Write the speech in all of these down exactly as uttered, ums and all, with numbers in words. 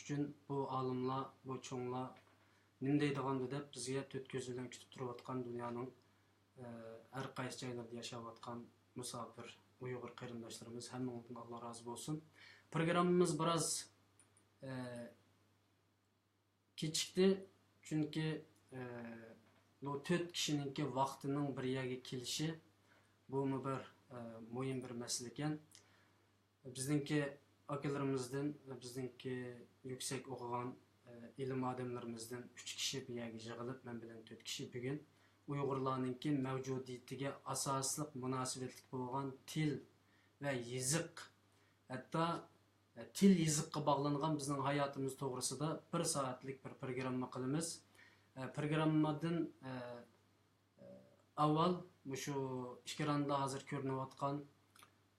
ئۈچۈن بۇ ئالىملار، بۇ چوڭلار نېمە دەيدىغاندۇ دەپ بىزگە تۆت كۆزى بىلەن كۈتۈپ تۇرۇۋاتقان دۇنيانىڭ، ئە، ھەر قايسى جايلىرىدا ياشاۋاتقان مۇساپىر ئۇيغۇر قېرىنداشلىرىمىز، ھەممىڭلاردىن ئاللا رازى بولسۇن. پروگراممىمىز بىراز، ئە، كېچىكتى، چۈنكى، ئە، بۇ تۆت كىشىنىڭكى ۋاقتىنىڭ بىر يەرگە كېلىشى، بۇمۇ بىر، ئە، مۇھىم بىر مەسىلە ئىكەن. بىزنىڭكى ئاكىلىرىمىزدىن، بىزنىڭكى يۈكسەك ئوقۇغان، ئە، ئىلىم ئادەملىرىمىزدىن ئۈچ كىشى بۇ يەرگە يىغىلىپ، مەن بىلەن تۆت كىشى بۈگۈن ئۇيغۇرلارنىڭكى مەۋجۇدىيىتىگە ئاساسلىق مۇناسىۋەتلىك بولغان تىل ۋە يېزىق، ھەتتا، ئە، تىل يېزىققا باغلانغان بىزنىڭ ھاياتىمىز توغرىسىدا بىر سائەتلىك بىر پروگرامما قىلىمىز. ئە، پروگراممىدىن، ئە، ئاۋۋال مۇشۇ ئېكراندا ھازىر كۆرۈنۈۋاتقان،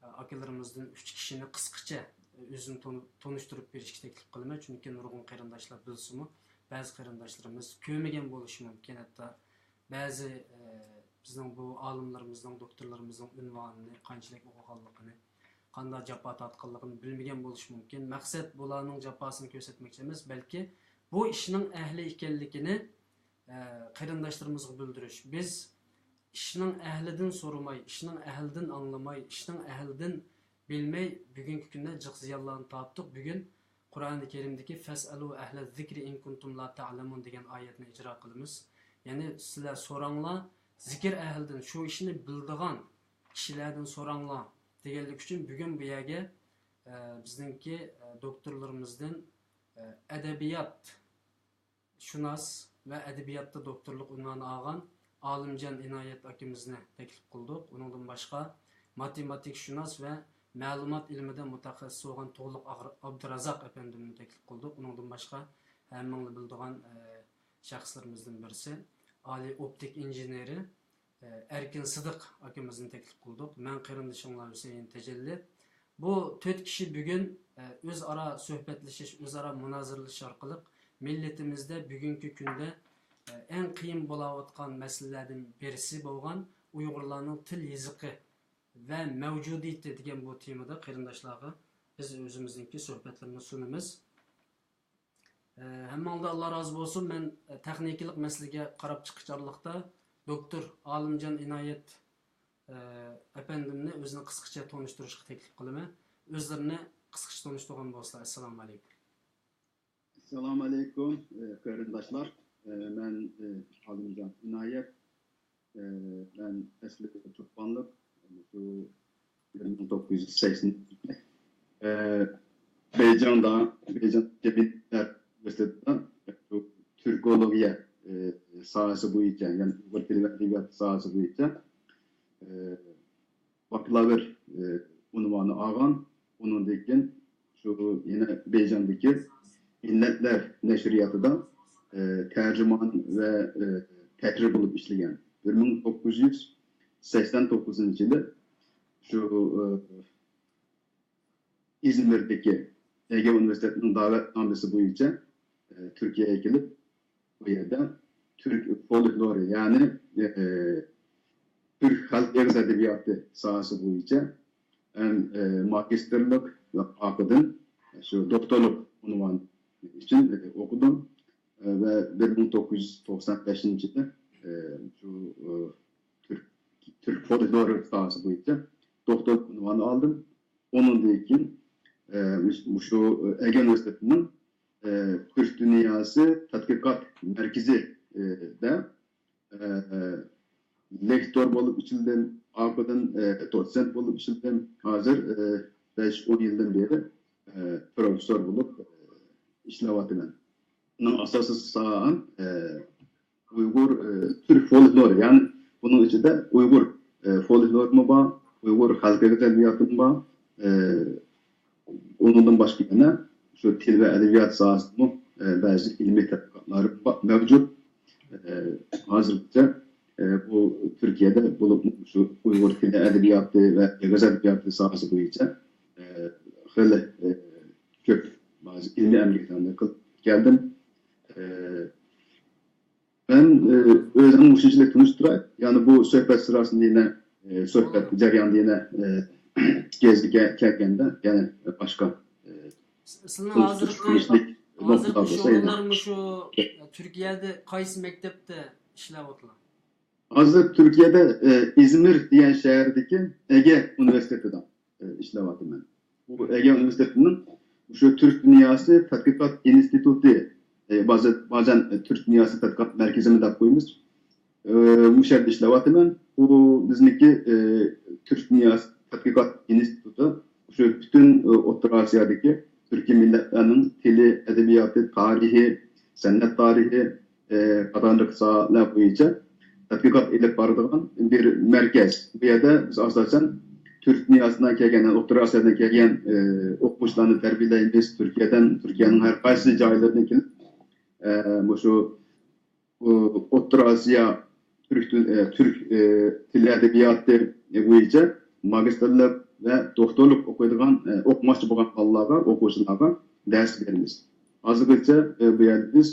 ئە، ئاكىلىرىمىزدىن ئۈچ كىشىنى قىسقىچە ئۆزىنى تونۇ-، تونۇشتۇرۇپ بېرىشكە تەكلىپ قىلىمەن، چۈنكى نۇرغۇن قېرىنداشلار بىلسىمۇ، بەزى قېرىنداشلىرىمىز كۆرمىگەن بولۇشى مۇمكىن، ھەتتا بەزى، ئە، بىزنىڭ بۇ ئالىملىرىمىزنىڭ، دوكتورلىرىمىزنىڭ ئۇنۋانىنى قانچىلىك ئوقۇغانلىقىنى، قانداق جاپا تارتقانلىقىنى بىلمىگەن بولۇشى مۇمكىن. مەقسەت بۇلارنىڭ جاپاسىنى كۆرسەتمەكچى ئەمەس، بەلكى بۇ ئىشنىڭ ئەھلى ئىكەنلىكىنى، ئە، قېرىنداشلىرىمىزغا بىلدۈرۈش. بىز ئىشنىڭ ئەھلىدىن سورىماي، ئىشنىڭ ئەھلىدىن ئاڭلىماي، ئىشنىڭ ئەھلىدىن بىلمەي بۈگۈنكى كۈندە جىق زىيانلارنى تارتتۇق. بۈگۈن قۇرئانى كەرىمدىكى «فەسئەلۇ ئەھلە زىكرى ئىن كۇنتۇم لا تەئلەمۇن» دېگەن ئايەتنى ئىجرا قىلىمىز. يەنى سىلەر سوراڭلار، زىكىر ئەھلىدىن، شۇ ئىشنى بىلىدىغان كىشىلەردىن سوراڭلار دېگەنلىك ئۈچۈن بۈگۈن بۇ يەرگە، ئە، بىزنىڭكى، ئە، دوكتورلىرىمىزدىن، ئە، ئەدەبىيات شۇناس ۋە ئەدەبىياتتا دوكتورلۇق ئۇنۋانى ئالغان ئالىمجان ئىنايەت ئاكىمىزنى تەكلىپ قىلدۇق. ئۇنىڭدىن باشقا ماتېماتىكشۇناس ۋە مەلۇمات ئىلمىدا مۇتەخەسسىس بولغان تۇغلۇق ئاغر-، ئابدۇرازاق ئەپەندىمنى تەكلىپ قىلدۇق. ئۇنىڭدىن باشقا ھەممىڭلار بىلىدىغان، ئە، شەخسلىرىمىزدىن بىرسى، ئالىي ئوپتىك ئىنژېنېرى، ئە، ئەركىن سىدىق ئاكىمىزنى تەكلىپ قىلدۇق. مەن قېرىندىشىڭلار ھۈسەيىن تەجەللى. بۇ تۆت كىشى بۈگۈن، ئە، ئۆزئارا سۆھبەتلىشىش، ئۆزئارا مۇنازىرىلىشىش ئارقىلىق مىللىتىمىزدە بۈگۈنكى كۈندە، ئە، ئەڭ قىيىن بولاۋاتقان مەسىلىلەردىن بىرسى بولغان ئۇيغۇرلارنىڭ تىل يېزىقى ۋە مەۋجۇدىيىتى دېگەن بۇ تېمىدا قېرىنداشلارغا بىز ئۆزىمىزنىڭكى سۆھبەتلىرىمىزنى سۇنىمىز. ئە، ھەممىڭلارغا ئاللا رازى بولسۇن. مەن، ئە، تېخنىكىلىق مەسىلىگە قاراپ چىققۇچە ئارىلىقتا دوكتور ئالىمجان ئىنايەت، ئە، ئەپەندىمنى ئۆزىنى قىسقىچە تونۇشتۇرۇشقا تەكلىپ قىلىمەن. ئۆزلىرىنى قىسقىچە تونۇشتۇرغان بولسىلا. ئەسسالامۇ ئەلەيكۇم. ئەسسالامۇ ئەلەيكۇم، ئە، قېرىنداشلار. ئە، مەن، ئە، ئالىمجان ئىنايەت. ئە، مەن ئەسلى تۇرپانلىق، شۇ بىر مىڭ توققۇز يۈز سەكسەن، ئە، بېيجىڭدا، بېيجىڭ جەمئىيەت ئۇنىۋېرسىتېتىدا شۇ تۈركولوگىيە، ئە، ساھەسى بويىچە، يەنى ئۇيغۇر تىلى ۋە ئەدەبىياتى ساھەسى بويىچە، ئە، باكلاۋر، ئە، ئۇنۋانى ئالغان. ئۇنىڭدىن كېيىن شۇ يەنە بېيجىڭدىكى مىللەتلەر نەشرىياتىدا، ئە، تەرجىمان ۋە، ئە، تەھرىر بولۇپ ئىشلىگەن. بىر مىڭ توققۇز يۈز سەكسەن توققۇزىنچى يىلى شۇ، ئە، ئىزمىردىكى ئەگە ئۇنىۋېرسىتېتىنىڭ دەۋەتنامىسى بويىچە، ئە، تۈركىيەگە كېلىپ، بۇ يەردە تۈرك فولكلورى، يەنى، ئە، تۈرك خەلق ئېغىز ئەدەبىياتى ساھەسى بويىچە ھەم، ئە، ماگىستىرلىق ۋە ئارقىدىن شۇ دوكتورلۇق ئۇنۋانى ئۈچۈن، ئە، ئوقۇدۇم. ئە، ۋە بىر مىڭ توققۇز يۈز توقسان بەشىنچى يىلى، ئە، شۇ، ئە، تۈرك، تۈرك فولكلورى ساھەسى بويىچە دوكتورلۇق ئۇنۋانى ئالدىم. ئۇنىڭدىن كېيىن، ئە، مۇش-، مۇشۇ، ئە، ئەگە ئۇنىۋېرسىتېتىنىڭ، ئە، تۈرك دۇنياسى تەتقىقات مەركىزى، ئە، دە، ئە، لېكتور بولۇپ ئىشلىدىم، ئارقىدىن، ئە، دوتسېنت بولۇپ ئىشلىدىم. ھازىر، ئە، بەش، ئون يىلدىن بېرى، ئە، پروفېسسور بولۇپ، ئە، ئىشلەۋاتىمەن. مېنىڭ ئاساسىي ساھەم، ئە، ئۇيغۇر، ئە، تۈرك فولكلورى، يەنى بۇنىڭ ئىچىدە ئۇيغۇر، ئە، فولكلورىمۇ بار، ئۇيغۇر خەلق ئېغىز ئەدەبىياتىمۇ بار. ئە، ئۇنىڭدىن باشقا يەنە شۇ تىل ۋە ئەدەبىيات ساھەسىدىمۇ، ئە، بەزى ئىلمىي تەتقىقاتلار با-، مەۋجۇت. ئە، ھازىرغىچە، ئە، بۇ تۈركىيەدە بولۇپمۇ شۇ ئۇيغۇر تىلى ئەدەبىياتى ۋە ئېغىز ئەدەبىياتى ساھەسى بويىچە، ئە، خېلى، ئە، كۆپ بەزى ئىلمىي ئەمگەكلەرنى قىلىپ كەلدىم. ئە، مەن، ئە، ئۆزۈمنى مۇشۇنچىلىك تونۇشتۇراي. يەنى بۇ سۆھبەت سىراسىدا يەنە، ئە، سۆھبەت جەريانىدا يەنە، ئە، گېزىتكە كەلگەندە يەنە باشقا، ئە، سىلىنىڭ ھازىرقى تونۇشتۇرۇش، تونۇشلۇق ھازىرقى شۇ ئورۇنلار مۇشۇ تۈركىيەدە قايسى مەكتەپتە ئىشلەۋاتىدۇ؟ ھازىر تۈركىيەدە، ئە، ئىزمىر دېگەن شەھەردىكى ئەگە ئۇنىۋېرسىتېتىدا، ئە، ئىشلەۋاتىمەن. بۇ ئەگە ئۇنىۋېرسىتېتىنىڭ مۇشۇ تۈرك دۇنياسى تەتقىقات ئىنستىتۇتى، ئە، بازا-، بازەن، ئە، تۈرك دۇنياسى تەتقىقات مەركىزىمۇ دەپ قويىمىز. ئە، مۇشۇ يەردە ئىشلەۋاتىمەن. بۇ بىزنىڭكى، ئە، تۈرك دۇنياسى تەتقىقات ئىنستىتۇتى شۇ پۈتۈن، ئە، ئوتتۇرا ئاسىيادىكى تۈركىي مىللەتلەرنىڭ تىلى، ئەدەبىياتى، تارىخى، سەنئەت تارىخى، ئى، قاتارلىق ساھەلەر بويىچە تەتقىقات ئېلىپ بارىدىغان بىر مەركەز. بۇ يەردە بىز ئاساسەن تۈرك دۇنياسىدىن كەلگەن، ئوتتۇرا ئاسىيادىن كەلگەن، ئى، ئوقۇغۇچىلارنى تەربىيەلەيمىز. تۈركىيەدىن، تۈركىيەنىڭ ھەر قايسى جايلىرىدىن كېلىپ، ئى، مۇشۇ، ئۇ، ئوتتۇرا ئاسىيا تۈرك تىل-، ئى، تۈرك، ئى، تىل ئەدەبىياتى بويىچە ماگىستىرلىق ۋە دوكتورلۇق ئوقۇيدىغان، ئى، ئوقۇماقچى بولغان بالىلارغا، ئوقۇغۇچىلارغا دەرس بېرىمىز. ھازىرغىچە، ئى، بۇ يەردە بىز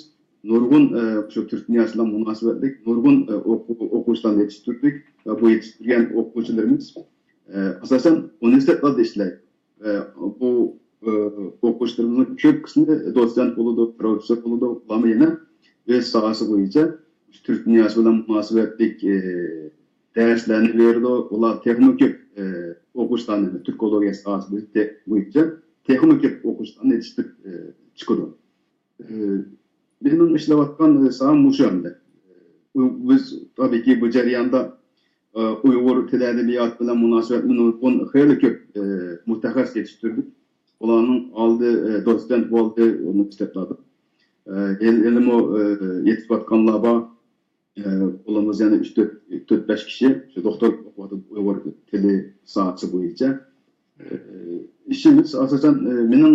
نۇرغۇن، ئى، شۇ تۈرك دۇنياسى بىلەن مۇناسىۋەتلىك نۇرغۇن، ئى، ئوقۇ-، ئوقۇغۇچىلارنى يېتىشتۈردۇق ۋە بۇ يېتىشتۈرگەن ئوقۇغۇچىلىرىمىز، ئى، ئاساسەن ئۇنىۋېرسىتېتلاردا ئىشلەيدۇ. ئى، بۇ، ئى، ئوقۇغۇچىلىرىمىزنىڭ كۆپ قىسمى دوتسېنت بولىدۇ، پروفېسسور بولىدۇ، ئۇلارمۇ يەنە ئۆز ساھەسى بويىچە تۈرك دۇنياسى بىلەن مۇناسىۋەتلىك، ئى، دەرسلەرنى بېرىدۇ. ئۇلار تېخىمۇ كۆپ، ئى، ئوقۇغۇچىلارنى تۈركولوگىيە ساھەسى بويىچە تېخىمۇ كۆپ ئوقۇغۇچىلارنى يېتىشتۈرۈپ، ئى، چىقىدۇ. ئى، مېنىڭ ئىشلەۋاتقان ساھەم مۇشۇ ئەمدى. ئۇ-، بىز تابىئىيكى بۇ جەرياندا، ئى، ئۇيغۇر تىل ئەدەبىياتى بىلەن مۇناسىۋەتلىك نۇرغۇن خېلى كۆپ، ئى، مۇتەخەسسىس يېتىشتۈردۇق. ئۇلارنىڭ ئالدى، ئى، دوتسېنت بولدى ئۇنىۋېرسىتېتلاردا. ئى، ھېلى-، ھېلىمۇ، ئى، يېتىشىۋاتقانلار بار. ئى، ئۇلىمىز يەنە ئۈچ، تۆت، تۆت، بەش كىشى شۇ دوكتورلۇق ئوقۇۋاتىدۇ ئۇيغۇر تىلى ساھەسى بويىچە. ئى، ئىشىمىز ئاساسەن، ئى، مېنىڭ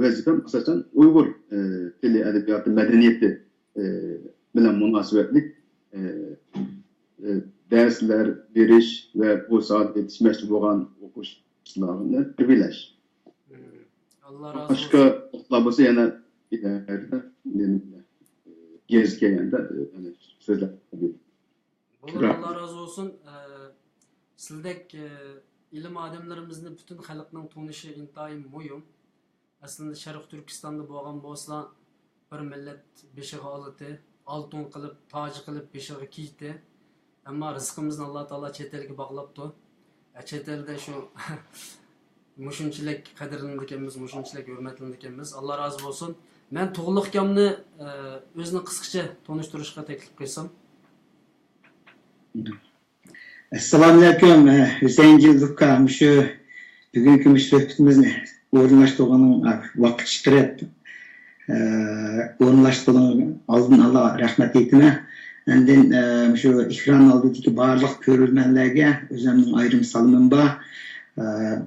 ۋەزىپەم ئاساسەن ئۇيغۇر، ئى، تىلى، ئەدەبىياتى، مەدەنىيىتى، ئى، بىلەن مۇناسىۋەتلىك، ئى، ئى، دەرسلەر بېرىش ۋە بۇ ساھەدە يېتىشمەكچى بولغان ئوقۇغۇچىلارنى تەربىيەلەش. ئاللا رازى بولسۇن. باشقا ئوقۇتقۇچىلار بولسا يەنە ئىلگىرىدە، يەنە گېزىت كەلگەندە، ئى، يەنە سۆزلەپ. بولۇر، ئاللا رازى بولسۇن. ئە، سىلدەك، ئە، ئىلىم ئادەملىرىمىزنى پۈتۈن خەلقنىڭ تونۇشى ئىنتايىن مۇھىم. ئەسلىندە شەرقىي تۈركىستاندا بولغان بولسا، بىر مىللەت بېشىغا ئالىتى، ئالتۇن قىلىپ، تاج قىلىپ بېشىغا كىيىتى. ئەمما رىزقىمىزنى ئاللا تائالا چەت ئەلگە باغلاپتۇ. ئە، چەت ئەلدە شۇ مۇشۇنچىلىك قەدىرلىنىدىكەنمىز، مۇشۇنچىلىك ھۆرمەتلىنىدىكەنمىز. ئاللا رازى بولسۇن. مەن تۇغلۇق ئاكامنى، ئە، ئۆزىنى قىسقىچە تونۇشتۇرۇشقا تەكلىپ قىلسام. ئەسسالامۇئەلەيكۇم، ھۈسەيىن جىلدۇكا، مۇشۇ بۈگۈنكى مۇشۇ سۆھبىتىمىزنى ئورۇنلاشتۇرغىنىڭ، ۋاقىت چىقىرىپ، ئورۇنلاشتۇرغىنىڭ ئالدىن ئالا رەھمەت ئېيتىمەن. ئاندىن، مۇشۇ ئېكران ئالدىدىكى بارلىق كۆرۈرمەنلەرگە ئۆزۈمنىڭ ئايرىم سالىمىم بار.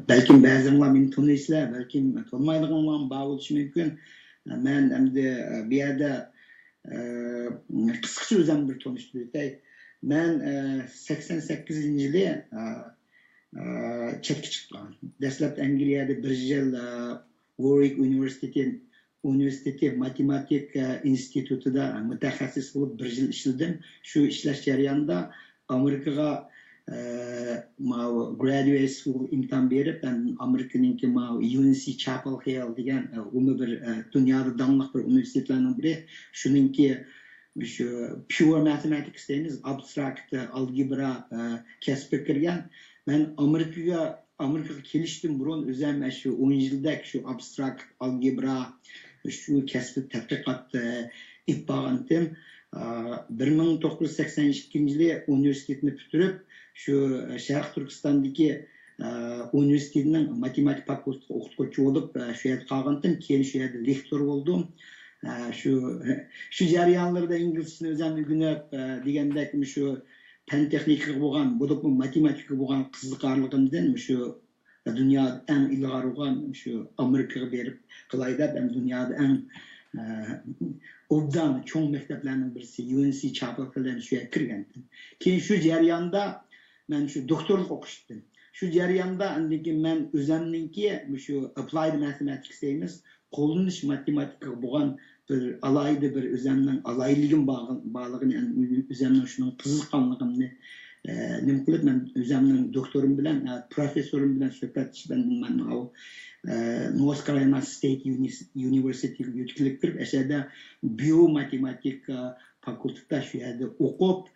بەلكىم بەزىڭلار مېنى تونۇيسىلەر، بەلكىم تونۇمايدىغانلارمۇ بار بولۇشى مۇمكىن. مەن ئەمدى بۇ يەردە ئە، قىسقىچە ئۆزۈمنى بىر تونۇشتۇرۇپ ئۆتەي. مەن، ئە، سەكسەن سەككىزىنچى يىلى، ئە، ئە، چەتكە چىققان. دەسلەپ ئەنگلىيەدە بىر يىل، ئە، ۋورۋىك ئۇنىۋېرسىتېتى، ئۇنىۋېرسىتېتى ماتېماتىكا ئىنستىتۇتىدا مۇتەخەسسىس بولۇپ بىر يىل ئىشلىدىم. شۇ ئىشلەش جەريانىدا ئامېرىكىغا، ئە، ماۋۇ graduate school ئىمتىھان بېرىپ، مەن ئامېرىكىنىڭكى ماۋۇ يۇ ئېن سى چاپېل ھىل دېگەن، ئە، ئۇمۇ بىر، ئە، دۇنيادا داڭلىق بىر ئۇنىۋېرسىتېتلارنىڭ بىرى. شۇنىڭكى شۇ pure mathematics دەيمىز، ئابستراكت ئالگېبرا، ئە، كەسپىگە كىرگەن. مەن ئامېرىكىغا، ئامېرىكىغا كېلىشتىن بۇرۇن ئۆزۈم شۇ ئون يىلدەك شۇ ئابستراكت ئالگېبرا، شۇ كەسپىدە تەتقىقات، ئە، ئېلىپ بارغانتىم. ئە، بىر مىڭ توققۇز يۈز سەكسەن ئىككىنچى يىلى ئۇنىۋېرسىتېتنى پۈتتۈرۈپ، شۇ شەرقىي تۈركىستاندىكى، ئە، ئۇنىۋېرسىتېتنىڭ ماتېماتىكا فاكۇلتېتىغا ئوقۇتقۇچى بولۇپ، ئە، شۇ يەردە قالغانتىم. كېيىن شۇ يەردە لېكتور بولدۇم. ئە، شۇ، شۇ جەريانلىرىدا ئىنگلىزچىنى ئۆزۈم ئۆگىنىپ، ئە، دېگەندەك مۇشۇ پەن تېخنىكىغا بولغان، بولۇپمۇ ماتېماتىكىغا بولغان قىزىقارلىقىمدىن مۇشۇ دۇنيادا ئەڭ ئىلغار بولغان شۇ ئامېرىكىغا بېرىپ قىلاي دەپ، ھەم دۇنيادا ئەڭ، ئە، ئوبدان چوڭ مەكتەپلەرنىڭ بىرسى يۇ ئېن سى چاپېل ھىل دېگەن شۇ يەرگە كىرگەنتىم. كېيىن شۇ جەرياندا مەن شۇ دوكتورلۇق ئوقۇشتىم. شۇ جەرياندا ئاندىن كېيىن مەن ئۆزۈمنىڭكى مۇشۇ ئاپلايد ماتېماتىكس دەيمىز، قوللىنىش ماتېماتىكىغا بولغان بىر ئالاھىدە بىر ئۆزۈمنىڭ ئالاھىدىلىكىم بار-، بارلىقىنى، ئۆزۈمنىڭ شۇنىڭغا قىزىققانلىقىمنى، ئە، نېمە قىلىپ، مەن ئۆزۈمنىڭ دوكتورۇم بىلەن، ئە، پروفېسسورۇم بىلەن سۆھبەتلىشىپ، مەن، مەن ماۋۇ ئە، نورس كارولىنا ستېيت يۇنىس-، يۇنىۋېرسىتېتىگە يۆتكىلىپ كىرىپ، ئەشەدە بىيوماتېماتىكا فاكۇلتېتىدا شۇ يەردە ئوقۇپ،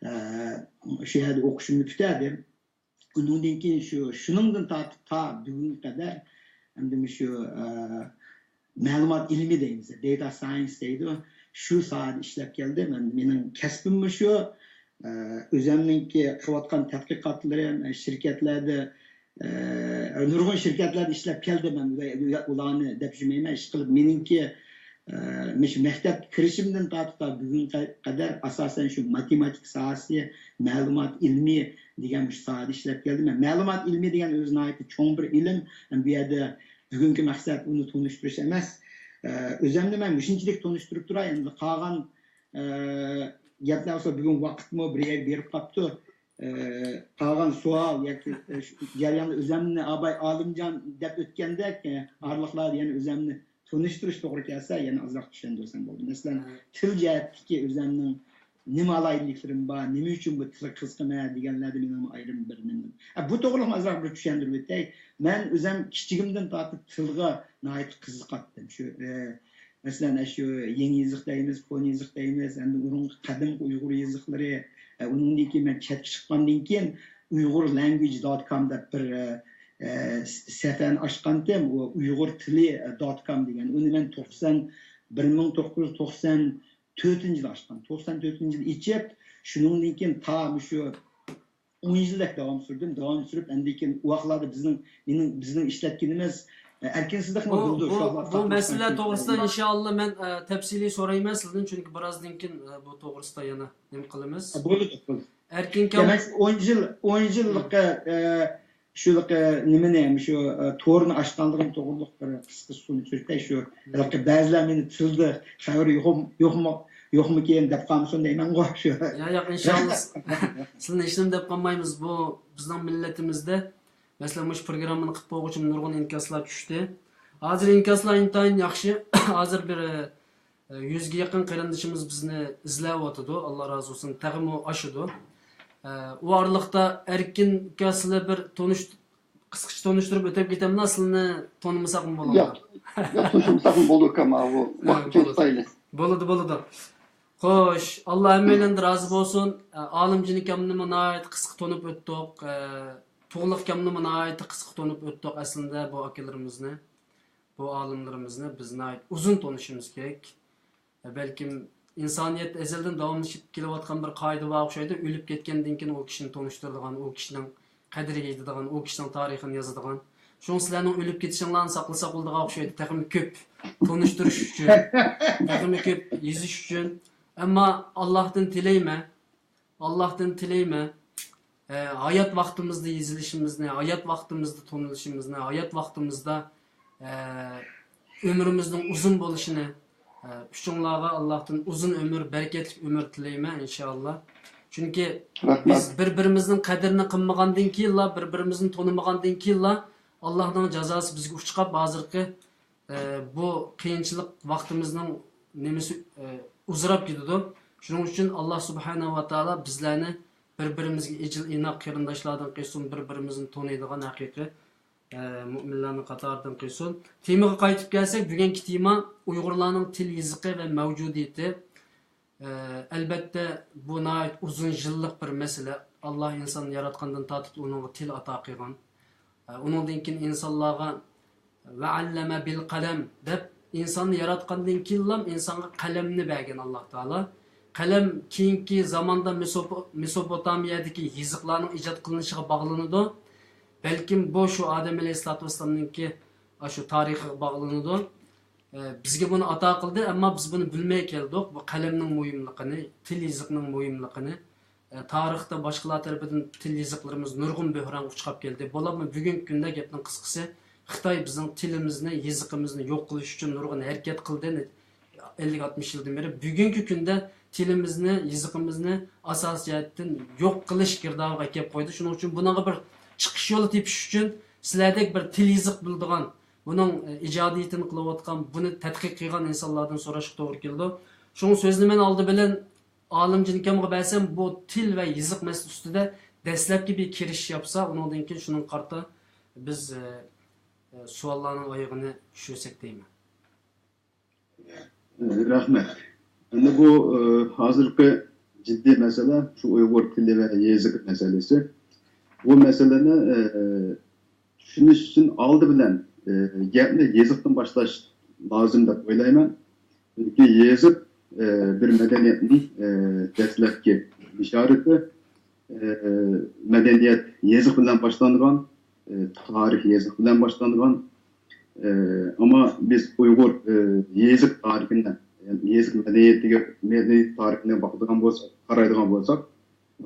ئە، شۇ يەردە ئوقۇشۇمنى پۈتتۈردۈم. ئۇنىڭدىن كېيىن شۇ، شۇنىڭدىن تارتىپ تا بۈگۈنگە قەدەر، ئەمدى مۇشۇ، ئە، مەلۇمات ئىلمى دەيمىز، داتا ساينس دەيدۇ. شۇ ساھەدە ئىشلەپ كەلدىم. مەن، مېنىڭ كەسپىممۇ شۇ. ئە، ئۆزۈمنىڭكى قىلىۋاتقان تەتقىقاتلىرىم، ئە، شىركەتلەردە، ئە، نۇرغۇن شىركەتلەردە ئىشلەپ كەلدىم. مەن ئۇلارنى دەپ يۈرمەيمەن. ئىشقىلىپ، مېنىڭكى، ئە، مۇشۇ مەكتەپكە كىرىشىمدىن تارتىپ تا بۈگۈنگە قەدەر ئاساسەن شۇ ماتېماتىكا ساھەسى، مەلۇمات ئىلمى دېگەن مۇشۇ ساھەدە ئىشلەپ كەلدىم. مەلۇمات ئىلمى دېگەن ئۆزى ناھايىتى چوڭ بىر ئىلىم. بۇ يەردە بۈگۈنكى مەقسەت ئۇنى تونۇشتۇرۇش ئەمەس. ئە، ئۆزۈمنى مەن مۇشۇنچىلىك تونۇشتۇرۇپ تۇراي. ئەمدى قالغان، ئە، گەپلەر بولسا بۈگۈن ۋاقىتمۇ بىر يەرگە بېرىپ قاپتۇ. ئە، قالغان سوئال ياكى، ئە، شۇ جەرياندا ئۆزۈمنى ئاباي ئالىمجان دەپ ئۆتكەندەك، ئە، ئارىلىقلاردا يەنە ئۆزۈمنى تونۇشتۇرۇش توغرا كەلسە، يەنە ئازراق چۈشەندۈرسەم بولدى. مەسىلەن، ھە. تىل جەھەتتىكى ئۆزۈمنىڭ نېمە ئالاھىدىلىكلىرىم بار، نېمە ئۈچۈن بۇ تىلغا قىزىقىمەن دېگەنلەردە مېنىڭ ئايرىم بىر نېمە. ھە، بۇ توغرىلىقمۇ ئازراق بىر چۈشەندۈرۈپ ئۆتەي. مەن ئۆزۈم كىچىكىمدىن تارتىپ تىلغا ناھايىتى قىزىقاتتىم. شۇ، ئە، مەسىلەن، ئە، شۇ يېڭى يېزىق دەيمىز، كونا يېزىق دەيمىز، ئەمدى بۇرۇنقى قەدىمكى ئۇيغۇر يېزىقلىرى، ئە، ئۇنىڭدىن كېيىن مەن چەتكە چىققاندىن كېيىن ئۇيغۇر لانگۋېج دوت كوم دەپ بىر، ئە، ئە، سەھىپىنى ئاچقانتىم، ئۇ ئۇيغۇر تىلى دوت كوم دېگەن. ئۇنى مەن توقسان، بىر مىڭ توققۇز يۈز توقسان تۆتىنچى يىلى ئاچقان. توقسان تۆتىنچى يىلى ئېچىپ، شۇنىڭدىن كېيىن تا مۇشۇ ئون يىلدەك داۋام سۈردۈم. داۋام سۈرۈپ، ئەندىن كېيىن ئۇ ۋاقىتلاردا بىزنىڭ، مېنىڭ، بىزنىڭ ئىشلەتكىنىمىز، ئە، ئەركىن سىدىقنىڭ بۇ، بىلىدۇ، بۇ، شۇ ۋاقىتلاردا بۇ مەسىلە توغرىسىدا ئىنشائاللا مەن، ئە، تەپسىلىي سورايمەن سىزدىن، چۈنكى بىرازدىن كېيىن، ئە، بۇ توغرىسىدا يەنە نېمە قىلىمىز. ئە، بولىدۇ، بولىدۇ. ئەركىن كام- دېمەك، ئون يىل، ئون يىللىق، ئە، شۇ، ئە، نېمىنى، شۇ، ئە، تورنى ئاچقانلىقىم توغرىلىق بىر قىسقا سۆزنى سۈرتەي، شۇ، ھېلىقى بەزىلەر مېنى تىلدا خەۋىرى يوقمۇ، يوقمۇ، يوقمىكىن دەپ قالمىسۇن دەيمەنغۇ، شۇ. يا، ياق، ئىنشاللا. سىلىنى ھېچنېمە دەپ قالمايمىز. بۇ بىزنىڭ مىللىتىمىزدە، مەسىلەن، مۇشۇ پروگراممىنى قىلىپ بولغۇچە نۇرغۇن ئىنكاسلار چۈشتى. ھازىر ئىنكاسلار ئىنتايىن ياخشى. ھازىر بىر، ئە، يۈزگە يېقىن قېرىندىشىمىز بىزنى ئىزلەۋاتىدۇ. ئاللا رازى بولسۇن. تېخىمۇ ئاشىدۇ. ئە، ئۇ ئارىلىقتا ئەركىن ئاكا، سىلەر بىر تونۇش-، قىسقىچە تونۇشتۇرۇپ ئۆتۈپ كېتەملا، سىلىنى تونۇمىساقمۇ بولىدۇ. ياق، ياق، تونۇشمىساقمۇ بولىدۇ ئۇكام، ھە، بۇ ھە، ۋاقىت بولىدۇ. بولىدۇ، بولىدۇ. خوش، ئاللا ھەممەيلەندىن رازى بولسۇن. ئە، ئالىمجان ئاكامنىمۇ ناھايىتى قىسقا تونۇپ ئۆتتۇق. ئە، تۇغلۇق ئاكامنىمۇ ناھايىتى قىسقا تونۇپ ئۆتتۇق ئەسلىندە بۇ ئاكىلىرىمىزنى. بۇ ئالىملىرىمىزنى بىز ناھايىتى ئۇزۇن تونۇشىمىز كېرەك. بەلكىم ئىنسانىيەت ئەزەلدىن داۋاملىشىپ كېلىۋاتقان بىر قائىدە بار ئوخشايدۇ، ئۆلۈپ كەتكەندىن كېيىن ئۇ كىشىنى تونۇشتۇرىدىغان، ئۇ كىشىنىڭ قەدرىگە يېتىدىغان، ئۇ كىشىنىڭ تارىخىنى يازىدىغان. شۇڭا سىلەرنىڭ ئۆلۈپ كېتىشىڭلارنى ساقلىساق بولىدىغان ئوخشايدۇ، تېخىمۇ كۆپ تونۇشتۇرۇش ئۈچۈن، تېخىمۇ كۆپ يېزىش ئۈچۈن. ئەمما ئاللاھتىن تىلەيمەن، ئاللاھتىن تىلەيمەن، ئە، ھايات ۋاقتىمىزدا يېزىلىشىمىزنى، ھايات ۋاقتىمىزدا تونۇلۇشىمىزنى، ھايات ۋاقتىمىزدا، ئە، ئۆمرىمىزنىڭ ئۇزۇن بولۇشىنى، ئە، ئۈچۈڭلارغا ئاللاھتىن ئۇزۇن ئۆمۈر، بەرىكەتلىك ئۆمۈر تىلەيمەن، ئىنشائاللا. چۈنكى رەھمەت. بىز بىر-بىرىمىزنىڭ قەدرىنى قىلمىغاندىن كېيىنلا، بىر-بىرىمىزنى تونۇمىغاندىن كېيىنلا، ئاللاھنىڭ جازاسى بىزگە ئۇچراپ، ھازىرقى ئە، بۇ قىيىنچىلىق ۋاقتىمىزنىڭ نېمىسى، ئە، ئۇزىراپ كېتىدۇ. شۇنىڭ ئۈچۈن ئاللا سۇبھانەھۇ ۋە تائالا بىزلەرنى بىر-بىرىمىزگە ئىجىل ئىناق قېرىنداشلاردىن قىلسۇن، بىر-بىرىمىزنى تونۇيدىغان ھەقىقىي، ئە، مۇئمىنلارنىڭ قاتارىدىن قىلسۇن. تېمىغا قايتىپ كەلسەك، بۈگۈنكى تېما ئۇيغۇرلارنىڭ تىل يېزىقى ۋە مەۋجۇدىيىتى. ئەلبەتتە، بۇ ناھايىتى ئۇزۇن يىللىق بىر مەسىلە. ئاللا ئىنساننى ياراتقاندىن تارتىپ ئۇنىڭغا تىل ئاتا قىلغان. ئۇنىڭدىن كېيىن ئىنسانلارغا «ۋە ئەللەمە بىل قەلەم» دەپ، ئىنساننى ياراتقاندىن كېيىنلا ئىنسانغا قەلەمنى بەرگەن ئاللا تائالا. قەلەم كېيىنكى زاماندا مېسوپو-، مېسوپوتامىيەدىكى يېزىقلارنىڭ ئىجاد قىلىنىشىغا باغلىنىدۇ. بەلكىم بۇ شۇ ئادەم ئەلەيھىسسالاتۇ ۋەسسالامنىڭكى شۇ تارىخىغا باغلىنىدۇ. ئە، بىزگە بۇنى ئاتا قىلدى، ئەمما بىز بۇنى بىلمەي كەلدۇق. بۇ قەلەمنىڭ مۇھىملىقىنى، تىل يېزىقنىڭ مۇھىملىقىنى، ئە، تارىختا باشقىلار تەرىپىدىن تىل يېزىقلىرىمىز نۇرغۇن بۆھرانغا ئۇچراپ كەلدى. بولۇپمۇ بۈگۈنكى كۈندە گەپنىڭ قىسقىسى، خىتاي بىزنىڭ تىلىمىزنى، يېزىقىمىزنى يوق قىلىش ئۈچۈن نۇرغۇن ھەرىكەت قىلدى. ئەللىك ئاتمىش يىلدىن بېرى بۈگۈنكى كۈندە تىلىمىزنى، يېزىقىمىزنى ئاساسىي جەھەتتىن يوق قىلىش گىردابىغا ئەكەپ قويدى. شۇنىڭ ئۈچۈن بۇنىڭغا بىر چىقىش يولى تېپىش ئۈچۈن سىلەردەك بىر تىل يېزىق بىلىدىغان، بۇنىڭ، ئە، ئىجادىيىتىنى قىلىۋاتقان، بۇنى تەتقىق قىلغان ئىنسانلاردىن سوراشقا توغرا كېلىدۇ. شۇڭا سۆزنى مەن ئالدى بىلەن ئالىمجان ئاكامغا بەرسەم، بۇ تىل ۋە يېزىق مەسىلىسى ئۈستىدە دەسلەپكى بىر كىرىش ياپسا، ئۇنىڭدىن كېيىن شۇنىڭغا قارىتا بىز، ئە، سوئاللارنىڭ ئايىغىنى چۈشۈرسەك دەيمەن. رەھمەت. ئەمدى بۇ، ئە، ھازىرقى جىددىي مەسىلە شۇ ئۇيغۇر تىلى ۋە يېزىق مەسىلىسى. بۇ مەسىلىنى، ئە، چۈشىنىش ئۈچۈن ئالدى بىلەن، ئە، گەپنى يېزىقتىن باشلاش لازىم دەپ ئويلايمەن. چۈنكى يېزىق، ئە، بىر مەدەنىيەتنىڭ، ئە، دەسلەپكى بېشارىتى. ئە، مەدەنىيەت يېزىق بىلەن باشلانغان، ئە، تارىخ يېزىق بىلەن باشلانغان. ئە، ئەمما بىز ئۇيغۇر، ئە، يېزىق تارىخىنى، يېزىق مەدەنىيىتىگە، مەدەنىيەت تارىخىنى باقىدىغان بولساق، قارايدىغان بولساق،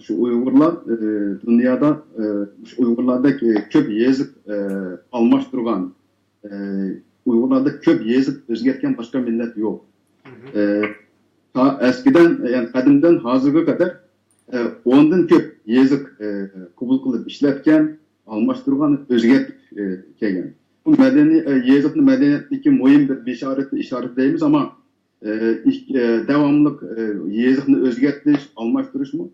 شۇ ئۇيغۇرلار، ئە، دۇنيادا، ئە، شۇ ئۇيغۇرلاردەك، ئە، كۆپ يېزىق، ئە، ئالماشتۇرغان، ئە، ئۇيغۇرلاردا كۆپ يېزىپ ئۆزگەرتكەن باشقا مىللەت يوق. ئە، تا ئەسكىدىن، يەنى قەدىمدىن ھازىرغا قەدەر، ئە، ئوندىن كۆپ يېزىق، ئە، قوبۇل قىلىپ ئىشلەتكەن، ئالماشتۇرغان، ئۆزگەرتىپ، ئە، كەلگەن. بۇ مەدەنىي، ئە، يېزىقنى مەدەنىيەتتىكى مۇھىم بىر بېشارەتنى، ئىشارەت دەيمىز، ئەمما، ئە، ئىك-، ئە، داۋاملىق، ئە، يېزىقنى ئۆزگەرتىش، ئالماشتۇرۇشمۇ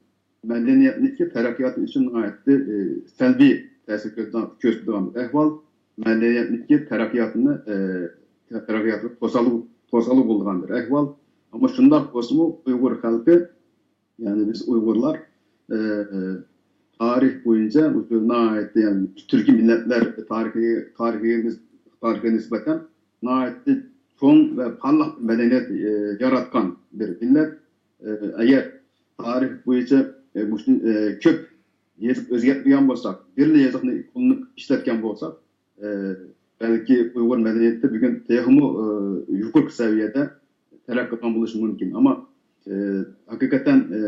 مەدەنىيەتنىڭكى تەرەققىياتى ئۈچۈن ناھايىتى، ئى، سەلبىي تەسىر كۆرسىتىدىغان، كۆرسىتىدىغان بىر ئەھۋال. مەدەنىيەتنىڭكى تەرەققىياتىنى، ئى، تەرەققىياتىغا توسالغۇ، توسالغۇ بولىدىغان بىر ئەھۋال. ئەمما شۇنداق بولسىمۇ ئۇيغۇر خەلقى، يەنى بىز ئۇيغۇرلار، ئى، ئى، تارىخ بويىچە مۇشۇ ناھايىتى، يەنى تۈركىي مىللەتلەر تارىخى، تارىخىغا نىس-، تارىخىغا نىسبەتەن ناھايىتى چوڭ ۋە پارلاق مەدەنىيەت، ئى، ياراتقان بىر مىللەت. ئە، ئەگەر تارىخ بويىچە، ئە، مۇشۇ، ئە، كۆپ يېزىق ئۆزگەرتمىگەن بولساق، بىرلا يېزىقنى قوللىنىپ ئىشلەتكەن بولساق، ئە، بەلكى ئۇيغۇر مەدەنىيىتى بۈگۈن تېخىمۇ، ئە، يۇقىرىقى سەۋىيەدە تەرەققىي قىلغان بولۇشى مۇمكىن. ئەمما، ئە، ھەقىقەتەن، ئە،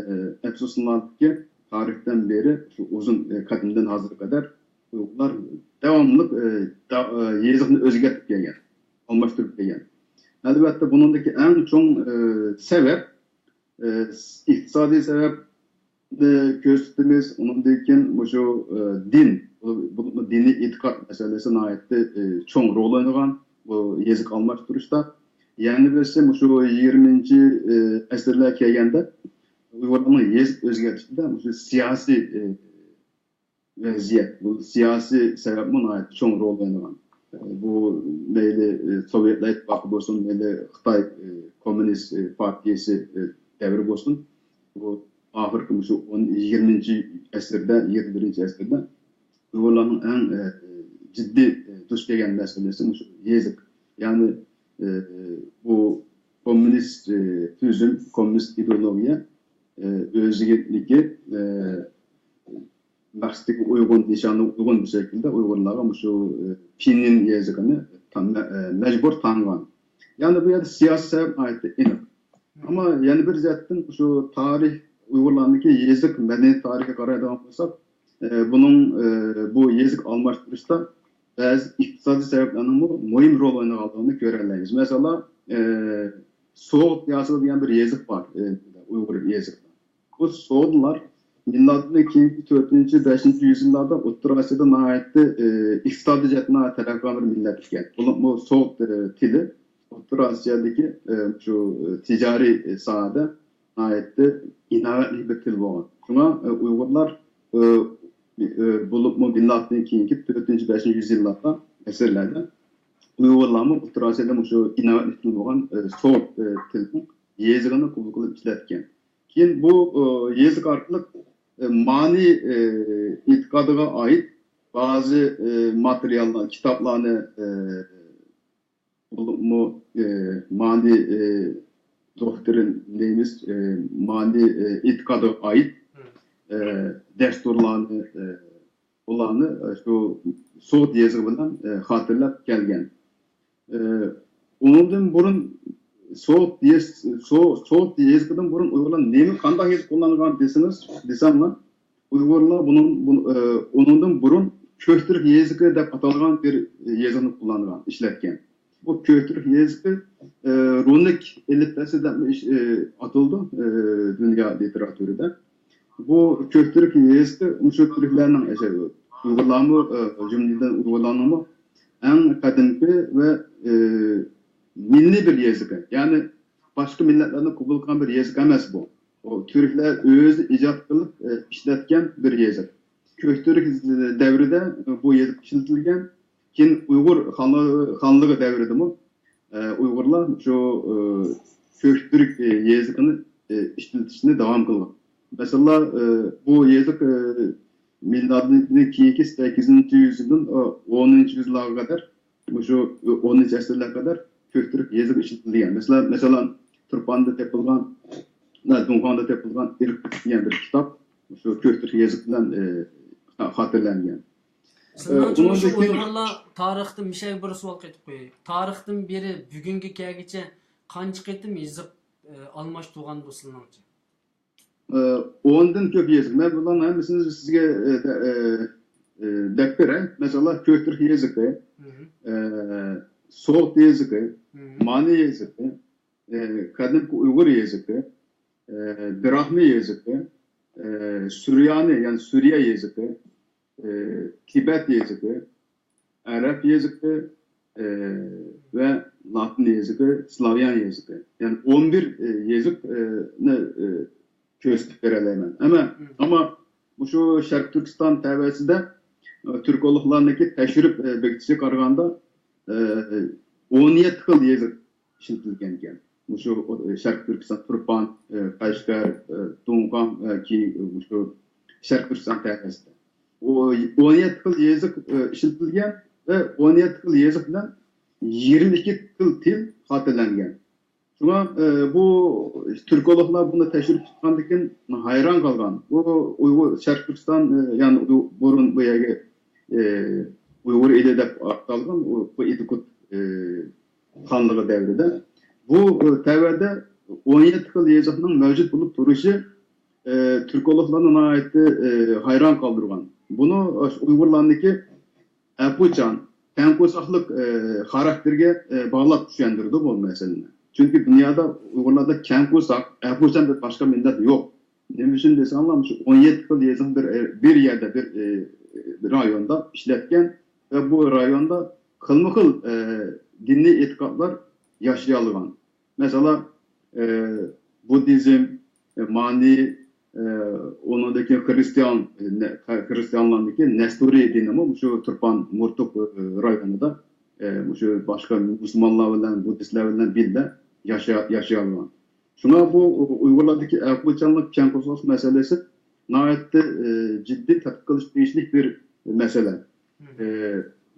ئەپسۇسلىنارلىقكى، تارىختىن بېرى شۇ ئۇزۇن، ئە، قەدىمدىن ھازىرغا قەدەر ئۇيغۇرلار داۋاملىق، ئە، دا-، ئە، يېزىقنى ئۆزگەرتىپ كەلگەن، ئالماشتۇرۇپ كەلگەن. ئەلۋەتتە، بۇنىڭدىكى ئەڭ چوڭ، ئە، سەۋەب، ئە، ئىقتىسادىي سەۋەبنى كۆرسىتىمىز. ئۇنىڭدىن كېيىن مۇشۇ، ئە، دىن، بۇ، بۇ دىنىي ئېتىقاد مەسىلىسى ناھايىتى، ئە، چوڭ رول ئوينىغان بۇ يېزىق ئالماشتۇرۇشتا. يەنە بىرسى مۇشۇ يىگىرمىنچى، ئە، ئەسىرلەرگە كەلگەندە ئۇيغۇرلارنىڭ يېزىق ئۆزگەرتىشىدە مۇشۇ سىياسىي، ئە، ۋەزىيەت، بۇ سىياسىي سەۋەبمۇ ناھايىتى چوڭ رول ئوينىغان. بۇ مەيلى، ئى، سوۋېتلار ئىتتىپاقى بولسۇن، مەيلى خىتاي، ئى، كوممۇنىست، ئى، پارتىيىسى، ئى، دەۋرى بولسۇن، بۇ ئاخىرقى مۇشۇ ئون، يىگىرمىنچى ئەسىردە، يىگىرمە بىرىنچى ئەسىردە ئۇيغۇرلارنىڭ ئەڭ، ئى، جىددىي، ئى، دۇچ كەلگەن مەسىلىسى مۇشۇ يېزىق. يەنى، ئى، بۇ كوممۇنىست، ئى، تۈزۈم، كوممۇنىست ئىدېئولوگىيە، ئى، ئۆزىگىلىكى، ئى، مەقسىتىگە ئۇيغۇن، نىشانىغا ئۇيغۇن بىر شەكىلدە ئۇيغۇرلارغا مۇشۇ، ئى، پىنيىن يېزىقىنى تا-، مە-، ئى، مەجبۇر تاڭغان. يەنى بۇ يەردە سىياسىي سەۋەب ناھايىتى ئېنىق. ئەمما يەنە بىر جەھەتتىن شۇ تارىخ، ئۇيغۇرلارنىڭكى يېزىق مەدەنىيەت تارىخىغا قارايدىغان بولساق، ئى، بۇنىڭ، ئى، بۇ يېزىق ئالماشتۇرۇشتا بەزى ئىقتىسادىي سەۋەبلەرنىڭمۇ مۇھىم رول ئوينىغانلىقىنى كۆرەلەيمىز. مەسىلەن، ئى، سوغۇت ياسىلى دېگەن بىر يېزىق بار، ئى، ئۇيغۇر يېزىقى. بۇ سوغدىلار مىلادتىن كېيىنكى تۆتىنچى، بەشىنچى يۈزيىللاردا ئوتتۇرا ئاسىيادا ناھايىتى، ئى، ئىقتىسادىي جەھەتتىن ناھايىتى تەرەققىي قىلغان بىر مىللەت ئىكەن. بولۇپمۇ سوغد، ئى، تىلى ئوتتۇرا ئاسىيادىكى، ئى، شۇ، ئى، تىجارىي، ئى، ساھەدە ناھايىتى ئىناۋەتلىك بىر تىل بولغان. شۇڭا، ئى، ئۇيغۇرلار، ئى، ئى، بولۇپمۇ مىلادتىن كېيىنكى تۆتىنچى، بەشىنچى يۈزيىللاردا، ئەسىرلەردە ئۇيغۇرلارمۇ ئوتتۇرا ئاسىيادا مۇشۇ ئىناۋەتلىك تىل بولغان، ئى، سوغد، ئى، تىلىنىڭ يېزىقىنى قوبۇل قىلىپ ئىشلەتكەن. كېيىن بۇ، ئى، يېزىق ئارقىلىق، ئى، مانى، ئى، ئېتىقادىغا ئائىت بەزى، ئى، ماتېرىياللار، كىتابلارنى، ئى، بولۇپمۇ، ئى، مانى، ئى، دوكترىن دەيمىز، ئى، مانى، ئى، ئېتىقادىغا ئائىت، ئى، دەستۇرلارنى، ئى، ئۇلارنى، ئى، شۇ سوغد يېزىقى بىلەن، ئى، خاتىرىلەپ كەلگەن. ئى، ئۇنىڭدىن بۇرۇن سوغد يېز-، سو-، سوغد يېزىقىدىن بۇرۇن ئۇيغۇرلار نېمە، قانداق يېزىق قوللانغان دېسىڭىز، دېسەملا، ئۇيغۇرلار بۇنىڭ، بۇ-، ئى، ئۇنىڭدىن بۇرۇن كۆكتۈرك يېزىقى دەپ ئاتالغان بىر يېزىقنى قوللانغان، ئىشلەتكەن. بۇ كۆكتۈرك يېزىقى، ئى، رۇنىك ئېلىپبېسى دەپ ئىش-، ئى، ئاتىلىدۇ، ئى، دۇنيا لىتېراتۇرىدا. بۇ كۆكتۈرك يېزىقى مۇشۇ تۈركلەرنىڭ، ئى، ئۇيغۇرلارمۇ، ئى، جۈملىدىن ئۇيغۇرلارنىڭمۇ ئەڭ قەدىمكى ۋە، ئى، مىللىي بىر يېزىقى. يەنى باشقا مىللەتلەرنىڭ قوبۇل قىلغان بىر يېزىق ئەمەس بۇ. ئۇ تۈركلەر ئۆزى ئىجاد قىلىپ، ئى، ئىشلەتكەن بىر يېزىق. كۆكتۈرك دەۋرىدە بۇ يېزىق ئىشلىتىلگەن. كېيىن ئۇيغۇر خانلىقى دەۋرىدىمۇ ئۇيغۇرلار شۇ كۆك تۈرك يېزىقىنى ئىشلىتىشنى داۋام قىلغان. مەسىلەن، بۇ يېزىق مىلادىدىن كېيىنكى سەككىزىنچى يۈزيىلدىن ئونىنچى يۈزيىللارغا قەدەر، مۇشۇ ئونىنچى ئەسىرلەرگە قەدەر كۆك تۈرك يېزىقى ئىشلىتىلگەن. مەسىلەن، مەسىلەن، تۇرپاندا تېپىلغان، دۇڭخۇاڭدا تېپىلغان ئىرقۇت دېگەن بىر كىتاب مۇشۇ كۆك تۈرك يېزىقى بىلەن خاتىرىلەنگەن. سىلەرنىڭچە، مۇشۇ ئۇيغۇرلار تارىختىن، مىشەگە بىر سوئال قېتىپ قوياي. تارىختىن بېرى بۈگۈنگە كەلگۈچە قانچە قېتىم يېزىق ئالماشتۇرغاندۇ سىلەرنىڭچە؟ ئوندىن كۆپ يېزىق. مەن بۇلارنىڭ ھەممىسىنى سىزگە دەپ بېرەي. مەسىلەن، كۆك تۈرك يېزىقى، سوغۇت يېزىقى، مانى يېزىقى، قەدىمكى ئۇيغۇر يېزىقى، براھمى يېزىقى، سۈريانى، يەنى سۈرىيە يېزىقى، تىبەت يېزىقى، ئەرەب يېزىقى ۋە لاتىن يېزىقى، سلاۋيان يېزىقى. يەنى ئون بىر يېزىقنى كۆرسىتىپ بېرەلەيمەن. ئەمما، ئەمما مۇشۇ شەرقىي تۈركىستان تەۋەسىدە تۈركولوگلارنىڭكى تەكشۈرۈپ بېكىتىشىگە قارىغاندا، ئون يەتتە خىل يېزىق ئىشلىتىلگەنىكەن. مۇشۇ شەرقىي تۈركىستان، تۇرپان، قەشقەر، دۇڭخۇاڭ، كېيىن مۇشۇ شەرقىي تۈركىستان تەۋەسىدە. ئۇ ئون يەتتە خىل يېزىق ئىشلىتىلگەن ۋە ئون يەتتە خىل يېزىق بىلەن يىگىرمە ئىككى خىل تىل خاتىرىلەنگەن. شۇڭا بۇ تۈركولوگلار بۇنى تەكشۈرۈپ چىققاندىن كېيىن ھەيران قالغان. بۇ ئۇيغۇر، شەرقىي تۈركىستان، يەنى بۇرۇن بۇ يەرگە ئۇيغۇر ئېلى دەپ ئاتالغان بۇ ئىدىكۇت خانلىقى دەۋرىدە بۇ تەۋەدە ئون يەتتە خىل يېزىقنىڭ مەۋجۇت بولۇپ تۇرۇشى تۈركولوگلارنى ناھايىتى ھەيران قالدۇرغان. بۇنى ئۇيغۇرلارنىڭكى ئەپۇچان، كەڭ قورساقلىق خاراكتېرىگە باغلاپ چۈشەندۈرىدۇ بۇ مەسىلىنى. چۈنكى دۇنيادا ئۇيغۇرلاردا كەڭ قورساق، ئەپۇچان دەپ باشقا مىللەت يوق. نېمە ئۈچۈن دېسەڭلار، مۇشۇ ئون يەتتە خىل يېزىقنى بىر، بىر يەردە، بىر، بىر رايوندا ئىشلەتكەن ۋە بۇ رايوندا خىلمۇ خىل دىنىي ئېتىقادلار ياشىيالىغان. مەسىلەن، بۇددىزم، مانى، ئۇنىڭدىن كېيىن خرىستىيان، خرىستىيانلارنىڭكى نەستۇرىي دىنىمۇ مۇشۇ تۇرپان مۇرتۇق رايونىدا مۇشۇ باشقا مۇسۇلمانلار بىلەن، بۇددىستلار بىلەن بىللە ياشا-، ياشىيالىغان. شۇڭا بۇ ئۇيغۇرلاردىكى ئەپۇچانلىق، كەڭ قورساقلىق مەسىلىسى ناھايىتى جىددىي تەتقىق قىلىش تېگىشلىك بىر مەسىلە.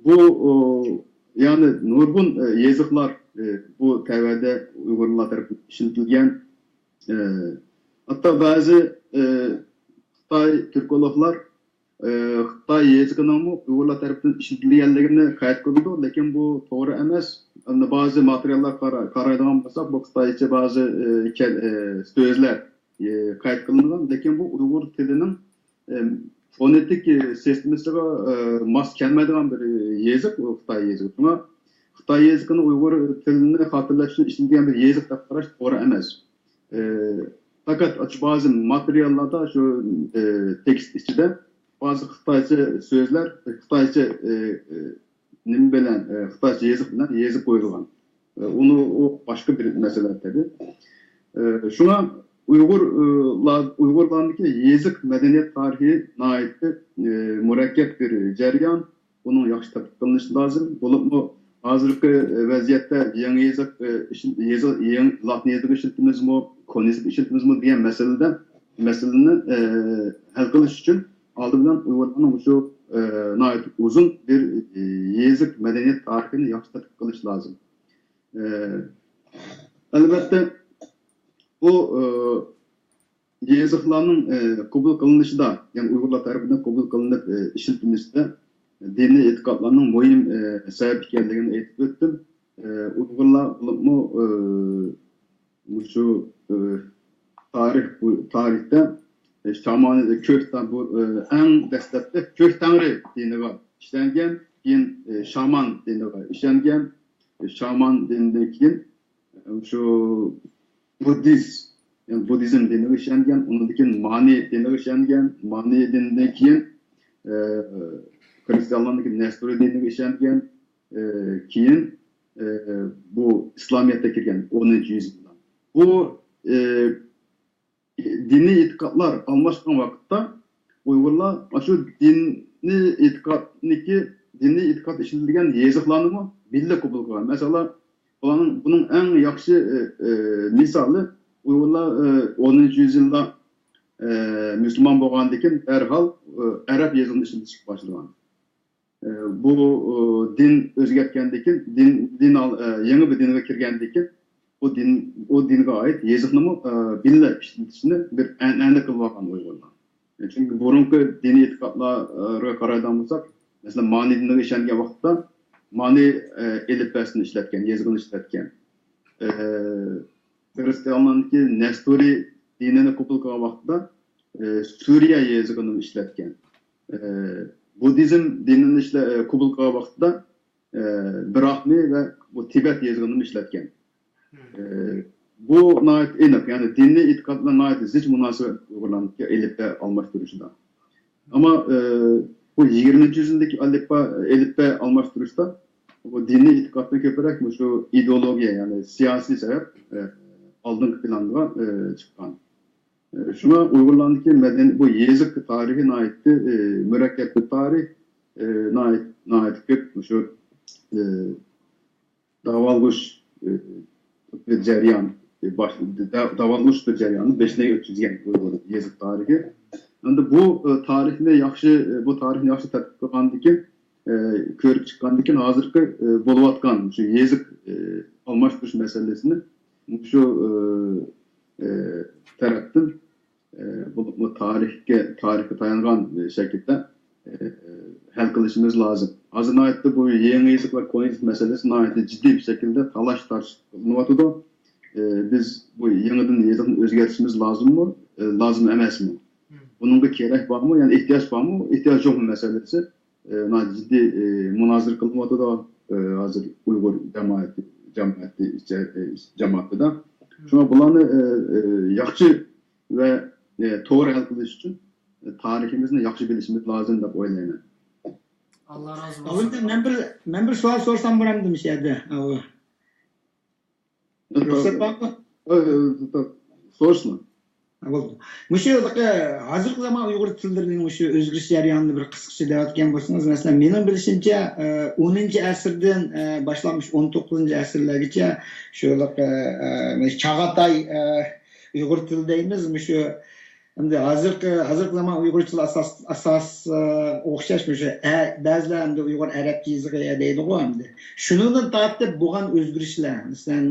بۇ يەنى نۇرغۇن يېزىقلار بۇ تەۋەدە ئۇيغۇرلار تەرىپىدىن ئىشلىتىلگەن. ھەتتا بەزى خىتاي تۈركولوگلار خىتاي يېزىقىنىڭمۇ ئۇيغۇرلار تەرىپىدىن ئىشلىتىلگەنلىكىنى قەيت قىلىدۇ، لېكىن بۇ توغرا ئەمەس. ئەمدى بەزى ماتېرىياللارغا قارا-، قارايدىغان بولساق، بۇ خىتايچە بەزى سۆزلەر قەيت قىلىنغان، لېكىن بۇ ئۇيغۇر تىلىنىڭ فونېتىك سىستېمىسىغا ماس كەلمەيدىغان بىر يېزىق، بۇ خىتاي يېزىقى. شۇڭا خىتاي يېزىقىنى ئۇيغۇر تىلىنى خاتىرىلەش ئۈچۈن ئىشلىتىلگەن بىر يېزىق دەپ قاراش توغرا ئەمەس. ئى، پەقەت ئاشۇ بەزى ماتېرىياللاردا، شۇ، ئى، تېكىست ئىچىدە بەزى خىتايچە سۆزلەر، خىتايچە، ئى، ئى، نېمە بىلەن، ئى، خىتايچە يېزىق بىلەن يېزىپ قويۇلغان. ئى، ئۇنى، ئۇ باشقا بىر مەسىلە تەبىئىي. ئى، شۇڭا ئۇيغۇر، ئى، لار-، ئۇيغۇرلارنىڭكى يېزىق مەدەنىيەت تارىخى ناھايىتى، ئى، مۇرەككەپ بىر جەريان. بۇنىڭ ياخشى تەتقىق قىلىنىشى لازىم. بولۇپمۇ ھازىرقى ۋەزىيەتتە يېڭى يېزىق، ئى، ئىشل-، يېزىق، يېڭى لاتىن يېزىقى ئىشلىتىمىزمۇ، كونا يېزىق ئىشلىتىمىزمۇ دېگەن مەسىلىدە، مەسىلىنى، ئى، ھەل قىلىش ئۈچۈن ئالدى بىلەن ئۇيغۇرلارنىڭ مۇشۇ، ئى، ناھايىتى ئۇزۇن بىر، ئى، يېزىق مەدەنىيەت تارىخىنى ياخشى تەتقىق قىلىش لازىم. ئى، ئەلۋەتتە، بۇ، ئى، يېزىقلارنىڭ، ئى، قوبۇل قىلىنىشىدا، يەنى ئۇيغۇرلار تەرىپىدىن قوبۇل قىلىنىپ، ئى، ئىشلىتىلىشىدە دىنىي ئېتىقادلارنىڭ مۇھىم، ئى، سەۋەب ئىكەنلىكىنى ئېيتىپ ئۆتتۈم. ئى، ئۇيغۇرلار بولۇپمۇ، ئى، مۇشۇ، ئى، تارىخ، بۇ تارىختا، ئى، شامان، كۆك تەڭ-، بۇ، ئى، ئەڭ دەسلەپتە كۆك تەڭرى دىنىغا ئىشەنگەن، كېيىن، ئى، شامان دىنىغا ئىشەنگەن، شامان دىنىدىن كېيىن، ئى، شۇ بۇددىست، يەنى بۇددىزم دىنىغا ئىشەنگەن، ئۇنىڭدىن كېيىن مانى دىنىغا ئىشەنگەن، مانى دىنىدىن كېيىن، ئى، خرىستىيانلارنىڭكى نەستۇرى دىنىغا ئىشەنگەن، ئى، كېيىن، ئى، بۇ ئىسلامىيەتكە كىرگەن ئونىنچى يۈزيىلدا. بۇ، ئى، دىنىي ئېتىقادلار ئالماشقان ۋاقىتتا ئۇيغۇرلار ئاشۇ دىنىي ئېتىقادنىكى دىنىي ئېتىقاد ئىشلىتىلگەن يېزىقلارنىمۇ بىللە قوبۇل قىلغان. مەسىلەن، بۇلارنىڭ، بۇنىڭ ئەڭ ياخشى، ئە، ئە، مىسالى، ئۇيغۇرلار، ئە، ئونىنچى يۈزيىلدا، ئە، مۇسۇلمان بولغاندىن كېيىن دەرھال، ئە، ئەرەب يېزىقىنى ئىشلىتىشكە باشلىغان. ئە، بۇ، ئە، دىن ئۆزگەرتكەندىن كېيىن، دىن، دىن ئال-، ئە، يېڭى بىر دىنغا كىرگەندىن كېيىن، بۇ دىن، ئۇ دىنغا ئائىت يېزىقنىمۇ، ئە، بىللە ئىشلىتىشنى بىر ئەنئەنە قىلىۋالغان ئۇيغۇرلار. چۈنكى بۇرۇنقى دىنىي ئېتىقادلارغا قارايدىغان بولساق، مەسىلەن، مانى دىنىغا ئىشەنگەن ۋاقىتتا مانى، ئە، ئېلىپبەسىنى ئىشلەتكەن، يېزىقىنى ئىشلەتكەن. ئە، خىرىستىيانلارنىڭكى نەستۇرى دىنىنى قوبۇل قىلغان ۋاقتىدا، ئە، سۈرىيە يېزىقىنى ئىشلەتكەن. ئە، بۇددىزم دىنىنى ئىشلە-، ئە، قوبۇل قىلغان ۋاقتىدا، ئە، براھمى ۋە بۇ تىبەت يېزىقىنى ئىشلەتكەن. ئە، بۇ ناھايىتى ئېنىق، يەنى دىنىي ئېتىقاد بىلەن ناھايىتى زىچ مۇناسىۋەت ئۇيغۇرلارنىڭكى ئېلىپبە ئالماشتۇرۇشىدا. ئەمما، ئە، بۇ يىگىرمىنچى يۈزيىلدىكى ئەلىپبا، ئېلىپبە ئالماشتۇرۇشتا بۇ دىنىي ئېتىقادتىن كۆپرەك مۇشۇ ئىدېئولوگىيە، يەنى سىياسىي سەۋەب، ئە، ئالدىنقى پىلانغا، ئە، چىققان. ئە، شۇڭا ئۇيغۇرلارنىڭكى مەدەنىي، بۇ يېزىق تارىخى ناھايىتى، ئە، مۇرەككەپ بىر تارىخ، ئە، ناھايىتى، ناھايىتى كۆپ مۇشۇ، ئە، داۋالغۇش، ئە، بىر جەريان، ئە، باش-، دا-، داۋالغۇش بىر جەرياننى بېشىدىن ئۆتكۈزگەن ئۇيغۇر يېزىق تارىخى. ئەمدى بۇ، ئە، تارىخنى ياخشى، ئە، بۇ تارىخنى ياخشى تەتقىق قىلغاندىن كېيىن، ئە، كۆرۈپ چىققاندىن كېيىن، ھازىرقى، ئە، بولۇۋاتقان شۇ يېزىق، ئە، ئالماشتۇرۇش مەسىلىسىنى شۇ، ئە، ئە، تەرەپتىن، ئە، بولۇپمۇ تارىخقا، تارىخقا تايانغان، ئە، شەكىلدە، ئە، ھەل قىلىشىمىز لازىم. ھازىر ناھايىتى بۇ يېڭى يېزىق ۋە كونا يېزىق مەسىلىسى ناھايىتى جىددىي بىر شەكىلدە تالاش-تارتىش قىلىنىۋاتىدۇ. ئە، بىز بۇ يېڭىدىن يېزىقنى ئۆزگەرتىشىمىز لازىممۇ، ئە، لازىم ئەمەسمۇ؟ بۇنىڭغا كېرەك بارمۇ، يەنى ئېھتىياج بارمۇ، ئېھتىياج يوقمۇ مەسىلىسى، ئە، ناھايىتى جىددىي، ئە، مۇنازىرە قىلىنىۋاتىدۇ، ئە، ھازىر ئۇيغۇر جامائىتى، جامائىتى ئىچە-، ئە، جامائىتىدا. شۇڭا بۇلارنى، ئە، ئە، ياخشى ۋە، ئە، توغرا ھەل قىلىش ئۈچۈن، ئە، تارىخىمىزنى ياخشى بىلىشىمىز لازىم دەپ ئويلايمەن. ئاللا رازى بولسۇن. ئاۋۇ، مەن بىر، مەن بىر سوئال سورىسام بولامدۇ مۇشۇ يەردە؟ ئاۋۇ. رۇخسەت بارمۇ؟ ئە، ئە، سورىسىڭ. ھە، بولدى. مۇشۇ، ئە، ھازىرقى زامان ئۇيغۇر تىللىرىنىڭ مۇشۇ ئۆزگىرىش جەريانىنى بىر قىسقىچە دەۋەتكەن بولسىڭىز، مەسىلەن، مېنىڭ بىلىشىمچە، ئە، ئونىنچى ئەسىردىن، ئە، باشلاپ مۇشۇ ئون توققۇزىنچى ئەسىرلەرگىچە شۇ، ئە، ئە، چاغاتاي، ئە، ئۇيغۇر تىلى دەيمىز، مۇشۇ ئەمدى ھازىرقى، ھازىرقى زامان ئۇيغۇرچىلار ئاساس، ئاساس، ئە، ئوخشاش مۇشۇ، ئە، بەزىلەر ئەمدى ئۇيغۇر ئەرەب يېزىقى دەيدىغۇ ئەمدى. شۇنىڭدىن تارتىپ بولغان ئۆزگىرىشلەر، مەسىلەن،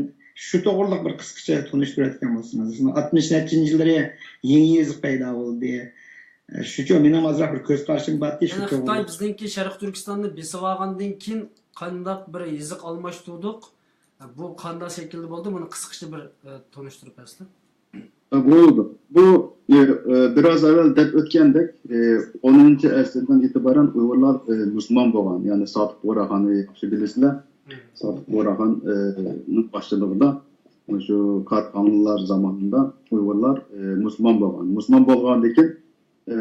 شۇ توغرىلىق بىر قىسقىچە تونۇشتۇرۇۋەتكەن بولسىڭىز. مەسىلەن، ئاتمىش نەچچىنچى يىللىرى يېڭى يېزىق پەيدا بولدى. ئە، شۇچۇ مېنىڭ ئازراق بىر كۆز قارىشىم بار ئىدى شۇ يەنى خىتاي توغرىلىق. بىزنىڭكى شەرقىي تۈركىستاننى بېسىۋالغاندىن كېيىن قانداق بىر يېزىق ئالماشتۇردۇق؟ بۇ قانداق شەكىلدە بولدى؟ بۇنى قىسقىچە بىر، ئە، تونۇشتۇرۇپ بەرسىلە. بولىدۇ. بۇ، ئە، ئە، بىراز ئەۋۋەل دەپ ئۆتكەندەك، ئە، ئونىنچى ئەسىردىن ئېتىبارەن ئۇيغۇرلار، ئە، مۇسۇلمان بولغان. يەنى سادىق بۇغراخاننى ياخشى بىلىسىلەر. سادىق بۇغراخان، ئە، نىڭ باشچىلىقىدا شۇ قارتخانلار زامانىدا ئۇيغۇرلار، ئە، مۇسۇلمان بولغان. مۇسۇلمان بولغاندىن كېيىن، ئە،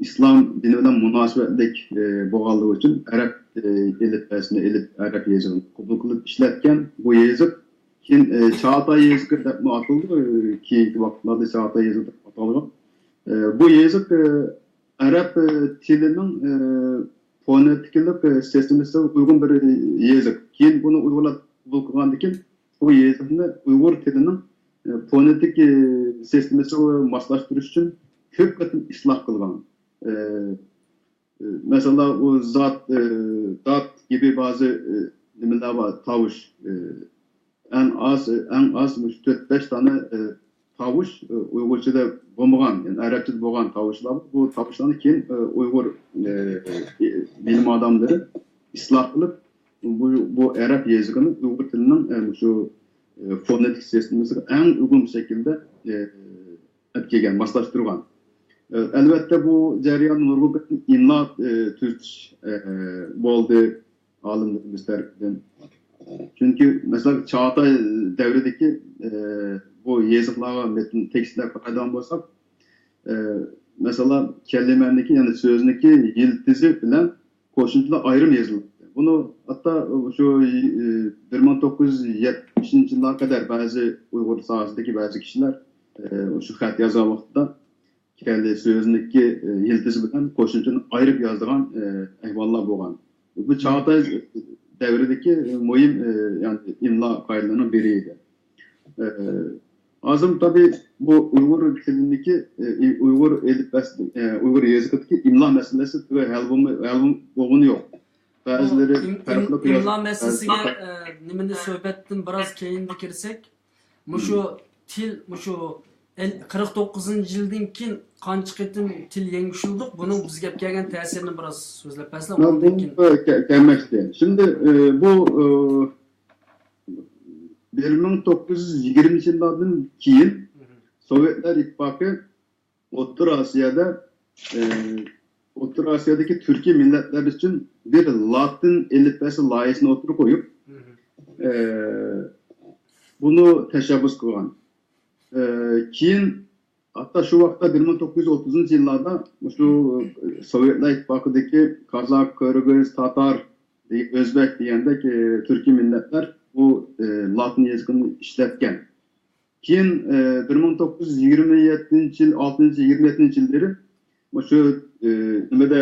ئىسلام دىنى بىلەن مۇناسىۋەتلىك، ئە، بولغانلىقى ئۈچۈن ئەرەب، ئە، ئېلىپبەسىنى ئېلىپ، ئەرەب يېزىقىنى قوبۇل قىلىپ ئىشلەتكەن. بۇ يېزىق كېيىن، ئە، چاغاتاي يېزىقى دەپمۇ ئاتىلىدۇ. ئە، كېيىنكى ۋاقىتلاردا چاغاتاي يېزىقى دەپ ئاتالغان. ئە، بۇ يېزىق، ئە، ئەرەب، ئە، تىلىنىڭ، ئە، فونېتىكىلىق، ئە، سىستېمىسىغا ئۇيغۇن بىر، ئە، يېزىق. كېيىن بۇنى ئۇيغۇرلار قوبۇل قىلغاندىن كېيىن، بۇ يېزىقنى ئۇيغۇر تىلىنىڭ، ئە، فونېتىك، ئە، سىستېمىسىغا ماسلاشتۇرۇش ئۈچۈن كۆپ قېتىم ئىسلاھ قىلغان. ئە، ئە، مەسىلەن، ئۇ زات، ئە، دات كىبى بەزى، ئە، نېمىلەر بار، تاۋۇش، ئە، ئەڭ ئاز، ئەڭ ئاز مۇشۇ تۆت، بەش دانە، ئە، تاۋۇش، ئە، ئۇيغۇرچىدا بولمىغان، يەنى ئەرەبچىدە بولغان تاۋۇشلار بار. بۇ تاۋۇشلارنى كېيىن، ئە، ئۇيغۇر، ئە، بىلىم ئادەملىرى ئىسلاھ قىلىپ، بۇ، بۇ ئەرەب يېزىقىنى ئۇيغۇر تىلىنىڭ، ئە، مۇشۇ، ئە، فونېتىك سىستېمىسىغا ئەڭ ئۇيغۇن شەكىلدە، ئە، ئەپ كەلگەن، ماسلاشتۇرغان. ئە، ئەلۋەتتە، بۇ جەرياندا نۇرغۇن قېتىم ئىملا، ئە، تۈزىتىش، ئە، بولدى ئالىملىرىمىز تەرىپىدىن. چۈنكى، مەسىلەن، چاغاتاي دەۋرىدىكى، ئە، بۇ يېزىقلارغا مەتن تېكىستلەرگە قارايدىغان بولساق، ئە، مەسىلەن، كەلىمەنىڭكى، يەنى سۆزنىڭكى يىلتىزى بىلەن قوشۇمچىلار ئايرىم يېزىلاتتى. بۇنى ھەتتا شۇ، ئى، بىر مىڭ توققۇز يۈز يەتمىشىنچى يىللارغا قەدەر بەزى ئۇيغۇر ساھەسىدىكى بەزى كىشىلەر، ئى، شۇ خەت يازغان ۋاقتىدا كەلدى سۆزىنىڭكى، ئى، يىلتىزى بىلەن قوشۇمچىنى ئايرىپ يازىدىغان، ئى، ئەھۋاللار بولغان. بۇ چاغاتاي دەۋرىدىكى مۇھىم، ئە، يەنى ئىملا قائىدىلىرىنىڭ بىرى ئىدى. ئە، ھازىر تابىئىي بۇ ئۇيغۇر تىلىدىكى، ئە، ئۇيغۇر ئېلىپبەسى، ئە، ئۇيغۇر يېزىقىدىكى ئىملا مەسىلىسى تېخى ھەل بولماي، ھەل بولغىنى يوق. بۇ بەزىلىرى ئىم-، ئىم-، پەرقلىق ياز-، ئىملا مەسىلىسىگە، بەزى ئە، نېمىنى سۆھبەتتىن بىراز كېيىندە كىرسەك، مۇشۇ مم. تىل، مۇشۇ ئەل-، قىرىق توققۇزىنچى يىلدىن كېيىن قانچە قېتىم تىل يەڭگۈشلىدۇق؟ بۇنىڭ بىزگە ئەپ كەلگەن تەسىرىنى بىراز سۆزلەپ بەرسىلە، مانا ئۇندىن كېيىن. بۇ كە-، كەلمەكتە. شىمدى، ئى، بۇ، ئى، بىر مىڭ توققۇز يۈز يىگىرمىنچى يىللاردىن كېيىن مم. سوۋېتلار ئىتتىپاقى ئوتتۇرا ئاسىيادا، ئى، ئوتتۇرا ئاسىيادىكى تۈركىي مىللەتلەر ئۈچۈن بىر لاتىن ئېلىپبەسى لايىھىسىنى ئوتتۇرىغا قويۇپ، مم. ئى، بۇنى تەشەببۇس قىلغان. ئى، كېيىن ھەتتا شۇ ۋاقىتتا بىر مىڭ توققۇز يۈز ئوتتۇزىنچى يىللاردا مۇشۇ سوۋېتلار ئىتتىپاقىدىكى قازاق، قىرغىز، تاتار، ئۆزبېك دېگەندەك، ئى، تۈركىي مىللەتلەر بۇ، ئى، لاتىن يېزىقىنى ئىشلەتكەن. كېيىن، ئى، بىر مىڭ توققۇز يۈز يىگىرمە يەتتىنچى يىل، ئالتىنچى، يىگىرمە يەتتىنچى يىللىرى مۇشۇ، ئى، نېمىدە،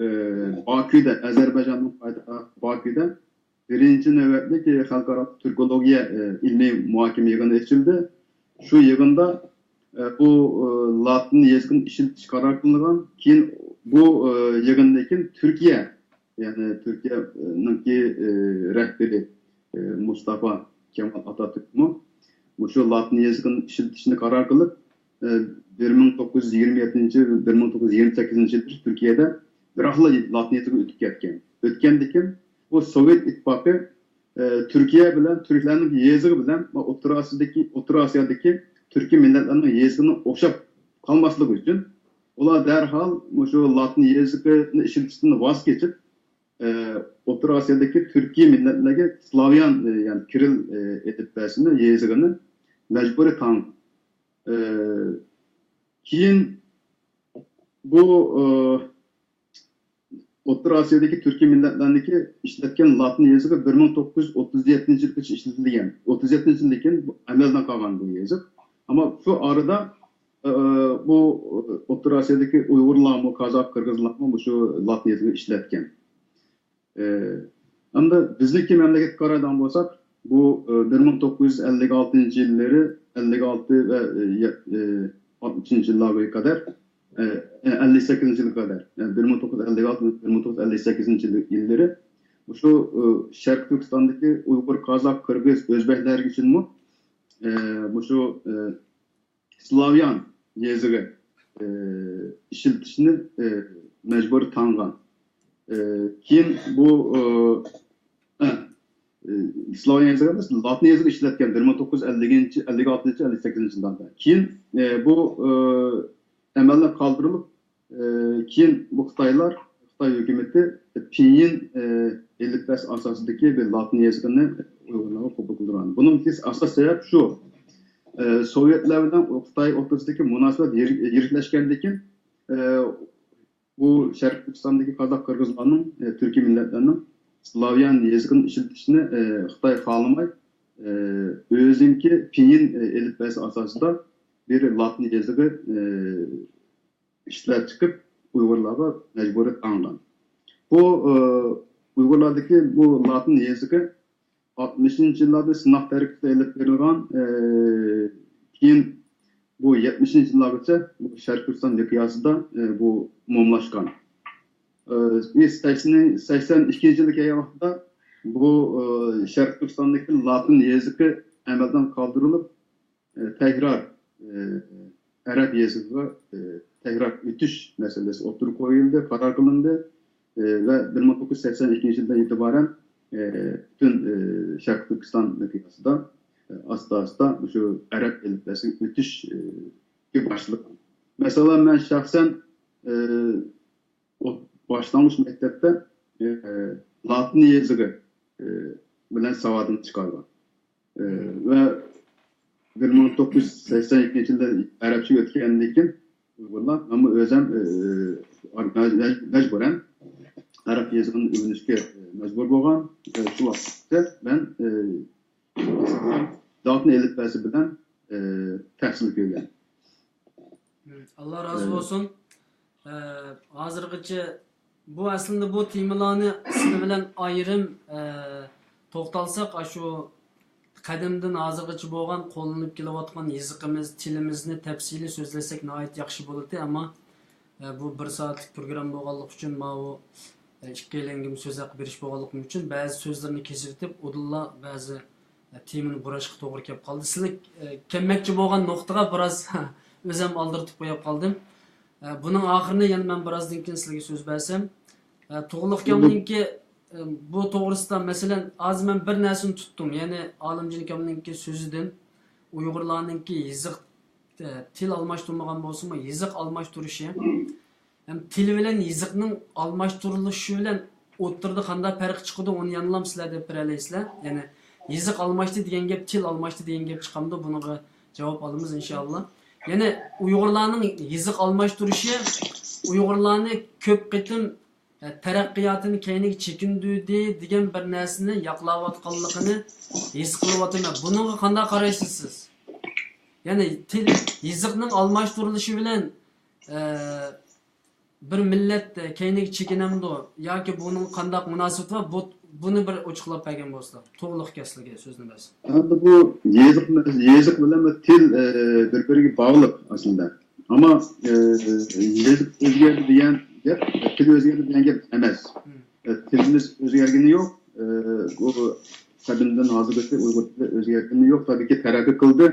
ئى، باكۇدا، ئەزەربەيجاننىڭ پايتەختى باكۇدا بىرىنچى نۆۋەتلىك خەلقئارا تۈركولوگىيە، ئى، ئىلمىي مۇھاكىمە يىغىنى ئېچىلدى. شۇ يىغىندا، ئى، بۇ، ئى، لاتىن يېزىقىنى ئىشلىتىش قارار قىلىنغان. كېيىن بۇ، ئى، يىغىندىن كېيىن تۈركىيە، يەنى تۈركىيەنىڭكى، ئى، رەھبىرى، ئى، مۇستافا كېمال ئاتاتۈركمۇ مۇشۇ لاتىن يېزىقىنى ئىشلىتىشنى قارار قىلىپ، ئى، بىر مىڭ توققۇز يۈز يىگىرمە يەتتىنچى، بىر مىڭ توققۇز يۈز يىگىرمە سەككىزىنچى يىلى تۈركىيەدە بىراقلا لاتىن يېزىقىغا ئۆتۈپ كەتكەن. ئۆتكەندىن كېيىن بۇ سوۋېت ئىتتىپاقى، ئى، تۈركىيە بىلەن تۈركلەرنىڭ يېزىقى بىلەن ئوتتۇرا ئاسىيادىكى، ئوتتۇرا ئاسىيادىكى تۈركىي مىللەتلەرنىڭ يېزىقىنىڭ ئوخشاپ قالماسلىقى ئۈچۈن ئۇلار دەرھال مۇشۇ لاتىن يېزىقىنى ئىشلىتىشتىن ۋاز كېچىپ، ئى، ئوتتۇرا ئاسىيادىكى تۈركىي مىللەتلەرگە سلاۋيان، ئى، يەنى كىرىل، ئى، ئېلىپبەسىنى، يېزىقىنى مەجبۇرىي تاڭ-، ئى، كېيىن بۇ، ئى، ئوتتۇرا ئاسىيادىكى تۈركىي مىللەتلەرنىڭكى ئىشلەتكەن لاتىن يېزىقى بىر مىڭ توققۇز يۈز ئوتتۇز يەتتىنچى يىلغىچە ئىشلىتىلگەن. ئوتتۇز يەتتىنچى يىلدىن كېيىن ئەمەلدىن قالغان بۇ يېزىق. ئەمما شۇ ئارىدا، ئى، بۇ ئوتتۇرا ئاسىيادىكى ئۇيغۇرلارمۇ، قازاق، قىرغىزلارمۇ مۇشۇ لاتىن يېزىقىنى ئىشلەتكەن. ئى، ئەمدى بىزنىڭكى مەملىكەتكە قارايدىغان بولساق، بۇ، ئى، بىر مىڭ توققۇز يۈز ئەللىك ئالتىنچى يىللىرى، ئەللىك ئالتە ۋە، ئى، يە-، ئى، ئاتمىشىنچى يىللارغا قەدەر، ئى، ئەللىك سەككىزىنچى يىلغا قەدەر، يەنى بىر مىڭ توققۇز يۈز ئەللىك ئالتە، بىر مىڭ توققۇز يۈز ئەللىك سەككىزىنچى يىللىرى مۇشۇ، ئى، شەرقىي تۈركىستاندىكى ئۇيغۇر، قازاق، قىرغىز، ئۆزبەكلەرگە ئۈچۈنمۇ، ئى، مۇشۇ، ئى، سلاۋيان يېزىقى، ئى، ئىشلىتىشنى، ئى، مەجبۇرىي تاڭغان. ئى، كېيىن بۇ، ئى، ئى، سلاۋيان يېزىقى ئەمەس، لاتىن يېزىقى ئىشلەتكەن بىر مىڭ توققۇز يۈز ئەللىكىنچى، ئەللىك ئالتىنچى، ئەللىك سەككىزىنچى يىللاردا. كېيىن، ئى، بۇ، ئى، ئەمەلدىن قالدۇرۇلۇپ، ئى، كېيىن بۇ خىتايلار، خىتاي ھۆكۈمىتى پىنيىن، ئى، ئېلىپبەسى ئاساسىدىكى بىر لاتىن يېزىقىنى ئۇيغۇرلارغا قوبۇل قىلدۇرغان. بۇنىڭ ئاساس سەۋەب شۇ، ئى، سوۋېتلار بىلەن خىتاي ئوتتۇرىسىدىكى مۇناسىۋەت يىر-، يىرىكلەشكەندىن كېيىن، ئى، بۇ شەرقىي تۈركىستاندىكى قازاق قىرغىزلارنىڭ، ئى، تۈركىي مىللەتلەرنىڭ سلاۋيان يېزىقىنى ئىشلىتىشىنى، ئى، خىتاي خالىماي، ئى، ئۆزىنىڭكى پىنيىن، ئى، ئېلىپبەسى ئاساسىدا بىر لاتىن يېزىقى، ئى، ئىشلەپ چىقىپ، ئۇيغۇرلارغا مەجبۇرىي تاڭغان. بۇ، ئى، ئۇيغۇرلاردىكى بۇ لاتىن يېزىقى ئاتمىشىنچى يىللاردا سىناق تەرىقىسىدە ئېلىپ بېرىلغان، ئى، كېيىن بۇ يەتمىشىنچى يىللارغىچە بۇ شەرقىي تۈركىستان مىقياسىدا، ئى، بۇ ئومۇملاشقان. ئى، سەكسەن، سەكسەن ئىككىنچى يىلغا كەلگەن ۋاقىتتا بۇ، ئى، شەرقىي تۈركىستاندىكى لاتىن يېزىقى ئەمەلدىن قالدۇرۇلۇپ، ئى، تەكرار، ئى، ئەرەب يېزىقىغا، ئى، تەكرار ئۆتۈش مەسىلىسى ئوتتۇرىغا قويۇلدى، قارار قىلىندى. ئى، ۋە بىر مىڭ توققۇز يۈز سەكسەن ئىككىنچى يىلدىن ئېتىبارەن، ئى، پۈتۈن، ئى، شەرقىي تۈركىستان مىقياسىدا، ئى، ئاستا-ئاستا شۇ ئەرەب ئېلىپبەسىگە ئۆتۈش، ئى، باشلىغان. مەسىلەن، مەن شەخسەن، ئى، ئوت-، باشلانغۇچ مەكتەپتە، ئى، لاتىن يېزىقى، ئى، بىلەن ساۋادىمنى چىقارغان. ئى، ۋە بىر مىڭ توققۇز يۈز سەكسەن ئىككىنچى يىلدا ئەرەبچىگە ئۆتكەندىن كېيىن ئۇيغۇرلار، مەنمۇ ئۆزۈم، ئى، مەج-، مەجبۇرەن ئەرەب يېزىقىنى ئۆگىنىشكە مەجبۇر بولغان. ئى، شۇ ۋاقىتتا مەن، ئى، لاتىن ئېلىپبەسى بىلەن، ئى، تەھسىل كۆرگەن. ئاللا رازى بولسۇن. ئى، ھازىرغىچە بۇ ئەسلىندە بۇ تېمىلارنى ئىسمى بىلەن ئايرىم، ئە، توختالساق، ئاشۇ قەدىمدىن ھازىرغىچە بولغان قوللىنىپ كېلىۋاتقان يېزىقىمىز، تىلىمىزنى تەپسىلىي سۆزلەسەك ناھايىتى ياخشى بولاتتى، ئەمما، ئە، بۇ بىر سائەتلىك پروگرامما بولغانلىقى ئۈچۈن، ماۋۇ، ئە، ئىككىيلەنگىمۇ سۆز ھەققى بېرىش بولغانلىقىم ئۈچۈن بەزى سۆزلىرىنى كېسىۋېتىپ، ئۇدۇللا بەزى، ئە، تېمىنى بۇراشقا توغرا كەپ قالدى. سىلەر، ئە، كەلمەكچى بولغان نۇقتىغا بىراز ئۆزۈم ئالدىرىتىپ قويۇپ قالدىم. ئە، بۇنىڭ ئاخىرىنى يەنە مەن بىرازدىن كېيىن سىلەرگە سۆز بەرسەم. ئە، تۇغلۇق ئاكامنىڭكى، ئە، بۇ توغرىسىدا، مەسىلەن، ھازىر مەن بىر نەرسىنى تۇتتۇم. يەنى ئالىمجان ئاكامنىڭكى سۆزىدىن ئۇيغۇرلارنىڭكى يېزىق، ئە، تىل ئالماشتۇرمىغان بولسىمۇ، يېزىق ئالماشتۇرۇشى ھەم تىل بىلەن يېزىقنىڭ ئالماشتۇرۇلۇشى بىلەن ئوتتۇرىدا قانداق پەرق چىقىدۇ، ئۇنى يەنىلا سىلەر دەپ بېرەلەيسىلەر. يەنى يېزىق ئالماشتى دېگەن گەپ، تىل ئالماشتى دېگەن گەپ چىقامدۇ؟ بۇنىڭغا جاۋاب ئالىمىز، ئىنشائاللا. يەنى ئۇيغۇرلارنىڭ يېزىق ئالماشتۇرۇشى ئۇيغۇرلارنى كۆپ قېتىم، ئە، تەرەققىياتىنى كەينىگە چېكىندۈردى دېگەن بىر نەرسىنى ياقلاۋاتقانلىقىنى ھېس قىلىۋاتىمەن. بۇنىڭغا قانداق قارايسىز سىز؟ يەنى تىل، يېزىقنىڭ ئالماشتۇرۇلۇشى بىلەن، ئە، بىر مىللەت كەينىگە چېكىنەمدۇ ياكى بۇنىڭ قانداق مۇناسىۋىتى بار؟ بۇ، بۇنى بىر ئوچۇقلاپ بەرگەن بولسىلا، توغرىلىق ئىكەن سىلەرگە سۆزنى بەرسەم. ئەمدى بۇ يېزىق، يېزىق بىلەن بۇ تىل، ئە، بىر-بىرىگە باغلىق ئەسلىدە. ئەمما، ئە، يېزىق ئۆزگەردى دېگەن گەپ، تىل ئۆزگەردى دېگەن گەپ ئەمەس. مم. ئە، تىلىمىز ئۆزگەرگىنى يوق. ئە، بۇ قەدىمدىن ھازىرغىچە ئۇيغۇر تىلى ئۆزگەرگىنى يوق. تەبىئىي تەرەققىي قىلدى.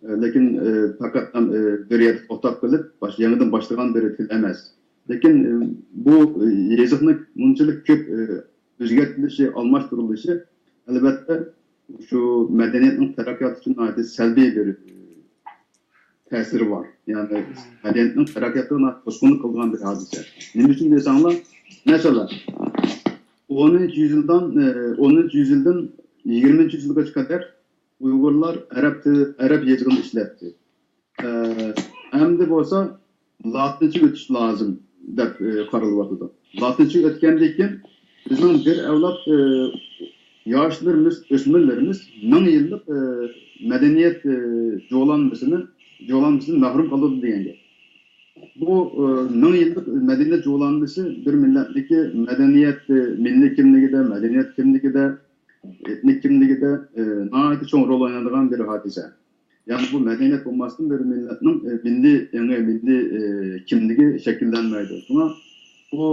ئە، لېكىن، ئە، پەقەت، ئە، بىر يەردە توختاپ قېلىپ، باش-، يېڭىدىن باشلىغان بىر تىل ئەمەس. لېكىن، ئە، بۇ، ئە، يېزىقنىڭ مۇنچىلىك كۆپ، ئە، ئۆزگەرتىلىشى، ئالماشتۇرۇلۇشى، ئەلۋەتتە، شۇ مەدەنىيەتنىڭ تەرەققىياتى ئۈچۈن ناھايىتى سەلبىي بىر، ئە، تەسىرى بار. يەنى مەدەنىيەتنىڭ تەرەققىياتىغا ناھايىتى توسقۇنلۇق قىلىدىغان بىر ھادىسە. نېمە ئۈچۈن دېسەڭلار، مەسىلەن، ئونىنچى يۈزيىلدىن، ئە، ئونىنچى يۈزيىلدىن يىگىرمىنچى يۈزيىلغىچە قەدەر ئۇيغۇرلار ئەرەب تىلى، ئەرەب يېزىقىنى ئىشلەتتى. ئە، ئەمدى بولسا لاتىنچىغا ئۆتۈش لازىم دەپ، ئە، قارىلىۋاتىدۇ. لاتىنچىغا ئۆتكەندىن كېيىن بىزنىڭ بىر ئەۋلاد، ئە، ياشلىرىمىز، ئۆسمۈرلىرىمىز مىڭ يىللىق، ئە، مەدەنىيەت، ئە، جۇغلانمىسىنى، جۇغلانمىسىدىن مەھرۇم قالىدۇ دېگەن گەپ. بۇ، ئە، مىڭ يىللىق مەدەنىيەت جۇغلانمىسى بىر مىللەتنىڭكى مەدەنىيەت، ئە، مىللىي كىملىكىدە، مەدەنىيەت كىملىكىدە، ئېتنىك كىملىكىدە، ئە، ناھايىتى چوڭ رول ئوينايدىغان بىر ھادىسە. يەنى بۇ مەدەنىيەت بولماستىن، بىر مىللەتنىڭ، ئە، مىللىي ئېڭى، مىللىي، ئە، كىملىكى شەكىللەنمەيدۇ. شۇڭا بۇ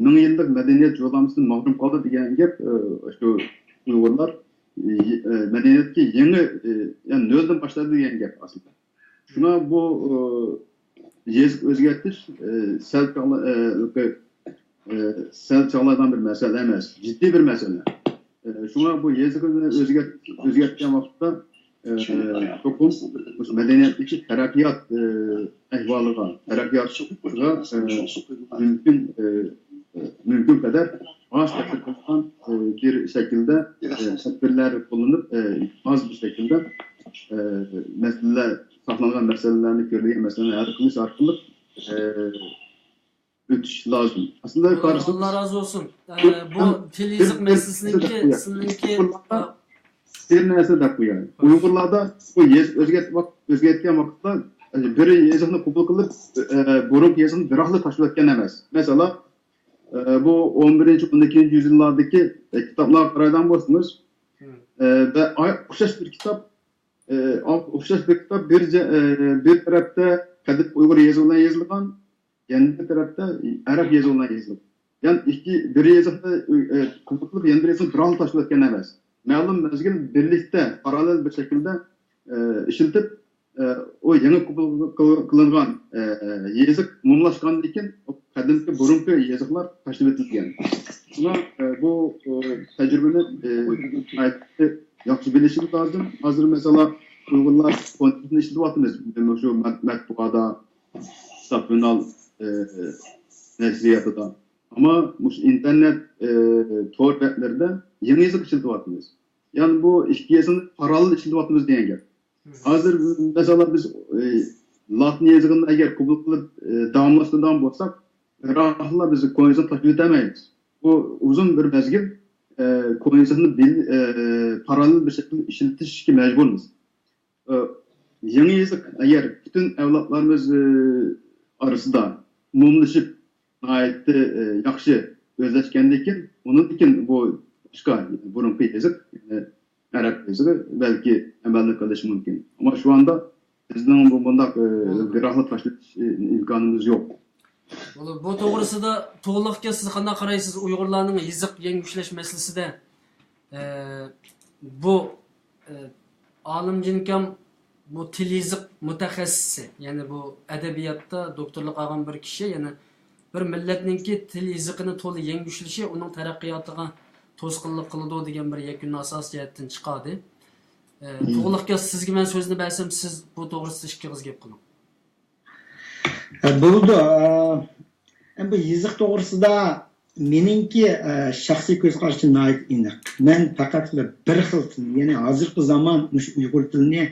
مىڭ يىللىق مەدەنىيەت جۇغلانمىسىدىن مەھرۇم قالدى دېگەن گەپ، ئە، شۇ ئۇيغۇرلار، ئە، ئە، مەدەنىيەتكە يېڭى، ئە، يەنى نۆلدىن باشلايدۇ دېگەن گەپ ئەسلىدە. شۇڭا بۇ، ئە، يېزىق ئۆزگەرتىش، ئە، سەل چاغلا-، ئە، ئە، سەل چاغلايدىغان بىر مەسىلە ئەمەس، جىددىي بىر مەسىلە. ئە، شۇڭا بۇ يېزىقنى ئۆزگەرت-، ئۆزگەرتكەن ۋاقىتتا، ئە، چوقۇم مۇشۇ مەدەنىيەتتىكى تەرەققىيات، ئە، ئەھۋالىغا، تەرەققىياتىغا، ئە، مۇمكىن، ئە، مۇمكىن قەدەر ئاز تەسىر قىلغان، ئە، بىر شەكىلدە، ئە، تەدبىرلەر قوللىنىپ، ئە، ئاز بىر شەكىلدە، ئە، مەسىلىلەر، ساقلانغان مەسىلىلەرنى، كۆرۈلگەن مەسىلىلەرنى ھەل قىلىش ئارقىلىق، ئە، ئۆتۈش لازىم. ئەسلىدە قارىسىڭىز، ئاللا رازى بولسۇن. ئە، بۇ تىل يېزىق مەسىلىسىنىڭكى، سىلىنىڭكى، بىر نەرسە دەپ قوياي. ئۇيغۇرلاردا بۇ يېزىق ئۆزگەرت-، ئۆزگەرتكەن ۋاقىتتا، ئە، بىر يېزىقنى قوبۇل قىلىپ، ئە، بۇرۇنقى يېزىقنى بىراقلا تاشلىۋەتكەن ئەمەس. مەسىلەن، ئە، بۇ ئون بىرىنچى، ئون ئىككىنچى يۈزيىللاردىكى، ئە، كىتابلارغا قارايدىغان بولسىڭىز، ئە، بە-، ئاي-، ئوخشاش بىر كىتاب، ئە، ئوخشاش بىر كىتاب بىر جە-، ئە، بىر تەرەپتە قەدىم ئۇيغۇر يېزىقى بىلەن يېزىلغان، يەنە بىر تەرەپتە ئەرەب يېزىقى بىلەن يېزىلغان. يەنى ئىككى، بىر يېزىقنى، ئە، قوبۇل قىلىپ، يەنە بىر يېزىقنى بىراقلا تاشلىۋەتكەن ئەمەس. مەلۇم مەزگىل بىرلىكتە، پاراللېل بىر شەكىلدە، ئە، ئىشلىتىپ، ئە، ئۇ يېڭى قوبۇل قىل-، قىلىنغان، ئە، يېزىق ئومۇملاشقاندىن كېيىن، قەدىمكى، بۇرۇنقى يېزىقلار تاشلىۋېتىلگەن. شۇڭا، ئە، بۇ، ئۇ، تەجرىبىنى، ئە، ناھايىتى ياخشى بىلىشىمىز لازىم. ھازىر، مەسىلەن، ئۇيغۇرلار فونېتىكىنى ئىشلىتىۋاتىمىز. مۇشۇ مەت-، مەتبۇئادا، كىتاب، ژۇرنال، ئە، نەشرىياتىدا. ئەمما مۇشۇ ئىنتېرنېت، ئى، تور بەتلىرىدە يېڭى يېزىق ئىشلىتىۋاتىمىز. يەنى بۇ ئىككى يېزىقنى پاراللېل ئىشلىتىۋاتىمىز دېگەن گەپ. ھازىر، مەسىلەن، بىز، ئى، لاتىن يېزىقىنى ئەگەر قوبۇل قىلىپ، ئى، داۋاملاشتۇرىدىغان بولساق، بىراقلا بىز كونا يېزىقنى تاشلىۋېتەلمەيمىز. بۇ ئۇزۇن بىر مەزگىل، ئى، كونا يېزىقنى بىل-، ئى، پاراللېل بىر شەكىلدە ئىشلىتىشكە مەجبۇرمىز. ئى، يېڭى يېزىق ئەگەر پۈتۈن ئەۋلادلىرىمىز، ئى، ئارىسىدا ئومۇملىشىپ، ناھايىتى، ئى، ياخشى ئۆزلەشكەندىن كېيىن، ئۇنىڭدىن كېيىن بۇ باشقا بۇرۇنقى يېزىق، يەنى ئەرەب يېزىقى بەلكى ئەمەلدىن قېلىشى مۇمكىن. ئەمما شۇ ئاندا بىزنىڭ بۇ، بۇنداق، ئى، بىراقلا تاشلىۋېتىش، ئى، ئىمكانىمىز يوق. بۇ، بۇ توغرىسىدا تۇغلۇق ئاكا، سىز قانداق قارايسىز ئۇيغۇرلارنىڭ يېزىق يەڭگۈشلەش مەسىلىسىدە؟ ئى، بۇ، ئى، ئالىمجان ئاكام بۇ تىل يېزىق مۇتەخەسسىسى، يەنى بۇ ئەدەبىياتتا دوكتورلۇق ئالغان بىر كىشى، يەنى بىر مىللەتنىڭكى تىل يېزىقىنى تولا يەڭگۈشلىشى ئۇنىڭ تەرەققىياتىغا توسقۇنلۇق قىلىدۇ دېگەن بىر يەكۈننى ئاساس جەھەتتىن چىقاردى. ئى، تۇغلۇق ئاكا، سىزگە مەن سۆزنى بەرسەم، سىز بۇ توغرىسىدا ئىككى ئېغىز گەپ قىلىڭ. ھە، بولىدۇ. ئە، بۇ يېزىق توغرىسىدا مېنىڭكى، ئە، شەخسىي كۆز قارىشىم ناھايىتى ئېنىق. مەن پەقەتلا بىر خىل تىل، يەنى ھازىرقى زامان مۇشۇ ئۇيغۇر تىلىنى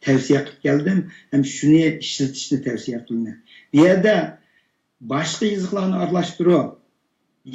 تەۋسىيە قىلىپ كەلدىم ھەم شۇنى ئىشلىتىشنى تەۋسىيە قىلىمەن. بۇ يەردە باشقا يېزىقلارنى ئارىلاشتۇرۇپ،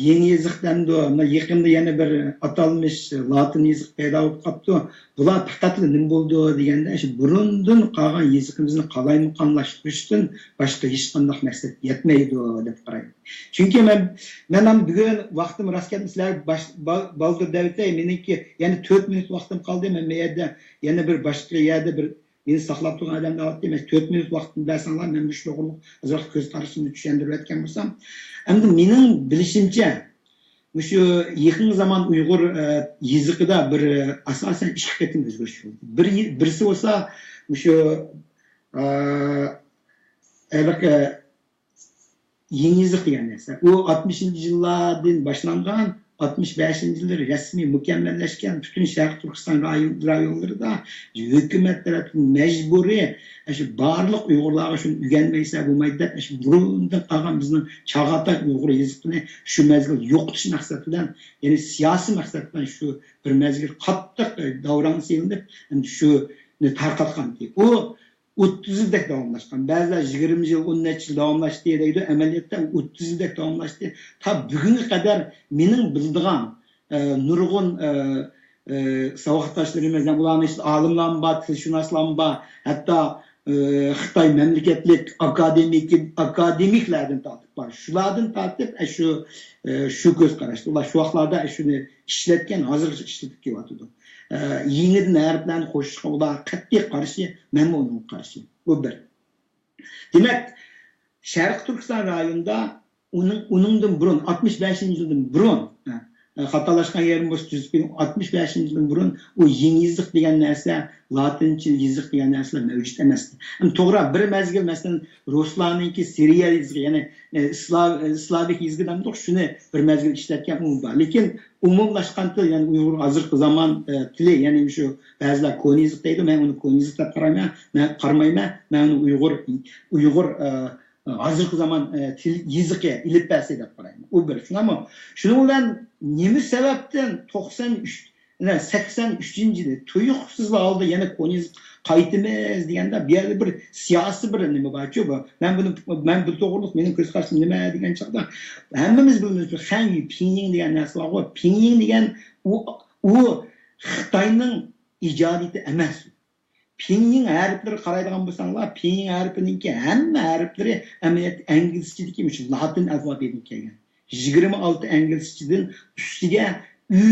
يېڭى يېزىق دەمدۇ، مانا يېقىندا يەنە بىر ئاتالمىش لاتىن يېزىقى پەيدا بولۇپ قاپتۇ. بۇلار پەقەتلا نېمە بولىدۇ دېگەندە، شۇ بۇرۇندىن قالغان يېزىقىمىزنى قالايمىقانلاشتۇرۇشتىن باشقا ھېچقانداق مەقسەت يەتمەيدۇ دەپ قارايمەن. چۈنكى مەن، مەن ھەم بۈگۈن ۋاقتىم راست كەتمىسە سىلەرگە باش-، با-، بالدۇر دەۋېتەي، مېنىڭكى يەنە تۆت مىنۇت ۋاقتىم قالدى. مەن بۇ يەردە يەنە بىر باشقا يەردە بىر مېنى ساقلاپ تۇرغان ئادەملەر ئاۋاتتى، مەن تۆت مىنۇت ۋاقىتنى بەرسەڭلار، مەن مۇشۇ توغرىلىق ئازراق كۆز قارىشىمنى چۈشەندۈرۈۋەتكەن بولسام. ئەمدى مېنىڭ بىلىشىمچە، مۇشۇ يېقىنقى زامان ئۇيغۇر، ئە، يېزىقىدا بىر، ئە، ئاساسەن ئىككى قېتىم ئۆزگىرىش بولدى. بىر، بىرسى بولسا مۇشۇ، ئە، ھېلىقى يېڭى يېزىق دېگەن نەرسە. ئۇ ئاتمىشىنچى يىللاردىن باشلانغان، ئاتمىش بەشىنچى يىللىرى رەسمىي مۇكەممەللەشكەن، پۈتۈن شەرقىي تۈركىستان رايون-، رايونلىرىدا ھۆكۈمەت تەرەپتىن مەجبۇرىي، ئاشۇ بارلىق ئۇيغۇرلارغا شۇنى ئۆگەنمەيسە بولمايدۇ دەپ، ئاشۇ بۇرۇندىن قالغان بىزنىڭ چاغاتاي ئۇيغۇر يېزىقىنى شۇ مەزگىل يوقىتىش مەقسەت بىلەن، يەنى سىياسىي مەقسەت بىلەن شۇ بىر مەزگىل قاتتىق داۋراڭغا سېلىنىپ، ئەمدى شۇنى تارقاتقانىدى. ئۇ ئوتتۇز يىلدەك داۋاملاشقان. بەزىلەر يىگىرمە يىل، ئون نەچچە يىل داۋاملاشتى دەيدۇ. ئەمەلىيەتتە ئوتتۇز يىلدەك داۋاملاشتى. تا بۈگۈنگە قەدەر مېنىڭ بىلىدىغان، ئە، نۇرغۇن، ئە، ئە، ساۋاقداشلىرىمىز، ئۇلارنىڭ ئىچىدە ئالىملارمۇ بار، تىلشۇناسلارمۇ بار، ھەتتا، ئە، خىتاي مەملىكەتلىك ئاكادېمىك، ئاكادېمىكلەردىن تارتىپ بار. شۇلاردىن تارتىپ، ئە، شۇ، ئە، شۇ كۆز قاراشتا. ئۇلار شۇ ۋاقىتلاردا شۇنى ئىشلەتكەن، ھازىرغىچە ئىشلىتىپ كېلىۋاتىدۇ. ئە، يېڭىدىن ھەرپلەرنى قوشۇشقا ئۇلار قەتئىي قارشى، مەنمۇ ئۇنىڭغا قارشى. بۇ بىر. دېمەك، شەرقىي تۈركىستان رايونىدا ئۇنىڭ، ئۇنىڭدىن بۇرۇن، ئاتمىش بەشىنچى يىلدىن بۇرۇن، ئە، خاتالاشقان يېرىم بولسا تۈزىتىپ بېرىڭ، ئاتمىش بەشىنچى يىلدىن بۇرۇن ئۇ يېڭى يېزىق دېگەن نەرسە، لاتىنچە يېزىق دېگەن نەرسىلەر مەۋجۇت ئەمەستى. ئەمما توغرا، بىر مەزگىل، مەسىلەن، رۇسلارنىڭكى سىرىيە يېزىقى، يەنى، ئە، ئىسلا-، ئە، سلاۋىك يېزىقى دەمدۇق، شۇنى بىر مەزگىل ئىشلەتكەن ئۇ بار. لېكىن ئومۇملاشقان تىل، يەنى ئۇيغۇر ھازىرقى زامان، ئە، تىلى، يەنى شۇ بەزىلەر كونا يېزىق دەيدۇ، مەن ئۇنى كونا يېزىق دەپ قارايمەن، مەن قارىمايمەن، مەن ئۇنى ئۇيغۇر، ئۇيغۇر، ئە، ھازىرقى زامان، ئە، تىل يېزىقى، ئېلىپبەسى دەپ قارايمەن. ئۇ بىر. شۇنداقمۇ؟ شۇنىڭ بىلەن نېمە سەۋەبتىن توقسان ئۈچ، سەكسەن ئۈچىنچى يىلى تۇيۇقسىزلا ھالدا يەنە كونا يېزىققا قايتىمىز دېگەندە، بۇ يەردە بىر سىياسىي بىر نېمە بارچۇ بۇ. مەن بۇنى، مەن بۇ توغرىلىق مېنىڭ كۆز قارىشىم نېمە دېگەن چاغدا، ھەممىمىز بىلىمىز، خەنيۈ، پىڭيىڭ دېگەن نەرسە بارغۇ. پىڭيىڭ دېگەن ئۇ، ئۇ خىتاينىڭ ئىجادىيىتى ئەمەس. پىڭيىڭ ھەرپلىرىگە قارايدىغان بولساڭلار، پىڭيىڭ ھەرپىنىڭكى ھەممە ھەرپلىرى ئەمەلىيەتتە ئىنگلىزچىدىكى مۇشۇ لاتىن ئەلفابېتىدىن كەلگەن. يىگىرمە ئالتە ئىنگلىزچىدىن ئۈستىگە ئۈ،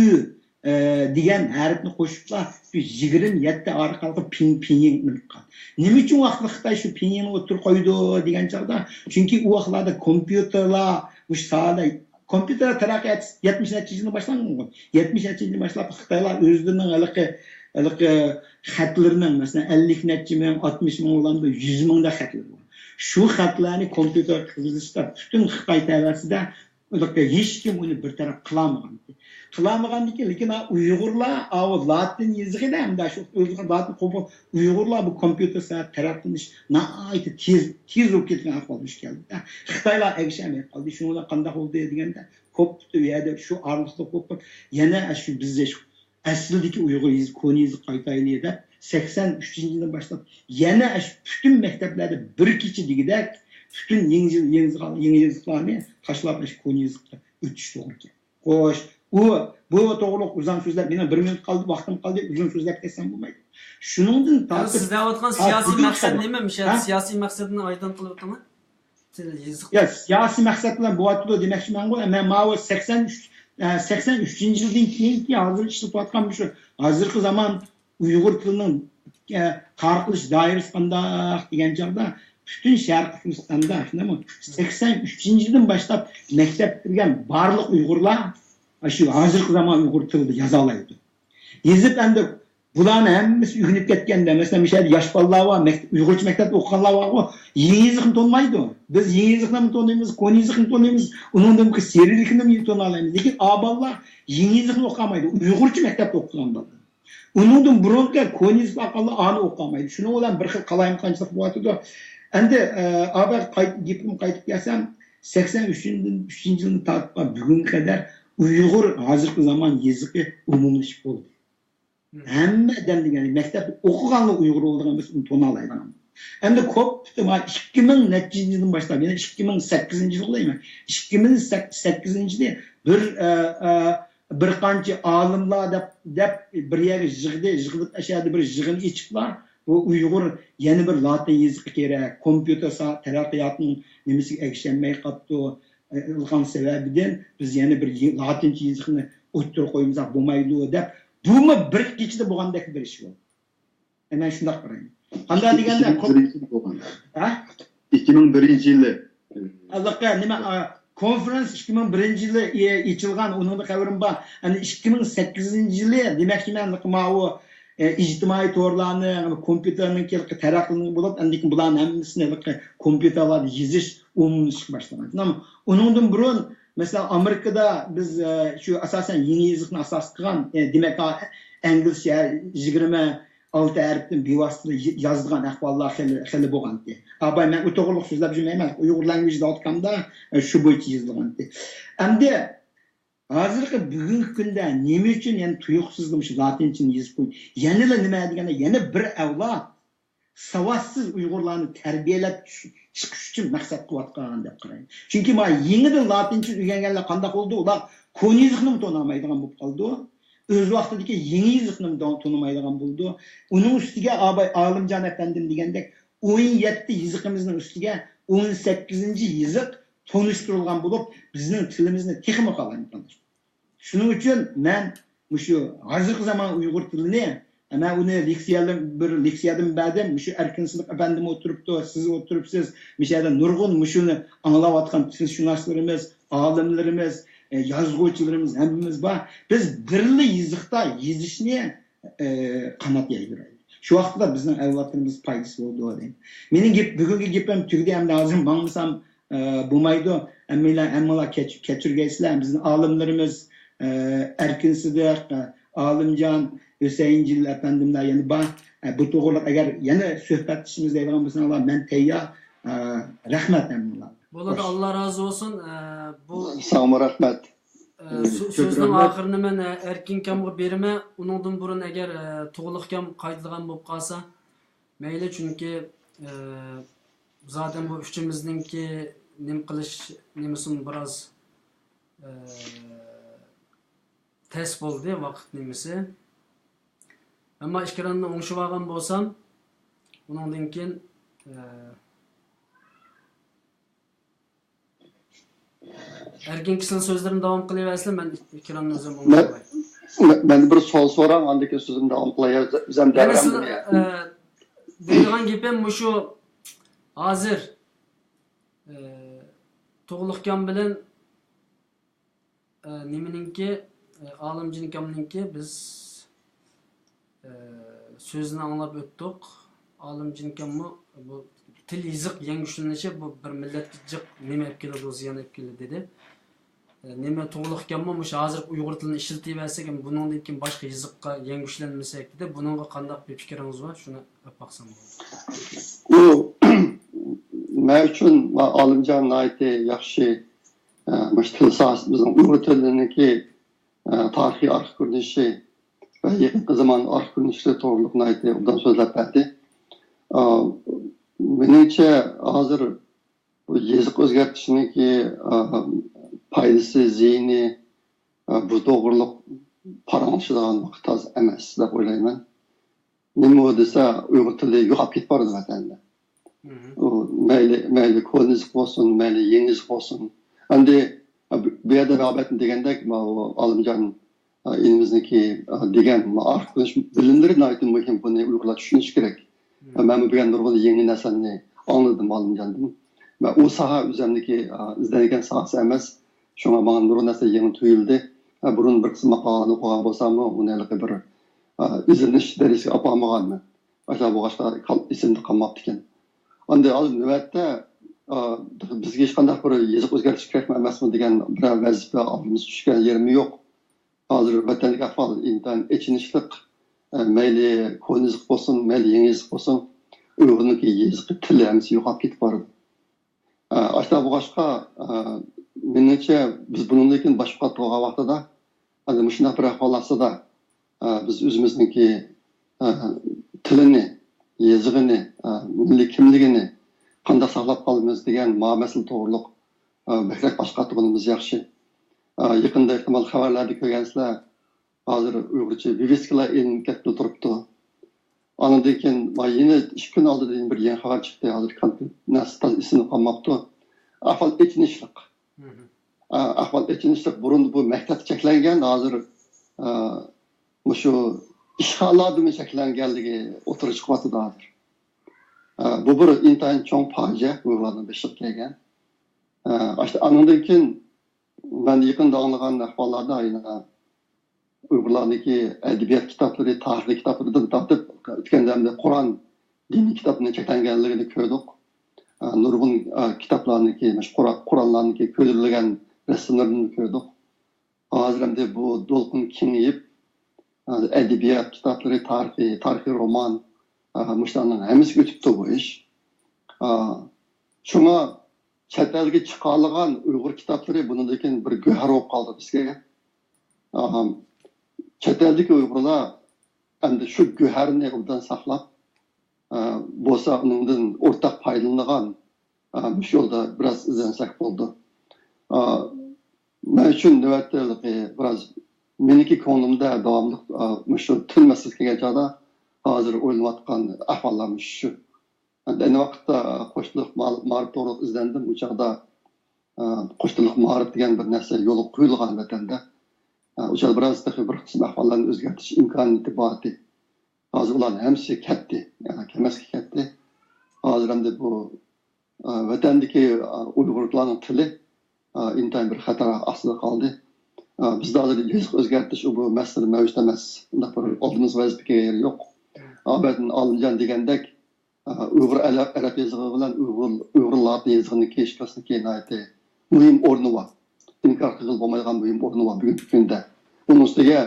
ئە، دېگەن ھەرپنى قوشۇپلا شۇ يىگىرمە يەتتە ئارقىلىق پىڭ، پىڭيىڭ بولۇپ قالدى. نېمە ئۈچۈن ۋاقىتلىق خىتاي شۇ پىڭيىڭنى ئوتتۇرىغا قويىدۇ دېگەن چاغدا، چۈنكى ئۇ ۋاقىتلاردا كومپيۇتېرلار، مۇشۇ ساھەدە كومپيۇتېر تەرەققىياتى يەتمىش نەچچە يىلدىن باشلانغان. يەتمىش نەچچە يىلدىن باشلاپ خىتايلار ئۆزلىرىنىڭ ھېلىقى، ھېلىقى خەتلىرىنىڭ، مەسىلەن، ئەللىك نەچچە مىڭ، ئاتمىش مىڭ بولامدۇ، يۈز مىڭدا خەتلىرى بار. شۇ خەتلەرنى كومپيۇتېرغا كىرگۈزۈشتە پۈتۈن خىتاي تەۋەسىدە ھېلىقى ھېچكىم ئۇنى بىر تەرەپ قىلالمىغانىدى. قىلالمىغاندىكىن، لېكىن ھا ئۇيغۇرلار ئاۋۇ لاتىن يېزىقىدا ھەمدە شۇ ئۆزىنىڭ لاتىن قوبۇل، ئۇيغۇرلار بۇ كومپيۇتېر سەنئەت تەرەققىي قىلىش ناھايىتى تېز، تېز بولۇپ كەتكەن ئەھۋالغا دۇچ كەلدى. خىتايلار ئەگىشەلمەي قالدى. شۇنىڭ بىلەن قانداق بولدى دېگەندە، قوپتى ئۇ يەردە شۇ ئارىلىقتا قوپۇپ، يەنە شۇ بىز ئەسلىدىكى ئۇيغۇر يېزىقى، كونا يېزىققا قايتايلى دەپ، سەكسەن ئۈچىنچى يىلدىن باشلاپ يەنە شۇ پۈتۈن مەكتەپلەردە بىر كېچە دېگۈدەك پۈتۈن يېڭى يېزىق-، يېڭى يېزىق-، يېڭى يېزىقلارنى تاشلاپ، شۇ كونا يېزىققا ئۆتۈش توغرا كەلدى. خوش، ئۇ، بۇ توغرۇلۇق ئۇزان سۆزلەپ، مېنىڭ بىر مىنۇت قالدى، ۋاقتىم قالدى، ئۇزۇن سۆزلەپ كەتسەم بولمايدۇ. شۇنىڭدىن تارتىپ، سىز دەۋاتقان سىياسىي مەقسەت نېمە؟ مۇشۇ سىياسىي مەقسەتنى ئايدىڭ قىلىپ ئۆتۈڭ. يا، سىياسىي مەقسەت بىلەن بولۇۋاتىدۇ دېمەكچىمەنغۇ. مەن ماۋۇ سەكسەن ئۈچ، ئە، سەكسەن ئۈچىنچى يىلدىن كېيىنكى ھازىر ئىشلىتىۋاتقان مۇشۇ ھازىرقى زامان ئۇيغۇر تىلىنىڭ، ئە، تارقىلىش دائىرىسى قانداق دېگەن چاغدا، پۈتۈن شەرقىي تۈركىستاندا، شۇنداقمۇ؟ سەكسەن ئۈچىنچى يىلدىن باشلاپ مەكتەپكە كىرگەن بارلىق ئۇيغۇرلار شۇ ھازىرقى زامان ئۇيغۇر تىلىدا يازالايدۇ. يېزىپ ئەمدى بۇلارنى ھەممىسى ئۆگىنىپ كەتكەندە، مەسىلەن، مۇشۇ يەردە ياش بالىلار بار، مەكتەپ، ئۇيغۇرچە مەكتەپتە ئوقۇغانلار بارغۇ، يېڭى يېزىقنى تونۇمايدۇ. بىز يېڭى يېزىقنىمۇ تونۇيمىز، كونا يېزىقنى تونۇيمىز، ئۇنىڭدىن كېيىن سىرىلىكنىمۇ تونۇيالايمىز. لېكىن ئا بالىلار يېڭى يېزىقنى ئوقۇيالمايدۇ، ئۇيغۇرچە مەكتەپتە ئوقۇغان بالىلار. ئۇنىڭدىن بۇرۇنقى كونا يېزىق ئارقىلىق ئانى ئوقۇيالمايدۇ. شۇنىڭ بىلەن بىر خىل قالايمىقانچىلىق بولۇۋاتىدۇ. ئەمدى، ئە، ئا بەك قايت-، گېپىمگە قايتىپ كەلسەم، سەكسەن ئۈچىنچى يىلدىن بۇيانغا قەدەر ئۇيغۇر ھازىرقى زامان يېزىقى ئومۇملىشىپ بولدى. ھەممە ئادەم دېگەن مەكتەپتە ئوقۇغانلا ئۇيغۇر بولىدىغان بولسا، ئۇنى تونالايدىغان. ئەمدى كوپ، مانا، ئىككى مىڭ نەچچىنچى يىلدىن باشلاپ، يەنى ئىككى مىڭ سەككىزىنچى يىل دەيمەن. ئىككى مىڭ سەككىزىنچى يىلى بىر، ئە، ئە، بىر قانچە ئالىملار دەپ، دەپ بىر يەرگە يىغدى، يىغىلىپ، ئەشەدە بىر يىغىن ئېچىپلا، بۇ ئۇيغۇر يەنە بىر لاتىن يېزىقى كېرەك، كومپيۇتېر سا-، تەرەققىياتنىڭ نېمىسىگە ئەگىشەلمەي قاپتۇ، ئېلىغان سەۋەبىدىن بىز يەنە بىر يى-، لاتىنچە يېزىقنى ئوتتۇرىغا قويمىساق بولمايدۇ دەپ، بۇمۇ بىر كېچىدە بولغاندەك بىر ئىش بۇ. مەن شۇنداق قارايمەن. قانداق دېگەندە، ئىككى مىڭ بىرىنچى يىل بولغان. ھە؟ ئىككى مىڭ بىرىنچى يىلى. ھېلىقى نېمە، ئا، كونفېرېنس ئىككى مىڭ بىرىنچى يىلى ئېچىلغان، ئۇنىڭدا خەۋىرىم بار. ئەنە ئىككى مىڭ سەككىزىنچى يىلى، دېمەكچىمەن، ماۋۇ، ئە، ئىجتىمائىي تورلارنىڭ، كومپيۇتېرنىڭ تەرەققىي بولۇپ، ئاندىن كېيىن بۇلارنىڭ ھەممىسىنى ھېلىقى كومپيۇتېرلاردا يېزىش ئومۇملىشىشكە باشلىغان. ئۇنىڭدىن بۇرۇن، مەسىلەن، ئامېرىكىدا بىز، ئە، شۇ ئاساسەن يېڭى يېزىقنى ئاساس قىلغان، ئە، دېمەك، ئا، ئىنگلىزچە يىگىرمە ئالتە ھەرپتىن بىۋاسىتە يازىدىغان ئەھۋاللار خېلى، خېلى بولغانتى. ئاباي، مەن ئۇ توغرىلىق سۆزلەپ يۈرمەيمەن. ئۇيغۇر لانگۋېج دوت كومدا، ئە، شۇ بويىچە يېزىلغانتى. ئەمدى ھازىرقى بۈگۈنكى كۈندە نېمە ئۈچۈن يەنە تۇيۇقسىزلا مۇشۇ لاتىنچىنى يېزىپ قويدى؟ يەنىلا نېمە دېگەندە، يەنە بىر ئەۋلاد ساۋاتسىز ئۇيغۇرلارنى تەربىيەلەپ چۈش-، چىقىش ئۈچۈن مەقسەت قىلىۋاتقان دەپ قارايمەن. چۈنكى مانا يېڭىدىن لاتىنچە ئۆگەنگەنلەر قانداق بولدى؟ ئۇلار كونا يېزىقنىمۇ تونۇمايدىغان بولۇپ قالىدۇ. ئۆز ۋاقتىدىكى يېڭى يېزىقنىمۇ تون-، تونۇمايدىغان بولىدۇ. ئۇنىڭ ئۈستىگە ئاباي-، ئالىمجان ئەپەندىم دېگەندەك، ئون يەتتە يېزىقىمىزنىڭ ئۈستىگە ئون سەككىزىنچى يېزىق تونۇشتۇرۇلغان بولۇپ، بىزنىڭ تىلىمىزنى تېخىمۇ قالايمىقانلاشتۇردى. شۇنىڭ ئۈچۈن مەن مۇشۇ ھازىرقى زامان ئۇيغۇر تىلىنى، مەن ئۇنى لېكسىيەلەر، بىر لېكسىيەدىمۇ بەردىم. مۇشۇ ئەركىن سىدىق ئەپەندىمۇ ئولتۇرۇپتۇ، سىز ئولتۇرۇپسىز. مۇشۇ يەردە نۇرغۇن مۇشۇنى ئاڭلاۋاتقان تىلشۇناسلىرىمىز، ئالىملىرىمىز، ئە، يازغۇچىلىرىمىز ھەممىمىز بار. بىز بىرلا يېزىقتا يېزىشنى، ئە، قانات يايدۇرايلى. شۇ ۋاقىتتا بىزنىڭ ئەۋلادلىرىمىز پايدىسى بولىدۇ دەيمەن. مېنىڭ گېپ، بۈگۈنكى گېپىم تۈگىدى، ئەمدى ھازىر ماڭمىسام، ئە، بولمايدۇ. ھەممىڭلار، ھەممىڭلار كەچ-، كەچۈرگەيسىلەر. بىزنىڭ ئالىملىرىمىز، ئە، ئەركىن سىدىق، ئە، ئالىمجان، ھۈسەيىن جېلىل ئەپەندىملەر يەنە بار. ئە، بۇ توغرىلىق ئەگەر يەنە سۆھبەتلىشىمىز دەيدىغان بولساڭلار، مەن تەييار. ئە، رەھمەت ھەممىڭلارغا. بولىدۇ، خوش. ئاللا رازى بولسۇن. ئە، بۇ، ساڭىمۇ رەھمەت. ئە، سۆ-، كۆپ سۆزنىڭ رەھمەت. ئاخىرىنى مەن، ئە، ئەركىن كامغا بېرىمەن. ئۇنىڭدىن بۇرۇن ئەگەر، ئە، تۇغلۇق كام قايتىدىغان بولۇپ قالسا، مەيلى، چۈنكى، ئە، زادەن بۇ ئۈچىمىزنىڭكى نېمە قىلىش نېمىسىمۇ بىراز، ئە، تەس بولدى ۋاقىت نېمىسى. ئەمما ئىكرامنى ئوڭشىۋالغان بولسام، ئۇنىڭدىن كېيىن، ئە، ئەركىن كىشىنىڭ سۆزلىرىنى داۋام قىلىۋەرسىلە، مەن ئىكرامنى ئۆزۈم مەن، ئوڭشىۋالاي. مەن، مەن بىر سوئال سوراڭ، ئاندىن كېيىن سۆزۈمنى داۋام قىلاي. ئۆزەم مەن دەۋرەم سىز-، بۇنى. ئە، دەيدىغان گېپىم مۇشۇ، ھازىر، ئە، تۇغلۇق كام بىلەن ئە، نېمىنىڭكى، ئە، ئالىمجان ئاكامنىڭكى بىز، ئە، سۆزىنى ئاڭلاپ ئۆتتۇق. ئالىمجان ئاكاممۇ بۇ تىل يېزىق يەڭگۈشلىنىشى بۇ بىر مىللەتكە جىق نېمە ئېلىپ كېلىدۇ، زىيان ئېلىپ كېلىدۇ دېدى. ئە، نېمە توغرىلىق ئىكەنمۇ، مۇشۇ ھازىر ئۇيغۇر تىلىنى ئىشلىتىۋەرسەك، بۇنىڭدىن كېيىن باشقا يېزىققا يەڭگۈشلەنمىسەك دېدى. بۇنىڭغا قانداق بىر پىكرىڭىز بار؟ شۇنى ئېلىپ باقسام بولىدۇ. ئۇ، مەن ئۈچۈن ئالىمجان ناھايىتى ياخشى ئە، مۇشۇ تىل ساھەسى، بىزنىڭ ئۇيغۇر تىلىنىڭكى، ئە، تارىخىي ئارقا كۆرۈنۈشى ۋە يېقىنقى زامان ئارقا كۆرۈنۈشلىرى توغرىلىق ناھايىتى ئوبدان سۆزلەپ بەردى. ئە، مېنىڭچە، ھازىر بۇ يېزىق ئۆزگەرتىشنىڭكى، ئە، پايدىسى، زىيىنى، ئە، بۇ توغرىلىق پاراڭلىشىدىغان ۋاقىت ھازىر ئەمەس دەپ ئويلايمەن. نېمە دېسە، ئۇيغۇر تىلى يوقاپ كېتىپ بارىدۇ ۋەتەندە. مھم. ئۇ، مەيلى، مەيلى كونا يېزىق بولسۇن، مەيلى يېڭى يېزىق بولسۇن. ئەمدى بۇ يەردە رىغبەتنى دېگەندەك، ماۋۇ ئالىمجان ئىنىمىزنىڭكى دېگەن ئارقا كۆرۈنۈش بىلىملىرى ناھايىتى مۇھىم، بۇنى ئۇيغۇرلار چۈشىنىشى كېرەك. مەنمۇ بۈگۈن نۇرغۇن يېڭى نەرسىلەرنى ئاڭلىدىم ئالىمجاندىن. ۋە ئۇ ساھە ئۆزۈمنىڭكى ئىزدەنگەن ساھەسى ئەمەس. شۇڭا ماڭا نۇرغۇن نەرسە يېڭى تۇيۇلدى. بۇرۇن بىر قىسىم ماقالىلەرنى ئوقۇغان بولساممۇ، ئۇنى ھېلىقى بىر ئىزدىنىش دەرىجىسىگە ئاپارمىغانمەن. ئاشۇنداق بولغاچقا، ئېسىمدە قالماپتىكەن. ئەمدى ھازىر نۆۋەتتە، ئا، بىزگە ھېچقانداق بىر يېزىق ئۆزگەرتىش كېرەكمۇ ئەمەسمۇ دېگەن بىرەر ۋەزىپە ئالدىمىزغا چۈشكەن يېرىمۇ يوق. ھازىر ۋەتەندىكى ئەھۋال ئىنتايىن ئېچىنىشلىق. ئە، مەيلى كونا يېزىق بولسۇن، مەيلى يېڭى يېزىق بولسۇن، ئۇيغۇرنىڭكى يېزىقى، تىلى ھەممىسى يوقاپ كېتىپ بارىدۇ. ئە، ئاشۇنداق بولغاچقا، ئە، مېنىڭچە بىز بۇنىڭدىن كېيىن باشقا تۇرغان ۋاقتىدا، ئەنە مۇشۇنداق بىر ئەھۋال ئاستىدا، ئە، بىز ئۆزىمىزنىڭكى، ئە، تىلىنى، يېزىقىنى، ئە، مىللىي كىملىكىنى قانداق ساقلاپ قالىمىز دېگەن ما مەسىلە توغرۇلۇق، ئە، بەكرەك باش قاتۇرغىنىمىز ياخشى. ئە، يېقىندا ئېھتىمال خەۋەرلەردە كۆرگەنسىلەر، ھازىر ئۇيغۇرچە ۋىۋىسكىلار ئېلىنىپ كەتكىلى تۇرۇپتۇ. ئاندىن كېيىن، ما، يەنە ئىككى كۈن ئالدىدا يەنە بىر يېڭى خەۋەر چىقتى. ھازىر كونكرېت نەرسە تازا ئېسىمدە قالماپتۇ. ئەھۋال ئېچىنىشلىق. ئە، ئەھۋال ئېچىنىشلىق. بۇرۇن بۇ مەكتەپتە چەكلەنگەن، ھازىر، ئە، مۇشۇ ئىشخانىلاردىمۇ چەكلەنگەنلىكى ئوتتۇرىغا چىقىۋاتىدۇ ھازىر. ئە، بۇ بىر ئىنتايىن چوڭ پاجىئە ئۇيغۇرلارنىڭ بېشىغا كەلگەن. ئە، ئاشۇ، ئانىڭدىن كېيىن مەن يېقىندا ئاڭلىغان ئەھۋاللاردا يەنە ئۇيغۇرلارنىڭكى ئەدەبىيات كىتابلىرى، تارىخىي كىتابلىرىدىن تارتىپ، ئۆتكەندە ئەمدى قۇرئان، دىنىي كىتابنى چەكلەنگەنلىكىنى كۆردۇق. ئە، نۇرغۇن، ئە، كىتابلارنىڭكى، مۇشۇ قۇرا-، قۇرئانلارنىڭكى كۆيدۈرۈلگەن رەسىملىرىنى كۆردۇق. ھازىر ئەمدى بۇ دولقۇن كېڭىيىپ، ھازىر ئەدەبىيات كىتابلىرى، تارىخىي، تارىخىي رومان، ئە، مۇشۇلارنىڭ ھەممىسىگە ئۆتۈپتۇ بۇ ئىش. ئە، شۇڭا چەت ئەلگە چىقالىغان ئۇيغۇر كىتابلىرى بۇنىڭدىن كېيىن بىر گۆھەر بولۇپ قالدى بىزگە. ئاھا. چەت ئەلدىكى ئۇيغۇرلار ئەمدى شۇ گۆھەرنى ئوبدان ساقلاپ، ئا، بولسا ئۇنىڭدىن ئورتاق پايدىلىنىدىغان، ئا، مۇشۇ يولدا بىراز ئىزدەنسەك بولىدۇ. ئا، مەن ئۈچۈن نۆۋەتتە بىراز مېنىڭكى كۆڭلۈمدە داۋاملىق، ئا، مۇشۇ تىل مەسىلىسى كەلگەن چاغدا ھازىر ئويلىنىۋاتقان ئەھۋاللار مۇشۇ. ئەينى ۋاقىتتا قوش تىللىق مائارىپ توغرىلىق ئىزدەندىم. ئۇ چاغدا، ئە، قوش تىللىق مائارىپ دېگەن بىر نەرسە يولغا قويۇلغان ۋەتەندە. ئە، ئۇ چاغدا بىراز تېخى بىر قىسىم ئەھۋاللارنى ئۆزگەرتىش ئىمكانىيىتى بار ئىدى. ھازىر ئۇلارنىڭ ھەممىسى كەتتى. يەنى كەلمەسكە كەتتى. ھازىر ئەمدى بۇ، ئە، ۋەتەندىكى، ئە، ئۇيغۇرلارنىڭ تىلى، ئە، ئىنتايىن بىر خەتەر ئاستىدا قالدى. ئە، بىزدە ھازىر يېزىق ئۆزگەرتىش، ئۇ بۇ مەسىلە مەۋجۇت ئەمەس. ئۇنداق بىر ئالدىمىزغا ۋەزىپە كەلگەن يېرى يوق. ئابىدىن ئالىمجان دېگەندەك، ئۇيغۇر ئەرەب، ئەرەب يېزىقى بىلەن ئۇيغۇر، ئۇيغۇر لاتىن يېزىقىنىڭكى ئىككىلىسىنىڭكى ناھايىتى مۇھىم ئورنى بار. ئىنكار قىلغىلى بولمايدىغان مۇھىم ئورنى بار بۈگۈنكى كۈندە. بۇنىڭ ئۈستىگە،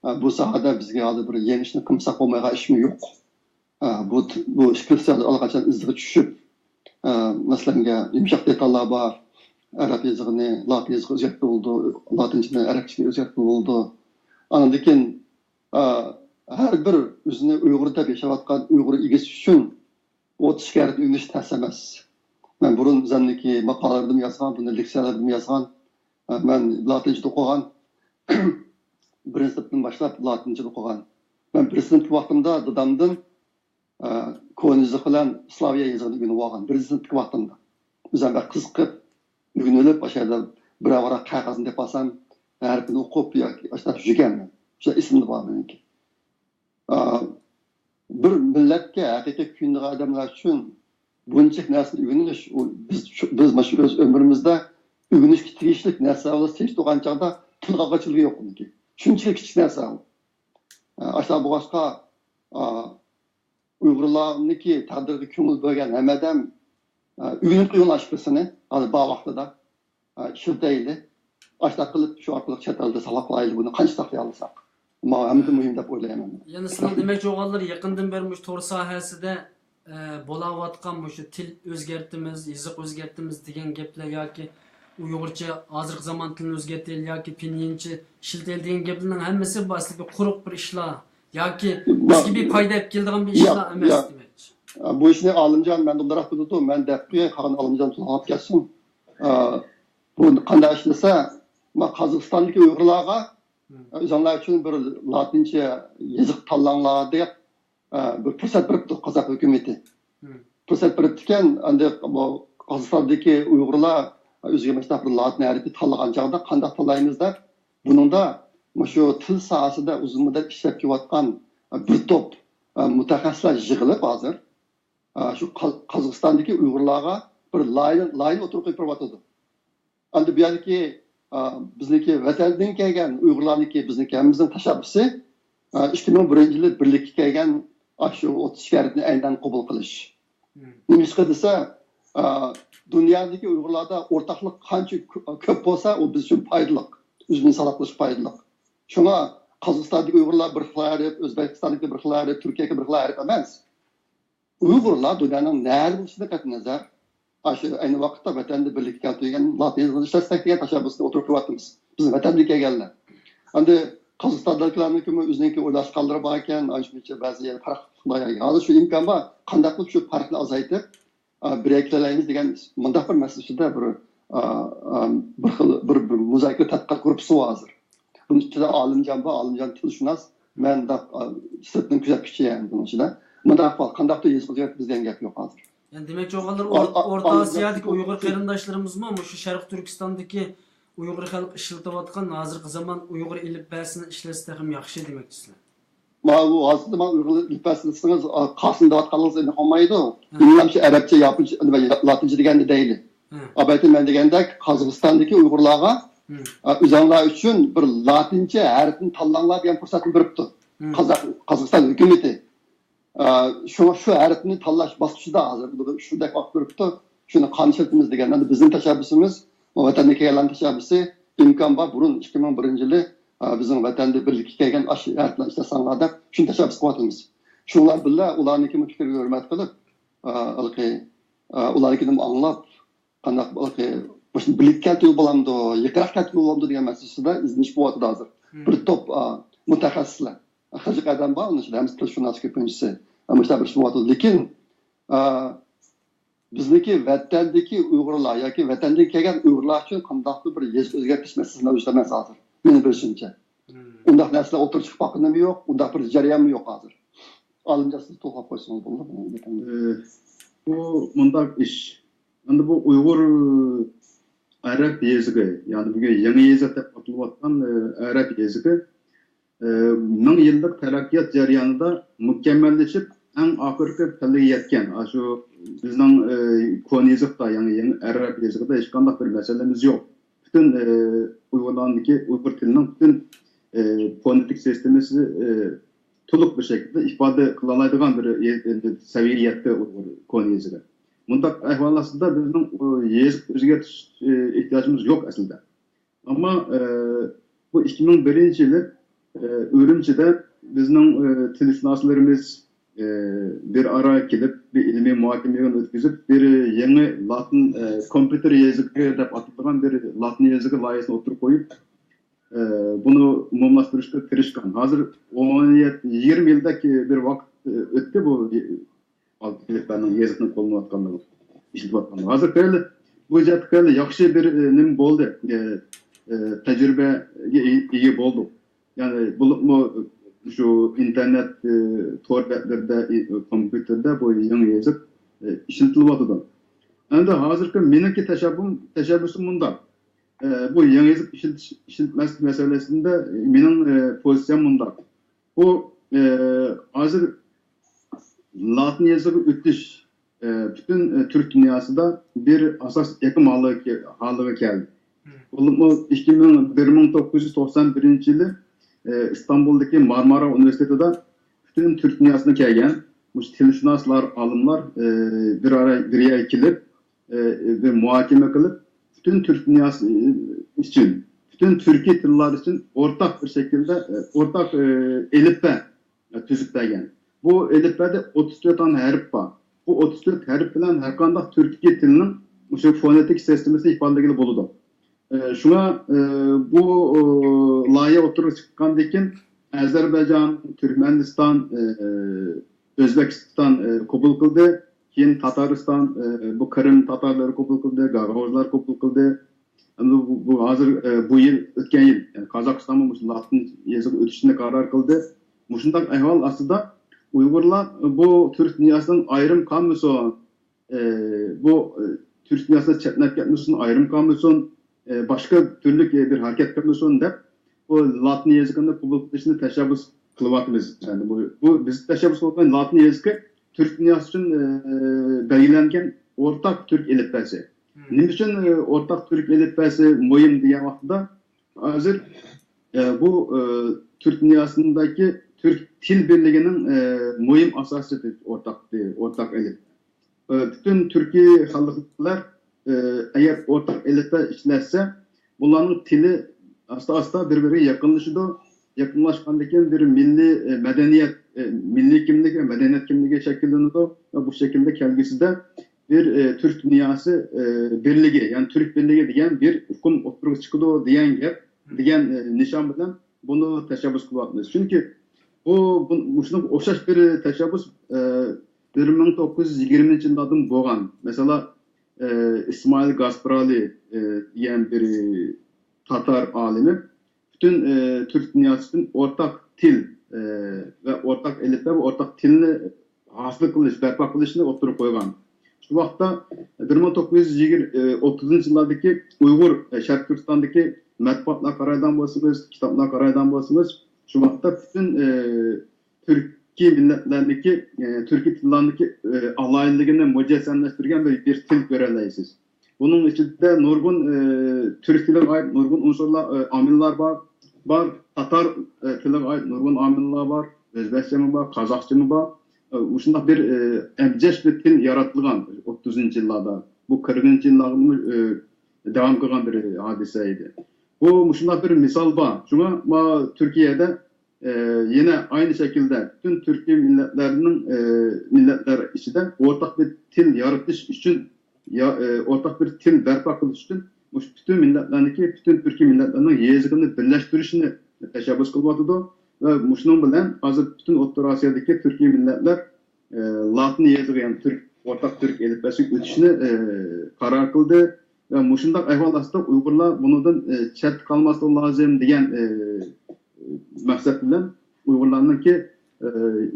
ئە، بۇ ساھەدە بىزگە ھازىر بىر يېڭى ئىشنى قىلمىساق بولمايدىغان ئىشمۇ يوق. ئە، بۇ، بۇ ئىككىلىسى ئاللىقاچان ئىزىغا چۈشۈپ، ئە، مەسىلەن، يۇمشاق دېتاللار بار. ئەرەب يېزىقىنى لاتىن يېزىقىغا ئۆزگەرتكىلى بولىدۇ، لاتىنچىنى ئەرەبچىگە ئۆزگەرتكىلى بولىدۇ. ئاندىن كېيىن، ئا، ھەر بىر ئۆزىنى ئۇيغۇر دەپ ياشاۋاتقان ئۇيغۇر ئىگىسى ئۈچۈن ئوتتۇز شەھەرنى ئۆگىنىش تەس ئەمەس. مەن بۇرۇن ئۆزۈمنىڭكى ماقالىلىرىمدىمۇ يازغان، بۇنى لېكسىيەلەردىمۇ يازغان. ئە، مەن لاتىنچىدا ئوقۇغان. بىرىنچى سىنىپتىن باشلاپ لاتىنچىدا ئوقۇغان. مەن بىرىنچى سىنىپتىكى ۋاقتىمدا دادامدىن، ئە، كونا يېزىق بىلەن سلاۋيا يېزىقىنى ئۆگىنىۋالغان بىرىنچى سىنىپتىكى ۋاقتىمدا. ئۆزۈم بەك قىزىقىپ، ئۆگىنىۋېلىپ، ئاشۇ يەردە بىرەر ۋاراق قەغەزنى تېپىۋالسام، ھەرپىنى ئوقۇپ ياكى ئاشۇنداق يۈرگەنمەن. شۇ ئېسىمدە بار مېنىڭكى. ئا، بىر مىللەتكە ھەقىقىي كۆيۈنىدىغان ئادەملەر ئۈچۈن بۇنچىلىك نەرسىنى ئۆگىنىش، ئۇ بىز شۇ، بىز مانا شۇ ئۆز ئۆمرىمىزدە ئۆگىنىشكە تېگىشلىك نەرسىلەر بىلەن سېلىشتۇرغان چاغدا تىلغا ئالغۇچىلىكى يوق ئۇنىڭكى. شۇنچىلىك كىچىك نەرسە ئۇ. ئا، ئاشۇنداق بولغاچقا، ئا، ئۇيغۇرلارنىڭكى تەقدىرىگە كۆڭۈل بۆلگەن ھەممە ئادەم، ئە، ئۆگىنىپ قويۇڭلار ئىككىلىسىنى، ھازىر بار ۋاقتىدا، ئە، ئىشلىتەيلى. ئاشۇنداق قىلىپ، شۇ ئارقىلىق چەت ئەلدە ساقلاپ قالايلى بۇنى، قانچە ساقلىيالىساق. مانا ھەممىدىن مۇھىم دەپ ئويلايمەن. يەنە سىزنىڭ دېمەكچى بولغانلىرى يېقىندىن بېرى مۇشۇ تور ساھەسىدە، ئە، بولاۋاتقان مۇشۇ تىل ئۆزگەرتىمىز، يېزىق ئۆزگەرتىمىز دېگەن گەپلەر ياكى ئۇيغۇرچە ھازىرقى زامان تىلىنى ئۆزگەرتەيلى ياكى پىنيىنچە ئىشلىتەيلى دېگەن گەپلەرنىڭ ھەممىسى بۇ ئەسلىدىكى قۇرۇق بىر ئىشلار. ياكى بىزگە بىر پايدا ئېلىپ كېلىدىغان بىر ئىشلار ئەمەس دېمەكچى. بۇ ئىشنى ئالىمجان مەندىن ئامراق بىلىدۇ، مەن دەپ قوياي، قالغان ئالىمجان تولغاپ كەتسۇن. ئا، بۇ قانداق ئىشلىسە، ما قازاقىستاندىكى ئۇيغۇرلارغا، ئا، ئۆزۈڭلار ئۈچۈن بىر لاتىنچە يېزىق تاللاڭلار دەپ، ئا، بىر پۇرسەت بېرىپتۇ قازاق ھۆكۈمىتى. پۇرسەت بېرىپتىكەن، ئەمدى بۇ قازاقىستاندىكى ئۇيغۇرلار ئۆزىگە مۇشۇنداق بىر لاتىن ھەرپى تاللىغان چاغدا قانداق تاللايمىز دەپ، بۇنىڭدا مۇشۇ تىل ساھەسىدە ئۇزۇن مۇددەت ئىشلەپ كېلىۋاتقان بىر توپ مۇتەخەسسىسلەر يىغىلىپ ھازىر، شۇ قا-، قازاقىستاندىكى ئۇيغۇرلارغا بىر لايىھە، لايىھە ئوتتۇرىغا قويۇپ بېرىۋاتىدۇ. ئەمدى بۇ يەردىكى، ئا، بىزنىڭكى ۋەتەندىن كەلگەن ئۇيغۇرلارنىڭكى، بىزنىڭكى ھەممىمىزنىڭ تەشەببۇسى، ئا، ئىككى مىڭ بىرىنچى يىلى بىرلىككە كەلگەن ئاشۇ ئوتتۇز ئىككى ھەرپنى ئەينەن قوبۇل قىلىش. نېمىشقا دېسە، ئا، دۇنيادىكى ئۇيغۇرلاردا ئورتاقلىق قانچە كۆ-، كۆپ بولسا، ئۇ بىز ئۈچۈن پايدىلىق، ئۆزىمىزنى ساقلاپ قېلىشقا پايدىلىق. شۇڭا قازاقىستاندىكى ئۇيغۇرلار بىر خىل ھەرپ، ئۆزبېكىستاندىكى بىر خىل ھەرپ، تۈركىيەدىكى بىر خىل ھەرپ ئەمەس. ئۇيغۇرلار دۇنيانىڭ نەدە بولۇشىدىن قەتئىينەزەر، ئاشۇ ئەينى ۋاقىتتا ۋەتەندە بىرلىككە كەلتۈرگەن لاتىن يېزىقىنى ئىشلەتسەك دېگەن تەشەببۇسنى ئوتتۇرىغا قويۇۋاتىمىز. بىز ۋەتەندىن كەلگەنلەر. ئەمدى قازاقىستاندىكىلەرنىڭكىمۇ ئۆزىنىڭكى ئويلاشقانلىرى باركەن، ئاشۇنچە بەزى يەر پەرقلىق. ھازىر شۇ ئىمكان بار، قانداق قىلىپ شۇ پەرقنى ئازايتىپ، ئا، بىرگە كېلەلەيمىز دېگەن مۇنداق بىر مەسىلە ئۈستىدە بىر، ئا، ئا، بىر خىل، بىر، بىر مۇزاكىرە تەتقىقات گۇرۇپپىسى بار ھازىر. بۇنىڭ ئىچىدە ئالىمجان بار، ئالىمجان تىلشۇناس، مەن مۇنداق، ئا، سىرتتىن كۆزەتكۈچى يەنى بۇنىڭ ئىچىدە. مۇنداق ئەھۋال، قانداقتۇر يېزىق ئۆزگەرتىمىز دېگەن گەپ يوق ھازىر. يەنى دېمەكچى بولغانلىرى ئا-، ئور-، ئا-، ئورتا ئالىمجان ئاسىيادىكى ئۇيغۇر قېرىنداشلىرىمىزمۇ مۇشۇ شەرقىي تۈركىستاندىكى ئۇيغۇر خەلقى ئىشلىتىۋاتقان ھازىرقى زامان ئۇيغۇر ئېلىپبەسىنى ئىشلەتسە تېخىمۇ ياخشى دېمەكچىسىلەر. ماۋۇ ھازىردا مانا ئۇيغۇر ئېلىپبەسى دېسىڭىز، ئا، قاسىم دەۋاتقانلىقىڭىز ئېنىق بولمايدۇ. مم. ئىملا شۇ ئەرەبچە، ياپونچە، نېمە، لاتىنچە دېگەننى دەيلى. مم. ئەلۋەتتە، مەن دېگەندەك، قازاقىستاندىكى ئۇيغۇرلارغا، مم. ئا، ئۆزۈڭلار ئۈچۈن بىر لاتىنچە ھەرپنى تاللاڭلار دېگەن پۇرسەتنى بېرىپتۇ. مم. قازاق-، قازاقىستان ھۆكۈمىتى. ئا، شۇڭا شۇ ھەرپنى تاللاش باسقۇچىدا ھازىر شۇنداق ۋاقىت بېرىپتۇ. شۇنى قان ئىشلىتىمىز دېگەن. ئەمدى بىزنىڭ تەشەببۇسىمىز، ۋەتەندىن كەلگەنلەرنىڭ تەشەببۇسى، ئىمكان بار، بۇرۇن ئىككى مىڭ بىرىنچى يىلى، ئا، بىزنىڭ ۋەتەندە بىرلىككە كەلگەن ئاشۇ ھەرپلەرنى ئىشلەتسەڭلار دەپ شۇنى تەشەببۇس قىلىۋاتىمىز. شۇلار بىللە ئۇلارنىڭكى پىكرىگە ھۆرمەت قىلىپ، ئا، ھېلىقى، ئا، ئۇلارنىڭكىنى ئاڭلاپ، قانداق، ھېلىقى، مۇشۇنى بىرلىككە كەلتۈرگىلى بولامدۇ، يېقىنراق كەلتۈرگىلى بولامدۇ دېگەن مەسىلىسىدە ئىزدىنىش بولۇۋاتىدۇ ھازىر. مم. بىر توپ، ئا، مۇتەخەسسىسلەر، خىرجىك ئادەم بار، ئۇنىڭ ئىچىدە ھەممىسى تىلشۇناس كۆپىنچىسى. مۇشۇنداق بىر ئىش بولۇۋاتىدۇ. لېكىن، ئا، بىزنىڭكى ۋەتەندىكى ئۇيغۇرلار ياكى ۋەتەندىن كەلگەن ئۇيغۇرلار ئۈچۈن قانداقتۇر بىر يېزىق ئۆزگەرتىش مەسىلىسى مەۋجۇت ئەمەس ھازىر. مېنىڭ بىلىشىمچە. مم. ئۇنداق نەرسىلەر ئوتتۇرىغا چىقىپ باققىنىمۇ يوق، ئۇنداق بىر جەريانمۇ يوق ھازىر. ئالىمجان، سىز توختاپ قويسىڭىز بولىدۇ. ئى، بۇ مۇنداق ئىش. ئەمدى بۇ ئۇيغۇر ئەرەب يېزىقى، يەنى بۈگۈن يېڭى يېزىق دەپ ئاتىلىۋاتقان، ئى، ئەرەب يېزىقى، ئى، مىڭ يىللىق تەرەققىيات جەريانىدا مۇكەممەللىشىپ، ئەڭ ئاخىرقى پەللىگە يەتكەن. ئاشۇ بىزنىڭ، ئى، كونا يېزىقتا، يېڭى، يېڭى ئەرەب يېزىقىدا ھېچقانداق بىر مەسىلىمىز يوق. پۈتۈن، ئى، ئۇيغۇرلارنىڭكى، ئۇيغۇر تىلىنىڭ پۈتۈن، ئى، فونېتىك سىستېمىسى، ئى، تولۇق بىر شەكىلدە ئىپادە قىلالايدىغان بىر يە-، سەۋىيەگە يەتتى ئۇيغۇر كونا يېزىقى. مۇنداق ئەھۋال ئاستىدا بىزنىڭ، ئۇ، يېزىق ئۆزگەرتىش، ئى، ئېھتىياجىمىز يوق ئەسلىدە. ئەمما، ئى، بۇ ئىككى مىڭ بىرىنچى يىلى، ئى، ئۈرۈمچىدە بىزنىڭ، ئى، تىلشۇناسلىرىمىز، ئى، بىر ئارا كېلىپ، بىر ئىلمىي مۇھاكىمە يىغىنى ئۆتكۈزۈپ، بىر يېڭى لاتىن، ئى، كومپيۇتېر يېزىقى دەپ ئاتىلىدىغان بىر لاتىن يېزىقى لايىھەسىنى ئوتتۇرىغا قويۇپ، ئى، بۇنى ئومۇملاشتۇرۇشقا تىرىشقان. ھازىر ئون يەتتە، يىگىرمە يىلدەك بىر ۋاقىت، ئى، ئۆتتى بۇ ئالفابېتنىڭ، يېزىقنىڭ قوللىنىۋاتقانلىقى، ئىشلىتىۋاتقانلىقى. ھازىر خېلى بۇ جەھەتتە خېلى ياخشى بىر، ئى، نېمە بولدى، ئى، ئى، تەجرىبىگە ئىگە، ئىگە بولدۇق. يەنى بولۇپمۇ شۇ ئىنتېرنېت، ئى، تور بەتلىرىدە، ئى، كومپيۇتېردا بۇ يېڭى يېزىق، ئى، ئىشلىتىلىۋاتىدۇ. ئەمدى ھازىرقى مېنىڭكى تەشەببۇم-، تەشەببۇسۇم مۇنداق. ئى، بۇ يېڭى يېزىق ئىشلىتىش، ئىشلەتمەسلىك مەسىلىسىدە مېنىڭ، ئى، پوزىتسىيەم مۇنداق. بۇ، ئى، ھازىر لاتىن يېزىقىغا ئۆتۈش، ئى، پۈتۈن، ئى، تۈرك دۇنياسىدا بىر ئاساس ئېقىم ھالىغا كە-، ھالىغا كەلدى. بولۇپمۇ ئىككى مىڭ، بىر مىڭ توققۇز يۈز توقسان بىرىنچى يىلى، ئى، ئىستانبۇلدىكى مارمارا ئۇنىۋېرسىتېتىدا پۈتۈن تۈرك دۇنياسىدىن كەلگەن مۇشۇ تىلشۇناسلار، ئالىملار، ئى، بىر ئارا، بىر يەرگە كېلىپ، ئى، بىر مۇھاكىمە قىلىپ، پۈتۈن تۈرك دۇنياسى ئۈچۈن، پۈتۈن تۈركىي تىللار ئۈچۈن ئورتاق بىر شەكىلدە، ئى، ئورتاق، ئى، ئېلىپبە تۈزۈپ بەرگەن. بۇ ئېلىپبەدە ئوتتۇز تۆت دانە ھەرپ بار. بۇ ئوتتۇز تۆت ھەرپ بىلەن ھەر قانداق تۈركىي تىلنىڭ مۇشۇ فونېتىك سىستېمىسىنى ئىپادىلىگىلى بولىدۇ. ئى، شۇڭا، ئى، بۇ، ئى، لايىھە ئوتتۇرىغا چىققاندىن كېيىن، ئەزەربەيجان، تۈركمەنىستان، ئى، ئۆزبېكىستان، ئى، قوبۇل قىلدى. كېيىن تاتارىستان، ئى، بۇ قىرىم تاتارلىرى قوبۇل قىلدى، گاگاۋۇزلار قوبۇل قىلدى. ئەمدى بۇ، بۇ ھازىر، ئى، بۇ يىل، ئۆتكەن يىل، يەنى قازاقىستانمۇ مۇشۇ لاتىن يېزىقىغا ئۆتۈشنى قارار قىلدى. مۇشۇنداق ئەھۋال ئاستىدا ئۇيغۇرلار بۇ تۈرك دۇنياسىدىن ئايرىم قالمىسۇن، ئە، بۇ، ئە، تۈرك دۇنياسىدا چەتنەپ كەتمىسۇن، ئايرىم قالمىسۇن، ئە، باشقا تۈرلۈك، ئە، بىر ھەرىكەت قىلمىسۇن دەپ، بۇ لاتىن يېزىقىنى قوبۇل قىلىشنى تەشەببۇس قىلىۋاتىمىز. يەنى بۇ، بۇ بىز تەشەببۇس قىلغان لاتىن يېزىقى تۈرك دۇنياسى ئۈچۈن، ئە، بەلگىلەنگەن ئورتاق تۈرك ئېلىپبەسى. نېمە ئۈچۈن، ئە، ئورتاق تۈرك ئېلىپبەسى مۇھىم دېگەن ۋاقتىدا، ھازىر، ئە، بۇ، ئە، تۈرك دۇنياسىندىكى تۈرك تىل بىرلىكىنىڭ، ئە، مۇھىم ئاساسى ئورتاق، ئورتاق ئېلىپ. ئە، پۈتۈن تۈركىي خەلقلەر، ئە، ئەگەر ئورتاق ئېلىپبە ئىشلەتسە، بۇلارنىڭ تىلى ئاستا-ئاستا بىر-بىرىگە يېقىنلىشىدۇ. يېقىنلاشقاندىن كېيىن بىر مىللىي، ئە، مەدەنىيەت، ئە، مىللىي كىملىك ۋە مەدەنىيەت كىملىكى شەكىللىنىدۇ. ۋە بۇ شەكىلدە كەلگۈسىدە بىر، ئە، تۈرك دۇنياسى، ئە، بىرلىكى، يەنى تۈرك بىرلىكى دېگەن بىر ئۇقۇم ئوتتۇرىغا چىقىدۇ دېگەن گەپ، دېگەن، ئە، نىشان بىلەن بۇنى تەشەببۇس قىلىۋاتىمىز. چۈنكى بۇ، بۇ، مۇشۇنىڭغا ئوخشاش بىر تەشەببۇس، ئە، بىر مىڭ توققۇز يۈز يىگىرمىنچى يىللاردىن بولغان. مەسىلەن، ئە، ئىسمائىل گاسپرالى، ئە، دېگەن بىر تاتار ئالىمى پۈتۈن، ئە، تۈرك دۇنياسى ئۈچۈن ئورتاق تىل، ئە، ۋە ئورتاق ئېلىپبە ۋە ئورتاق تىلنى ھاسىل قىلىش، بەرپا قىلىشنى ئوتتۇرىغا قويغان. شۇ ۋاقىتتا بىر مىڭ توققۇز يۈز يىگىرمە، ئوتتۇزىنچى يىللاردىكى ئۇيغۇر، شەرقىي تۈركىستاندىكى مەتبۇئاتلارغا قارايدىغان بولسىڭىز، كىتابلارغا قارايدىغان بولسىڭىز، شۇ ۋاقىتتا پۈتۈن، ئە، تۈركىي مىللەتلەرنىڭكى، ئە، تۈركىي تىللارنىڭكى، ئە، ئالاھىدىلىكىنى مۇجەسسەملەشتۈرگەن بىر، بىر تىل كۆرەلەيسىز. بۇنىڭ ئىچىدە نۇرغۇن، ئە، تۈرك تىلىغا ئائىت نۇرغۇن ئۇنسۇرلار، ئە، ئامىللار بار. بار. تاتار، ئە، تىلىغا ئائىت نۇرغۇن ئامىللار بار. ئۆزبەكچىمۇ بار، قازاقچىمۇ بار. ئە، مۇشۇنداق بىر، ئە، ئەبجەش بىر تىل ياراتىلغان ئوتتۇزىنچى يىللاردا. بۇ قىرىقىنچى يىللارغىمۇ، ئە، داۋام قىلغان بىر ھادىسە ئىدى. بۇ مۇشۇنداق بىر مىسال بار. شۇڭا ما تۈركىيەدە، ئە، يەنە ئاينى شەكىلدە پۈتۈن تۈركىي مىللەتلەرنىڭ، ئە، مىللەتلەر ئىچىدە ئورتاق بىر تىل يارىتىش ئۈچۈن، يا، ئە، ئورتاق بىر تىل بەرپا قىلىش ئۈچۈن مۇشۇ پۈتۈن مىللەتلەرنىڭكى، پۈتۈن تۈركىي مىللەتلەرنىڭ يېزىقىنى بىرلەشتۈرۈشنى تەشەببۇس قىلىۋاتىدۇ. ۋە مۇشۇنىڭ بىلەن ھازىر پۈتۈن ئوتتۇرا ئاسىيادىكى تۈركىي مىللەتلەر، ئە، لاتىن يېزىقى، يەنى تۈرك، ئورتاق تۈرك ئېلىپبەسىگە ئۆتۈشنى، ئە، قارار قىلدى. ۋە مۇشۇنداق ئەھۋال ئاستىدا ئۇيغۇرلار بۇنىڭدىن، ئە، چەتتە قالماسلىقى لازىم دېگەن، ئە، مەقسەت بىلەن ئۇيغۇرلارنىڭكى، ئە،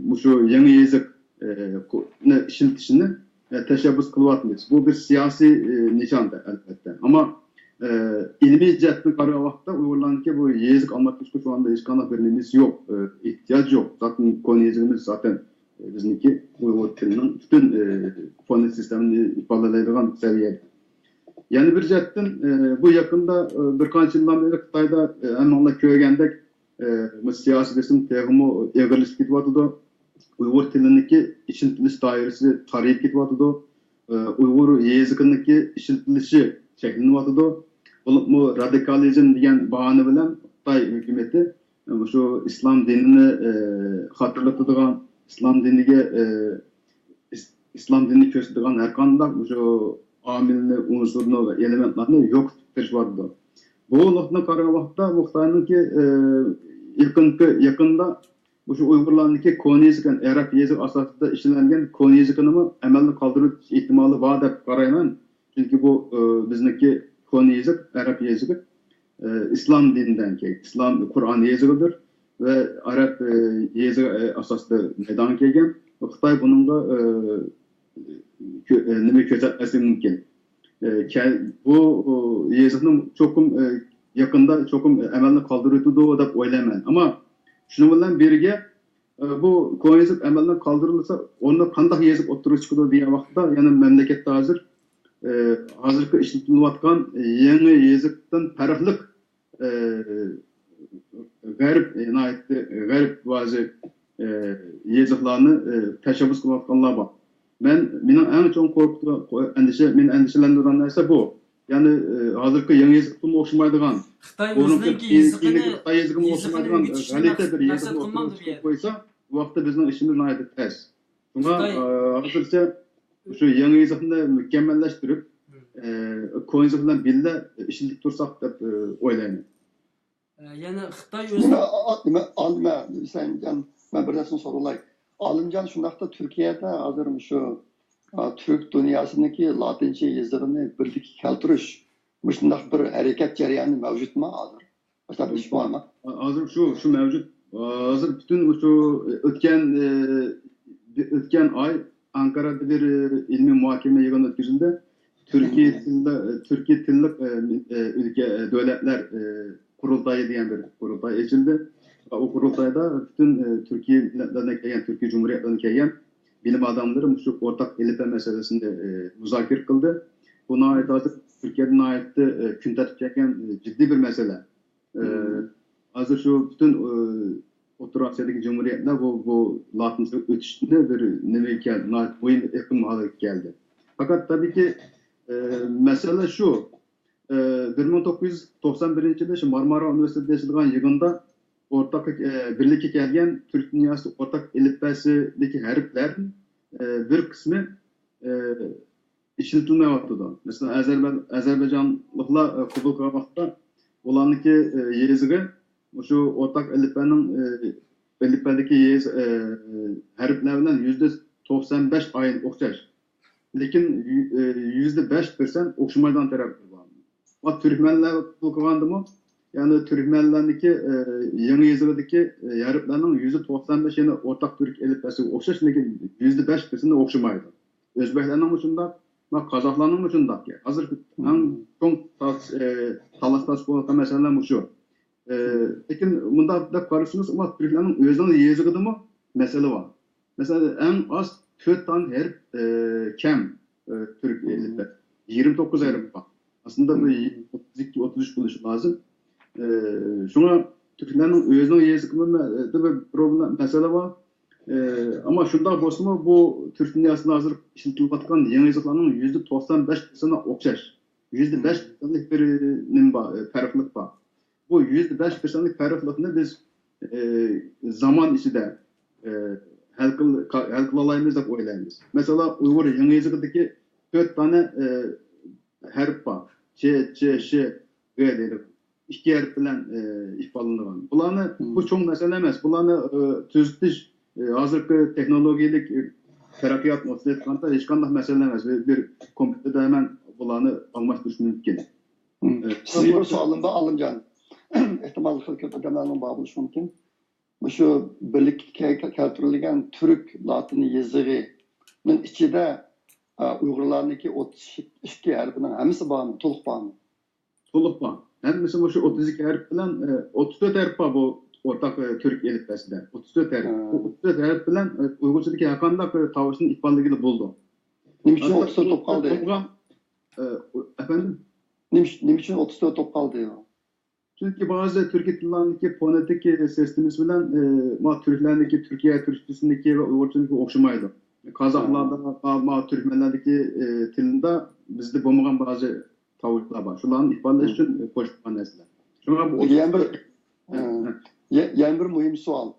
مۇشۇ يېڭى يېزىق، ئە، كو-، نى ئىشلىتىشىنى، ئە، تەشەببۇس قىلىۋاتىمىز. بۇ بىر سىياسىي، ئە، نىشان، ئەلۋەتتە. ئەمما، ئە، ئىلمىي جەھەتتىن قارىغان ۋاقىتتا ئۇيغۇرلارنىڭكى بۇ يېزىق ئالماشتۇرۇشقا شۇ ئاندا ھېچقانداق بىر نېمىسى يوق، ئە، ئېھتىياجى يوق. زاتەن كونا يېزىقىمىز زاتەن، ئە، بىزنىڭكى ئۇيغۇر تىلىنىڭ پۈتۈن، ئە، فونېتىك سىستېمىنى ئىپادىلەيدىغان سەۋىيەدە. يەنە بىر جەھەتتىن، ئە، بۇ يېقىندا، ئە، بىر قانچە يىلدىن بېرى خىتايدا، ئە، ھەممىڭلار كۆرگەندەك، ئە، بۇ سىياسىي بېسىم تېخىمۇ ئېغىرلىشىپ كېتىۋاتىدۇ. ئۇيغۇر تىلىنىڭكى ئىشلىتىلىش دائىرىسى تارىيىپ كېتىۋاتىدۇ. ئە، ئۇيغۇر يېزىقىنىڭكى ئىشلىتىلىشى چەكلىنىۋاتىدۇ. بولۇپمۇ رادىكالىزم دېگەن باھانە بىلەن خىتاي ھۆكۈمىتى، ئە، مۇشۇ ئىسلام دىنىنى، ئە، خاتىرىلىتىدىغان، ئىسلام دىنىگە، ئە، ئىس-، ئىسلام دىنىنى كۆرسىتىدىغان ھەر قانداق مۇشۇ ئامىلنى، ئۇنسۇرنى ۋە ئېلېمېنتلارنى يوقىتىپ تىرىشىۋاتىدۇ. بۇ نۇقتىدىن قارىغان ۋاقىتتا بۇ خىتاينىڭكى، ئى، يېقىنقى، يېقىندا مۇشۇ ئۇيغۇرلارنىڭكى كونا يېزىق، يەنى ئەرەب يېزىق ئاساسىدا ئىشلەنگەن كونا يېزىقىنىمۇ ئەمەلدىن قالدۇرۇش ئېھتىمالى بار دەپ قارايمەن. چۈنكى بۇ، ئى، بىزنىڭكى كونا يېزىق، ئەرەب يېزىقى، ئى، ئىسلام دىنىدىن كەلگەن، ئىسلام، قۇرئان يېزىقىدۇر ۋە ئەرەب، ئى، يېزىقى، ئى، ئاساسىدا مەيدانغا كەلگەن. خىتاي بۇنىڭغا، ئى، كۆ-، ئى، نېمە كۆرسەتمەسلىكى مۇمكىن. ئى، كە-، بۇ، ئۇ، يېزىقنى چوقۇم، ئى، يېقىندا چوقۇم ئەمەلدىن قالدۇرۇۋېتىدۇ دەپ ئويلايمەن. ئەمما شۇنىڭ بىلەن بىرگە، ئى، بۇ كونا يېزىق ئەمەلدىن قالدۇرۇلسا، ئورنىدا قانداق يېزىق ئوتتۇرىغا چىقىدۇ دېگەن ۋاقىتتا، يەنە مەملىكەتتە ھازىر، ئى، ھازىرقى ئىشلىتىلىۋاتقان يېڭى يېزىقتىن پەرقلىق، ئى، غەرب، ناھايىتى غەرب بازى، ئى، يېزىقلارنى، ئى، تەشەببۇس قىلىۋاتقانلار بار. مەن، مېنىڭ ئەڭ چوڭ قورقۇتىدىغان، ئەندىشە، مېنى ئەندىشىلەندۈرىدىغان نەرسە بۇ. يەنى، ئى، ھازىرقى يېڭى يېزىقتىنمۇ ئوخشىمايدىغان، خىتاي بۇنىڭكى ئۆزىنىڭكى كېيىنكى يېزىقىنى، خىتاي يېزىقىمۇ يېزىقىنى ئوخشىمايدىغان ئۆگىتىشنى غەلىتە مەقسەت، بىر مەقسەت يېزىقنى قىلمامدۇ ئوتتۇرىغا بۇ چىقىرىپ يەردە؟ قويسا، بۇ ۋاقىتتا بىزنىڭ ئىشىمىز ناھايىتى تەس. شۇڭا، خىتاي ئى، ھازىرچە شۇ يېڭى يېزىقنى مۇكەممەللەشتۈرۈپ، مم. ئى، كونا يېزىق بىلەن بىللە ئىشلىتىپ تۇرساق دەپ، ئى، ئويلايمەن. ئە، يەنە خىتاي ئۆزى نېمە، ئا-، ئا-، نېمە، ئا-، نېمە، ھۈسەيىنجان، مەن بىر نەرسىنى سورالاي. ئالىمجان، شۇنداقتا تۈركىيەدە ھازىر مۇشۇ، ئا، تۈرك دۇنياسىنىڭكى لاتىنچە يېزىقىنى بىرلىككە كەلتۈرۈش، مۇشۇنداق بىر ھەرىكەت جەريانى مەۋجۇتمۇ ھازىر؟ مۇشۇنداق بىر ئىش بارمۇ؟ ھازىر شۇ، شۇ مەۋجۇت. ھازىر پۈتۈن شۇ ئۆتكەن، ئۆتكەن ئاي ئانكارادا بىر، ئە، ئىلمىي مۇھاكىمە يىغىنى ئۆتكۈزۈلدى. تۈركىي تىللىق، تۈركىي تىللىق، ئە، ئە، ئۆلكە، ئە، دۆلەتلەر، ئە، قۇرۇلتايى دېگەن بىر قۇرۇلتاي ئېچىلدى. ئۇ قۇرۇلتايدا پۈتۈن، ئە، تۈركىي مىللەتلەردىن كەلگەن، تۈركىي جۇمھۇرىيەتلەردىن كەلگەن بىلىم ئادەملىرى مۇشۇ ئورتاق ئېلىپبە مەسىلىسىنى، ئە، مۇزاكىرە قىلدى. بۇ ناھايىتى ھازىر تۈركىيەدە ناھايىتى، ئە، كۈن تارتىپ كەلگەن، ئە، جىددىي بىر مەسىلە. ئە، ھازىر شۇ پۈتۈن، ئە، ئوتتۇرا ئاسىيادىكى جۇمھۇرىيەتلەر بۇ، بۇ لاتىنچىلىققا ئۆتۈشنى بىر نېمىگە كەلدى، ناھايىتى مۇھىم بىر ئېقىم ھالىتىگە كەلدى. پەقەت تەبىئىيكى، ئە، مەسىلە شۇ، ئە، بىر مىڭ توققۇز يۈز توقسان بىرىنچى يىلى شۇ مارمارا ئۇنىۋېرسىتېتىدا ئېچىلغان يىغىندا ئورتاق، ئە، بىرلىككە كەلگەن تۈرك دۇنياسى ئورتاق ئېلىپبەسىدىكى ھەرپلەر، ئە، بىر قىسمى، ئە، ئىشلىتىلمەيۋاتىدۇ. مەسىلەن، ئەزەربە-، ئەزەربەيجانلىقلار، ئە، قوبۇل قىلغان ۋاقىتتا ئۇلارنىڭكى، ئە، يېزىقى مۇشۇ ئورتاق ئېلىپبەنىڭ، ئە، ئېلىپبەدىكى يېزا، ئە، ھەرپلەر بىلەن يۈزدە توقسان بەش ئايرىم ئوخشاش. لېكىن يۈ-، ئە، يۈزدە بەش پىرسەنت ئوخشىمايدىغان تەرەپلىرى بار. ۋە تۈركمەنلەر قوبۇل قىلغاندىمۇ، يەنى تۈركمەنلەرنىڭكى، ئە، يېڭى يېزىقىدىكى، ئە، ھەرپلەرنىڭ يۈزدە توقسان بەش يەنە ئورتاق تۈرك ئېلىپبەسىگە ئوخشاش، لېكىن يۈزدە بەش پىرسەنت ئوخشىمايدۇ. ئۆزبەكلەرنىڭمۇ شۇنداق، ما قازاقلارنىڭمۇ شۇنداق. ھازىر ئەڭ چوڭ تاس-، ئە، تالاش تارتىش بولۇۋاتقان مەسىلىلەر مۇشۇ. ئە، لېكىن مۇنداق دەپ قارىسىڭىز، ئەمما تۈركلەرنىڭ ئۆزىنىڭ يېزىقىدىمۇ مەسىلە بار. مەسىلەن، ئەڭ ئاز تۆت دانە ھەرپ، ئە، كەم، ئە، تۈرك ئېلىپبە. يىگىرمە توققۇز ھەرپ بار. ئەسلىدە بۇ ئوتتۇز ئىككى، ئوتتۇز ئۈچ بولۇشى لازىم. ئە، شۇڭا تۈركلەرنىڭ ئۆزىنىڭ يېزىقىدا بىر پروبلېما، مەسىلە بار. ئە، ئەمما شۇنداق بولسىمۇ، بۇ تۈرك دۇنياسىدا ھازىر ئىشلىتىلىۋاتقان يېڭى يېزىقلارنىڭ يۈزدە توقسان بەش پىرسەنتى ئوخشاش. يۈزدە بەش پىرسەنتلىك بىر نېمە بار، ئە، پەرقلىق بار. بۇ يۈزدە بەش پىرسەنتلىك پەرقلىقنى بىز، ئە، زامان ئىچىدە، ئە، ھەل قىل-، ھەل قىلالايمىز دەپ ئويلايمىز. مەسىلەن، ئۇيغۇر يېڭى يېزىقىدىكى تۆت دانە، ئە، ھەرپ بار. چ، چ، ش، غ دەيدۇ. ئىككى ھەرپ بىلەن، ئە، ئىپادىلىنىدىغان. بۇلارنى، بۇ چوڭ مەسىلە ئەمەس. بۇلارنى، ئە، تۈزىتىش، ئە، ھازىرقى تېخنولوگىيەلىك، ئە، تەرەققىيات ئوتتۇرىغا چىققاندا ھېچقانداق مەسىلە ئەمەس. بىر، بىر كومپيۇتېردا ھەمەن بۇلارنى ئالماشتۇرۇش مۇمكىن. ئە، سىزگە بىر سوئالىم بار، ئالىمجان. ئېھتىمال، خېلى كۆپ ئادەملەرنىڭ بار بولۇشى مۇمكىن. مۇشۇ بىرلىككە كەل-، كەلتۈرۈلگەن تۈرك لاتىن يېزىقىنىڭ ئىچىدە، ئە، ئۇيغۇرلارنىڭكى ئوتتۇز ئىككى ھەرپىنىڭ ھەممىسى بارمۇ؟ تولۇق بارمۇ؟ تولۇق بار. ھەممىسى مۇشۇ ئوتتۇز ئىككى ھەرپ بىلەن، ئە، ئوتتۇز تۆت ھەرپ بار بۇ ئورتاق، ئە، تۈرك ئېلىپبەسىدە. ئوتتۇز تۆت ھەرپ. بۇ ئوتتۇز تۆت ھەرپ بىلەن، ئە، ئۇيغۇرچىدىكى ھەرقانداق، ئە، تاۋۇشنى ئىپادىلىگىلى بولىدۇ. نېمە ئۈچۈن ئوتتۇز تۆت بولۇپ قالدى؟ بولغان، ئە، ئەپەندىم؟ نېمە ئۈچ-، نېمە ئۈچۈن ئوتتۇز تۆت بولۇپ قالدى؟ چۈنكى بەزى تۈركىي تىللارنىڭكى فونېتىك سىستېمىسى بىلەن، ئە، ما تۈركلەرنىڭكى، تۈركىيە تۈركچىسىنىڭكى ۋە ئۇيغۇرچىنىڭكى ئوخشىمايدۇ. قازاقلاردا، ما، ما تۈركمەنلەردىكى، ئە، تىلىدا بىزدە بولمىغان بەزى تاۋۇشلار بار. شۇلارنى ئىپادىلەش ئۈچۈن، ئە، قوشۇلغان نەرسىلەر. شۇڭا بۇ يەنە بىر، ھە، ئە، ھە. يە-، يەنە بىر مۇھىم سوئال.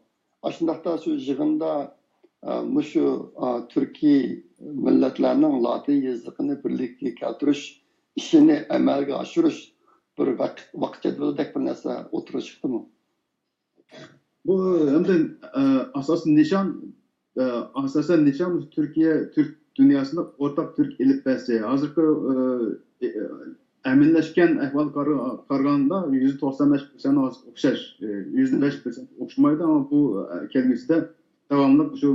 ئاشۇنداقتا شۇ يىغىندا، ئە، مۇشۇ، ئە، تۈركىي مىللەتلەرنىڭ لاتىن يېزىقىنى بىرلىككە كەلتۈرۈش ئىشىنى ئەمەلگە ئاشۇرۇش بىر ۋاق-، ۋاقىت جەدۋىلىدەك بىر نەرسە ئوتتۇرىغا چىقتىمۇ؟ بۇ ئەمدى، ئە، ئاساسىي نىشان، ئە، ئاساسەن نىشان تۈركىيە، تۈرك دۇنياسىدا ئورتاق تۈرك ئېلىپبەسى. ھازىرقى، ئە، ئە، ئەمىنلەشكەن ئەھۋالغا قارا-، قارىغاندا يۈزدە توقسان بەش پىرسەنت ئوخشاش، ئە، يۈزدە بەش پىرسەنت ئوخشىمايدۇ، ئەمما بۇ، ئە، كەلگۈسىدە داۋاملىق شۇ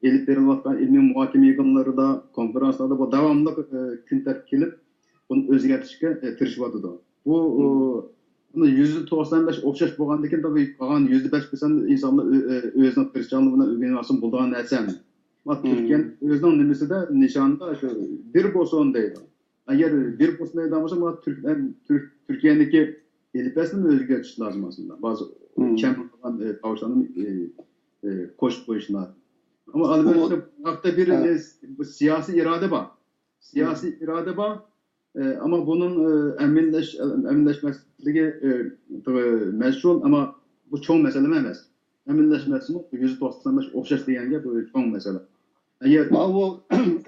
ئېلىپ بېرىلىۋاتقان ئىلمىي مۇھاكىمە يىغىنلىرىدا، كونفېرانسلاردا بۇ داۋاملىق، ئە، كۈن تەرتىپكە كېلىپ، بۇنى ئۆزگەرتىشكە، ئە، تىرىشىۋاتىدۇ. بۇ، ئۇ، بۇنى يۈزدە توقسان بەش ئوخشاش بولغاندىكىن، تېخى قالغان يۈزدە بەش پىرسەنت ئىنسانلار ئۆ-، ئۆ-، ئۆزىنىڭ تىرىشچانلىقى بىلەن ئۆگىنىۋالسا بولىدىغان نەرسە ئەمەس. ئەمما تۈركىيەنىڭ ئۆزىنىڭ نېمىسىدە، نىشانىدا شۇ بىر بولسۇن دەيدۇ. ئەگەر بىر بولسۇن دەيدىغان بولسا، مانا تۈرك-، تۈرك-، تۈركىيەنىڭكى ئېلىپبەسىنى ئۆزگەرتىش لازىم ئەسلىدە. بەزى كەم قىلغان، ئە، تاۋۇشلارنى، ئە، ئە، قوشۇپ قويۇش لازىم. ئەمما ئەلۋەتتە، بۇ ھەقتە بىر، ئە، بۇ سىياسىي ئىرادە بار. سىياسىي ئىرادە بار. ئە، ئەمما بۇنىڭ، ئە، ئەمەلىيلەش-، ئەمەلىيلەشمەسلىكى، ئە، مەشھۇر، ئەمما بۇ چوڭ مەسىلە ئەمەس. ئەمەلىيلەشمەسىمۇ يۈزدە توقسان بەش ئوخشاش دېگەن گەپ، بۇ چوڭ مەسىلە. ئەگەر ماۋۇ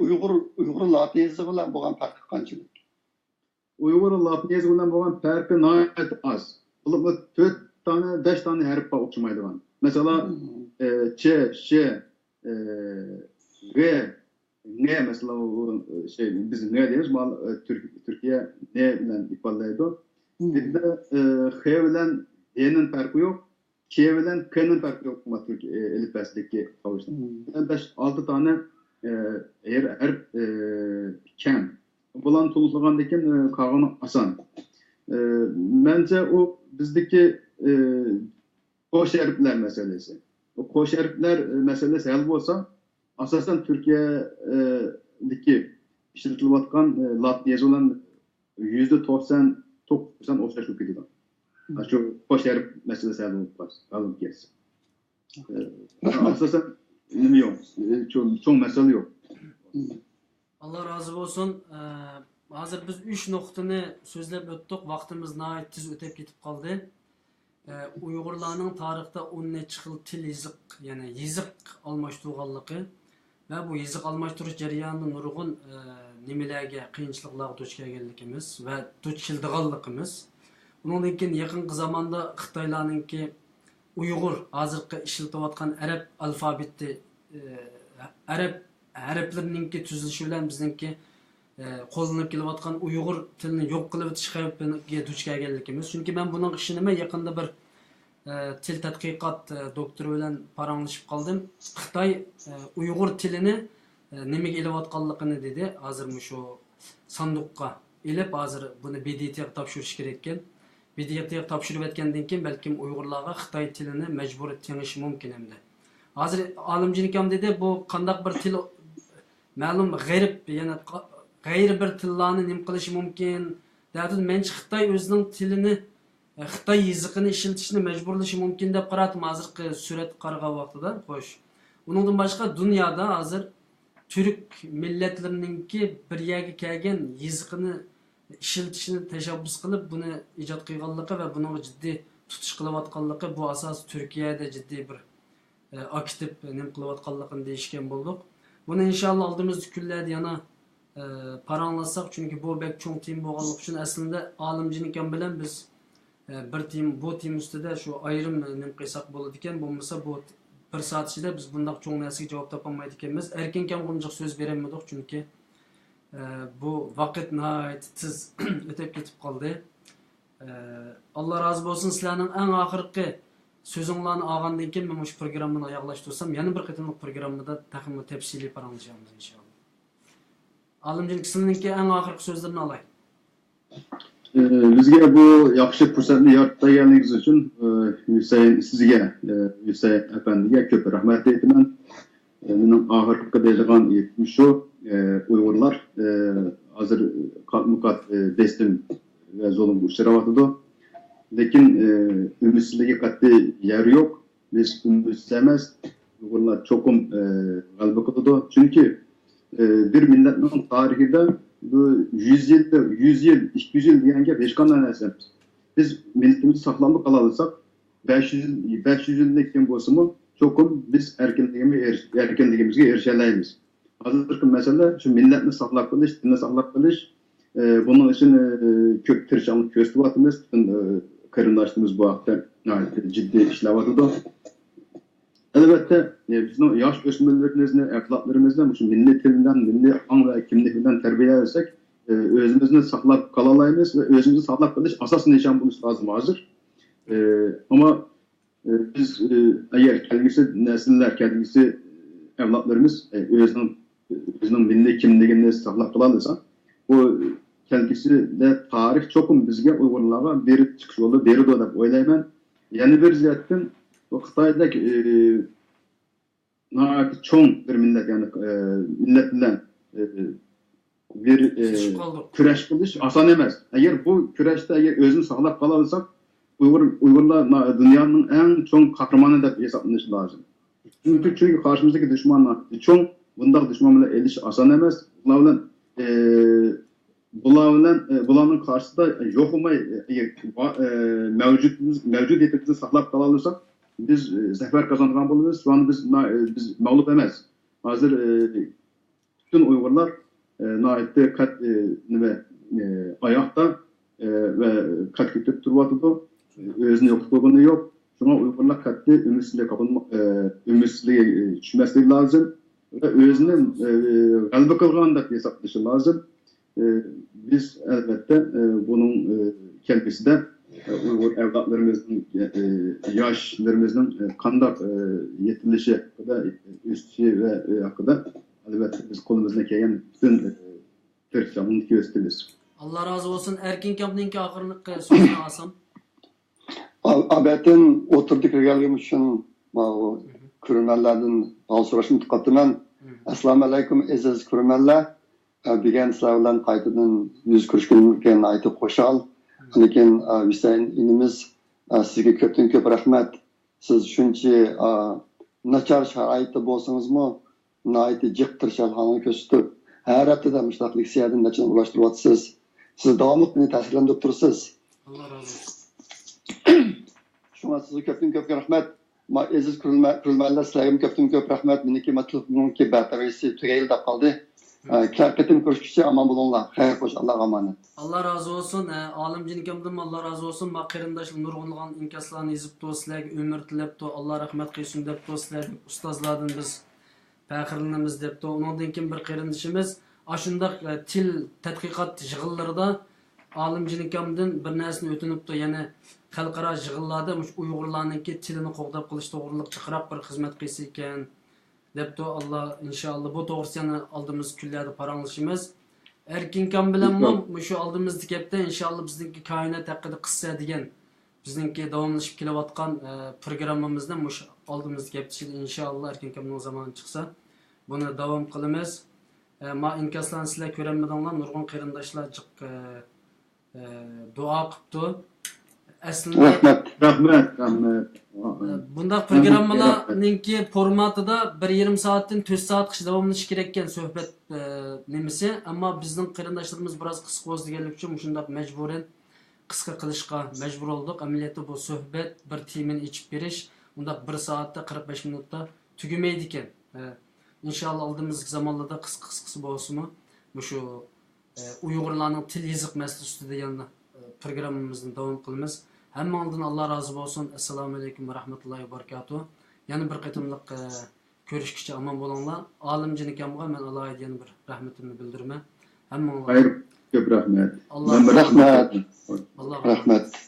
ئۇيغۇر، ئۇيغۇر لاتىنىزمى بىلەن بولغان پەرقى قانچىلىك؟ ئۇيغۇر لاتىنىزمى بىلەن بولغان پەرقى ناھايىتى ئاز. بولۇپمۇ تۆت دانە، بەش دانە ھەرپ بار ئوخشىمايدىغان. مەسىلەن، ئە، چ، ش، ئە، غ، ڭ، مەسىلەن، ئۇ، شەي، بىز ڭ دەيمىز، مانا، ئە، تۈرك-، تۈركىيە ن بىلەن ئىپادىلەيدۇ. بىزدە، ئە، خ بىلەن دنىڭ پەرقى يوق. ك بىلەن كنىڭ پەرقى يوق، ما، تۈرك، ئە، ئېلىپبەسىدىكى تاۋۇشنىڭ. بىلەن بەش، ئالتە دانە، ئە، ھەر ھەرپ، ئە، كەم. بۇلارنى تولۇقلىغاندىن كېيىن، ئە، قالغىنى ئاسان. ئە، مەنچە ئۇ بىزدىكى، ئە، قوش ھەرپلەر مەسىلىسى. بۇ قوش ھەرپلەر، ئە، مەسىلىسى ھەل بولسا، ئاساسەن تۈركىيەدىكى ئىشلىتىلىۋاتقان، ئە، لاتىن يېزىقى بىلەن يۈزدە توقسان توققۇز پىرسەنت ئوخشاش بولۇپ كېتىدۇ. شۇ قوش ھەرپ مەسىلىسى ھەل بولۇپ قالسا، ھەل بولۇپ كەتسە. ئە، ئاساسەن نېمە يوق، ئە، چوڭ، چوڭ مەسىلە يوق. ئاللا رازى بولسۇن. ئە، ھازىر بىز ئۈچ نۇقتىنى سۆزلەپ ئۆتتۇق. ۋاقتىمىز ناھايىتى تېز ئۆتۈپ كېتىپ قالدى. ئە، ئۇيغۇرلارنىڭ تارىختا ئون نەچچە خىل تىل يېزىق، يەنى يېزىق ئالماشتۇرغانلىقى ۋە بۇ يېزىق ئالماشتۇرۇش جەريانىدا نۇرغۇن، ئە، نېمىلەرگە، قىيىنچىلىقلارغا دۇچ كەلگەنلىكىمىز ۋە دۇچ كېلىدىغانلىقىمىز. ئۇنىڭدىن كېيىن يېقىنقى زاماندا خىتايلارنىڭكى ئۇيغۇر ھازىرقى ئىشلىتىۋاتقان ئەرەب ئالفابېتى، ئە، ئەرەب ھەرپلىرىنىڭكى تۈزۈلۈشى بىلەن بىزنىڭكى، ئە، قوللىنىپ كېلىۋاتقان ئۇيغۇر تىلىنى يوق قىلىۋېتىش خەۋپىگە دۇچ كەلگەنلىكىمىز. چۈنكى مەن بۇنىڭغا ئىشىنىمەن، يېقىندا بىر، ئە، تىل تەتقىقات، ئە، دوكتورى بىلەن پاراڭلىشىپ قالدىم. خىتاي، ئە، ئۇيغۇر تىلىنى، ئە، نېمىگە ئېلىۋاتقانلىقىنى دېدى. ھازىر مۇشۇ ساندۇققا ئېلىپ، ھازىر بۇنى ب د ت غا تاپشۇرۇش كېرەككەن. ب د ت غا تاپشۇرۇۋەتكەندىن كېيىن بەلكىم ئۇيغۇرلارغا خىتاي تىلىنى مەجبۇرىي تېڭىشى مۇمكىن ئەمدى. ھازىر ئالىمجان ئاكام دېدى، بۇ قانداق بىر تىل، مەلۇم غەرب، يەنى قا-، غەيرىي بىر تىللارنى نېمە قىلىشى مۇمكىن دەۋاتىدۇ. مەنچە خىتاي ئۆزىنىڭ تىلىنى، خىتاي يېزىقىنى ئىشلىتىشنى مەجبۇرلىشى مۇمكىن دەپ قاراتتىم ھازىرقى سۈرەتكە قارىغان ۋاقتىدا. خوش. ئۇنىڭدىن باشقا دۇنيادا ھازىر تۈرك مىللەتلىرىنىڭكى بىر يەرگە كەلگەن يېزىقىنى ئىشلىتىشنى تەشەببۇس قىلىپ، بۇنى ئىجاد قىلغانلىقى ۋە بۇنىڭغا جىددىي تۇتۇش قىلىۋاتقانلىقى، بۇ ئاساسىي تۈركىيەدە جىددىي بىر، ئە، ئاكتىپ نېمە قىلىۋاتقانلىقىنى دېيىشكەن بولدۇق. بۇنى ئىنشاللا ئالدىمىزدىكى كۈنلەردە يەنە، ئە، پاراڭلاشساق، چۈنكى بۇ بەك چوڭ تېما بولغانلىقى ئۈچۈن ئەسلىدە ئالىمجان ئاكام بىلەن بىز، ئە، بىر تېما، بۇ تېما ئۈستىدە شۇ ئايرىم نېمە قىلساق بولىدىكەن، بولمىسا بۇ بىر سائەت ئىچىدە بىز بۇنداق چوڭ نەرسىگە جاۋاب تاپالمايدىكەنمىز. ئەركىن ئاكامغا ئۇنچىلىك سۆز بېرەلمىدۇق، چۈنكى ئە، بۇ ۋاقىت ناھايىتى تېز ئۆتۈپ كېتىپ قالدى. ئە، ئاللا رازى بولسۇن، سىلەرنىڭ ئەڭ ئاخىرقى سۆزۈڭلارنى ئالغاندىن كېيىن مەن مۇشۇ پروگراممىنى ئاياغلاشتۇرسام، يەنە بىر قېتىملىق پروگراممىدا تېخىمۇ تەپسىلىي پاراڭلىشارمىز ئىنشاللا. ئالىمجان، سىلىنىڭكى ئەڭ ئاخىرقى سۆزلىرىنى ئالاي. ئە، بىزگە بۇ ياخشى پۇرسەتنى يارىتىپ بەرگەنلىكىڭىز ئۈچۈن، ئە، ھۈسەيىن سىزگە، ئە، ھۈسەيىن ئەپەندىگە كۆپ رەھمەت ئېيتىمەن. ئە، مېنىڭ ئاخىرقى دەيدىغان گېپىم شۇ، ئە، ئۇيغۇرلار، ئە، ھازىر قاتمۇقات، ئە، بېسىم ۋە زۇلۇمغا ئۇچراۋاتىدۇ. لېكىن، ئە، ئۈمىدسىزلىككە قەتئىي يەر يوق. بىز ئۈمىدسىز ئەمەس. ئۇيغۇرلار چوقۇم، ئە، غەلىبە قىلىدۇ. چۈنكى، ئە، بىر مىللەتنىڭ تارىخىدا بۇ يۈز يىل، يۈز يىل، ئىككى يۈز يىل دېگەن گەپ ھېچقانداق نەرسە ئەمەس. بىز مىللىتىمىزنى ساقلاپلا قالالىساق، بەش يۈز يىل، بەش يۈز يىلدىن كېيىن بولسىمۇ، چوقۇم بىز ئەركىنلىكىمىز-، ئەركىنلىكىمىزگە ئېرىشەلەيمىز. ھازىرقى مەسىلە شۇ مىللەتنى ساقلاپ قېلىش، دىننى ساقلاپ قېلىش. ئە، بۇنىڭ ئۈچۈن، ئە، كۆپ تىرىشچانلىق كۆرسىتىۋاتىمىز. پۈتۈن، ئە، قېرىنداشلىرىمىز بۇ ھەقتە ناھايىتى جىددىي ئىشلەۋاتىدۇ. ئەلۋەتتە، ئە، بىزنىڭ ياش ئۆسمۈرلىرىمىزنى، ئەۋلادلىرىمىزنى مۇشۇ مىللىي تىل بىلەن، مىللىي ئاڭ ۋە كىملىك بىلەن تەربىيەلىسەك، ئە، ئۆزىمىزنى ساقلاپ قالالايمىز ۋە ئۆزىمىزنى ساقلاپ قېلىش ئاساسىي نىشان بولۇشى لازىم ھازىر. ئە، ئەمما ئە، بىز، ئە، ئەگەر كەلگۈسى نەسىللەر، كەلگۈسى ئەۋلادلىرىمىز، ئە، ئۆزىنىڭ، ئۆزىنىڭ مىللىي كىملىكىنى ساقلاپ قالالىسا، بۇ كەلگۈسىدە تارىخ چوقۇم بىزگە، ئۇيغۇرلارغا بىر چىقىش يولى بېرىدۇ دەپ ئويلايمەن. يەنە بىر جەھەتتىن، بۇ خىتايدەك، ئە، ناھايىتى چوڭ بىر مىللەت، يەنى، ئە، مىللەت بىلەن، ئە، بىر، ئە، كۈرەش قىلىش ئاسان ئەمەس. ئەگەر بۇ كۈرەشتە ئەگەر ئۆزىنى ساقلاپ قالالىساق، ئۇيغۇر، ئۇيغۇرلار نا-، دۇنيانىڭ ئەڭ چوڭ قەھرىمانى دەپ ھېسابلىنىشى لازىم. چۈنكى، چۈنكى قارشىمىزدىكى دۈشمەن ناھايىتى چوڭ، بۇنداق دۈشمەن بىلەن ئېلىشىش ئاسان ئەمەس. بۇلار بىلەن، ئە، بۇلار بىلەن، ئە، بۇلارنىڭ قارشىسىدا يوق بولماي، ئە، ئە، مەۋجۇت، مەۋجۇدىيىتىمىزنى ساقلاپ قالالىساق، بىز، ئە، زەپەر قازانغان بولىمىز. شۇ ئاندا بىز، بىز مەغلۇپ ئەمەس. ھازىر، ئە، پۈتۈن ئۇيغۇرلار، ئە، ناھايىتى قەت-، ئە، نېمە، ئە، ئاياقتا، ئە، ۋە قەد كۆتۈرۈپ تۇرۇۋاتىدۇ. ئۆزىنى يوقىتىپ قويغىنى يوق. شۇڭا ئۇيغۇرلار قەتئىي ئۈمىدسىزلىككە قاپلانما-، ئە، ئۈمىدسىزلىككە، ئە، چۈشمەسلىكى لازىم. ۋە ئۆزىنى، ئە، غەلىبە قىلغان دەپ ھېسابلىشى لازىم. ئە، بىز ئەلۋەتتە، ئە، بۇنىڭ، ئە، كەلگۈسىدە، ئە، ئۇيغۇر ئەۋلادلىرىمىزنىڭ، ئە، ياشلىرىمىزنىڭ، ئە، قانداق، ئە، يېتىلىشى ھەققىدە، ئۆسۈشى ۋە، ئە، ھەققىدە ئەلۋەتتە، بىز قولىمىزدىن كەلگەن پۈتۈن، ئە، تىرىشچانلىقنى كۆرسىتىمىز. ئاللا رازى بولسۇن. ئەركىن كامپنىڭكى ئاخىرقى سۆزىنى ئالسام. ئا-، ئابەتتىن ئوتتۇرىدا كىرگەنلىكىم ئۈچۈن ماۋۇ كۆرۈرمەنلەردىن ھال سوراشنى ئۇنتۇپ قاپتىمەن. ئەسسالامۇ ئەلەيكۇم، ئەزىز كۆرۈرمەنلەر. ئە، بۈگۈن سىلەر بىلەن قايتىدىن يۈز كۆرۈشكىنىمگە ناھايىتى خۇشال. لېكىن، ئە، ھۈسەيىن ئىنىمىز، ئە، سىزگە كۆپتىن كۆپ رەھمەت. سىز شۇنچە، ئا، ناچار شارائىتتا بولسىڭىزمۇ، ناھايىتى جىق تىرىشچانلىقىڭىزنى كۆرسىتىپ، ھەر ھەپتىدە مۇشۇنداق لېكسىيەدىن نەچچىنى ئورۇنلاشتۇرۇۋاتىسىز. سىز داۋاملىق مېنى تەسىرلەندۈرۈپ تۇرىسىز. ئاللا رازى بولسۇن. شۇڭا سىزگە كۆپتىن كۆپ رەھمەت. ما ئەزىز كۆرۈرمە-، كۆرۈرمەنلەر، سىلەرگىمۇ كۆپتىن كۆپ رەھمەت. مېنىڭكى ما تېلېفوننىڭكى باتارېيىسى تۈگەيلى دەپ قالدى. ئە، كېلەر قېتىم كۆرۈشكىچە ئامان بولۇڭلار. خەير خوش، ئاللاغا ئامانەت. ئاللا رازى بولسۇن. ئە، ئالىمجان ئاكامدىنمۇ ئاللا رازى بولسۇن. ما قېرىنداشلار نۇرغۇنلىغان ئىنكاسلارنى يېزىپتۇ، سىلەرگە ئۆمۈر تىلەپتۇ، ئاللا رەھمەت قىلسۇن دەپتۇ. سىلەردەك ئۇستازلاردىن بىز پەخىرلىنىمىز دەپتۇ. ئۇنىڭدىن كېيىن بىر قېرىندىشىمىز ئاشۇنداق، ئە، تىل تەتقىقات يىغىنلىرىدا ئالىمجان ئاكامدىن بىر نەرسىنى ئۆتۈنۈپتۇ، يەنى خەلقئارا يىغىنلاردا مۇشۇ ئۇيغۇرلارنىڭكى تىلىنى قوغداپ قېلىش توغرىلىق جىقراق بىر خىزمەت قىلسا ئىكەن دەپتۇ. ئاللا، ئىنشائاللا، بۇ توغرىسىدا يەنە ئالدىمىزدىكى كۈنلەردە پاراڭلىشىمىز. ئەركىن ئاكام بىلەنمۇ مۇشۇ ئالدىمىزدىكى ھەپتە، ئىنشائاللا، بىزنىڭكى كائىنات ھەققىدە قىسسە دېگەن بىزنىڭكى داۋاملىشىپ كېلىۋاتقان، ئە، پروگراممىمىزنى مۇشۇ ئالدىمىزدىكى ھەپتە ئىچىدە، ئىنشائاللا، ئەركىن ئاكامنىڭ زامانى چىقسا، بۇنى داۋام قىلىمىز. ئە، ما ئىنكاسلارنى سىلەر كۆرەلمىدىڭلار، نۇرغۇن قېرىنداشلار جىق، ئە، ئە، دۇئا قىپتۇ. ئەسلىدە رەھمەت. رەھمەت، رەھمەت. ئە، بۇنداق رەھمەت، پروگراممىلارنىڭكى فورماتىدا بىر يېرىم سائەتتىن تۆت سائەتقىچە داۋاملىشىشى كېرەككەن سۆھبەت، ئە، نېمىسى. ئەمما بىزنىڭ قېرىنداشلىرىمىز بىراز قىسقا بولسا دېگەنلىكى ئۈچۈن مۇشۇنداق مەجبۇرەن قىسقا قىلىشقا مەجبۇر بولدۇق. ئەمەلىيەتتە بۇ سۆھبەت، بىر تېمىنى ئېچىپ بېرىش، ئۇنداق بىر سائەتتە، قىرىق بەش مىنۇتتا تۈگىمەيدىكەن. ئە، ئىنشائاللا، ئالدىمىزدىكى زامانلاردا قىسقا-قىسقىسى بولسىمۇ، مۇشۇ، ئە، ئۇيغۇرلارنىڭ تىل يېزىق مەسىلىسى ئۈستىدە يەنە، ئە، پروگراممىمىزنى داۋام قىلىمىز. ھەممىڭلاردىن ئاللا رازى بولسۇن. ئەسسالامۇ ئەلەيكۇم ۋە رەھمەتۇللاھى ۋە بەرىكاتۇھ. يەنە بىر قېتىملىق، ئە، كۆرۈشكىچە ئامان بولۇڭلار. ئالىمجان ئاكامغا مەن ئالاھىدە يەنە بىر رەھمىتىمنى بىلدۈرىمەن. ھەممىڭلارغا خەير، كۆپ رەھمەت. ئاللا رەھمەت. رەھمەت. ئاللا رەھمەت.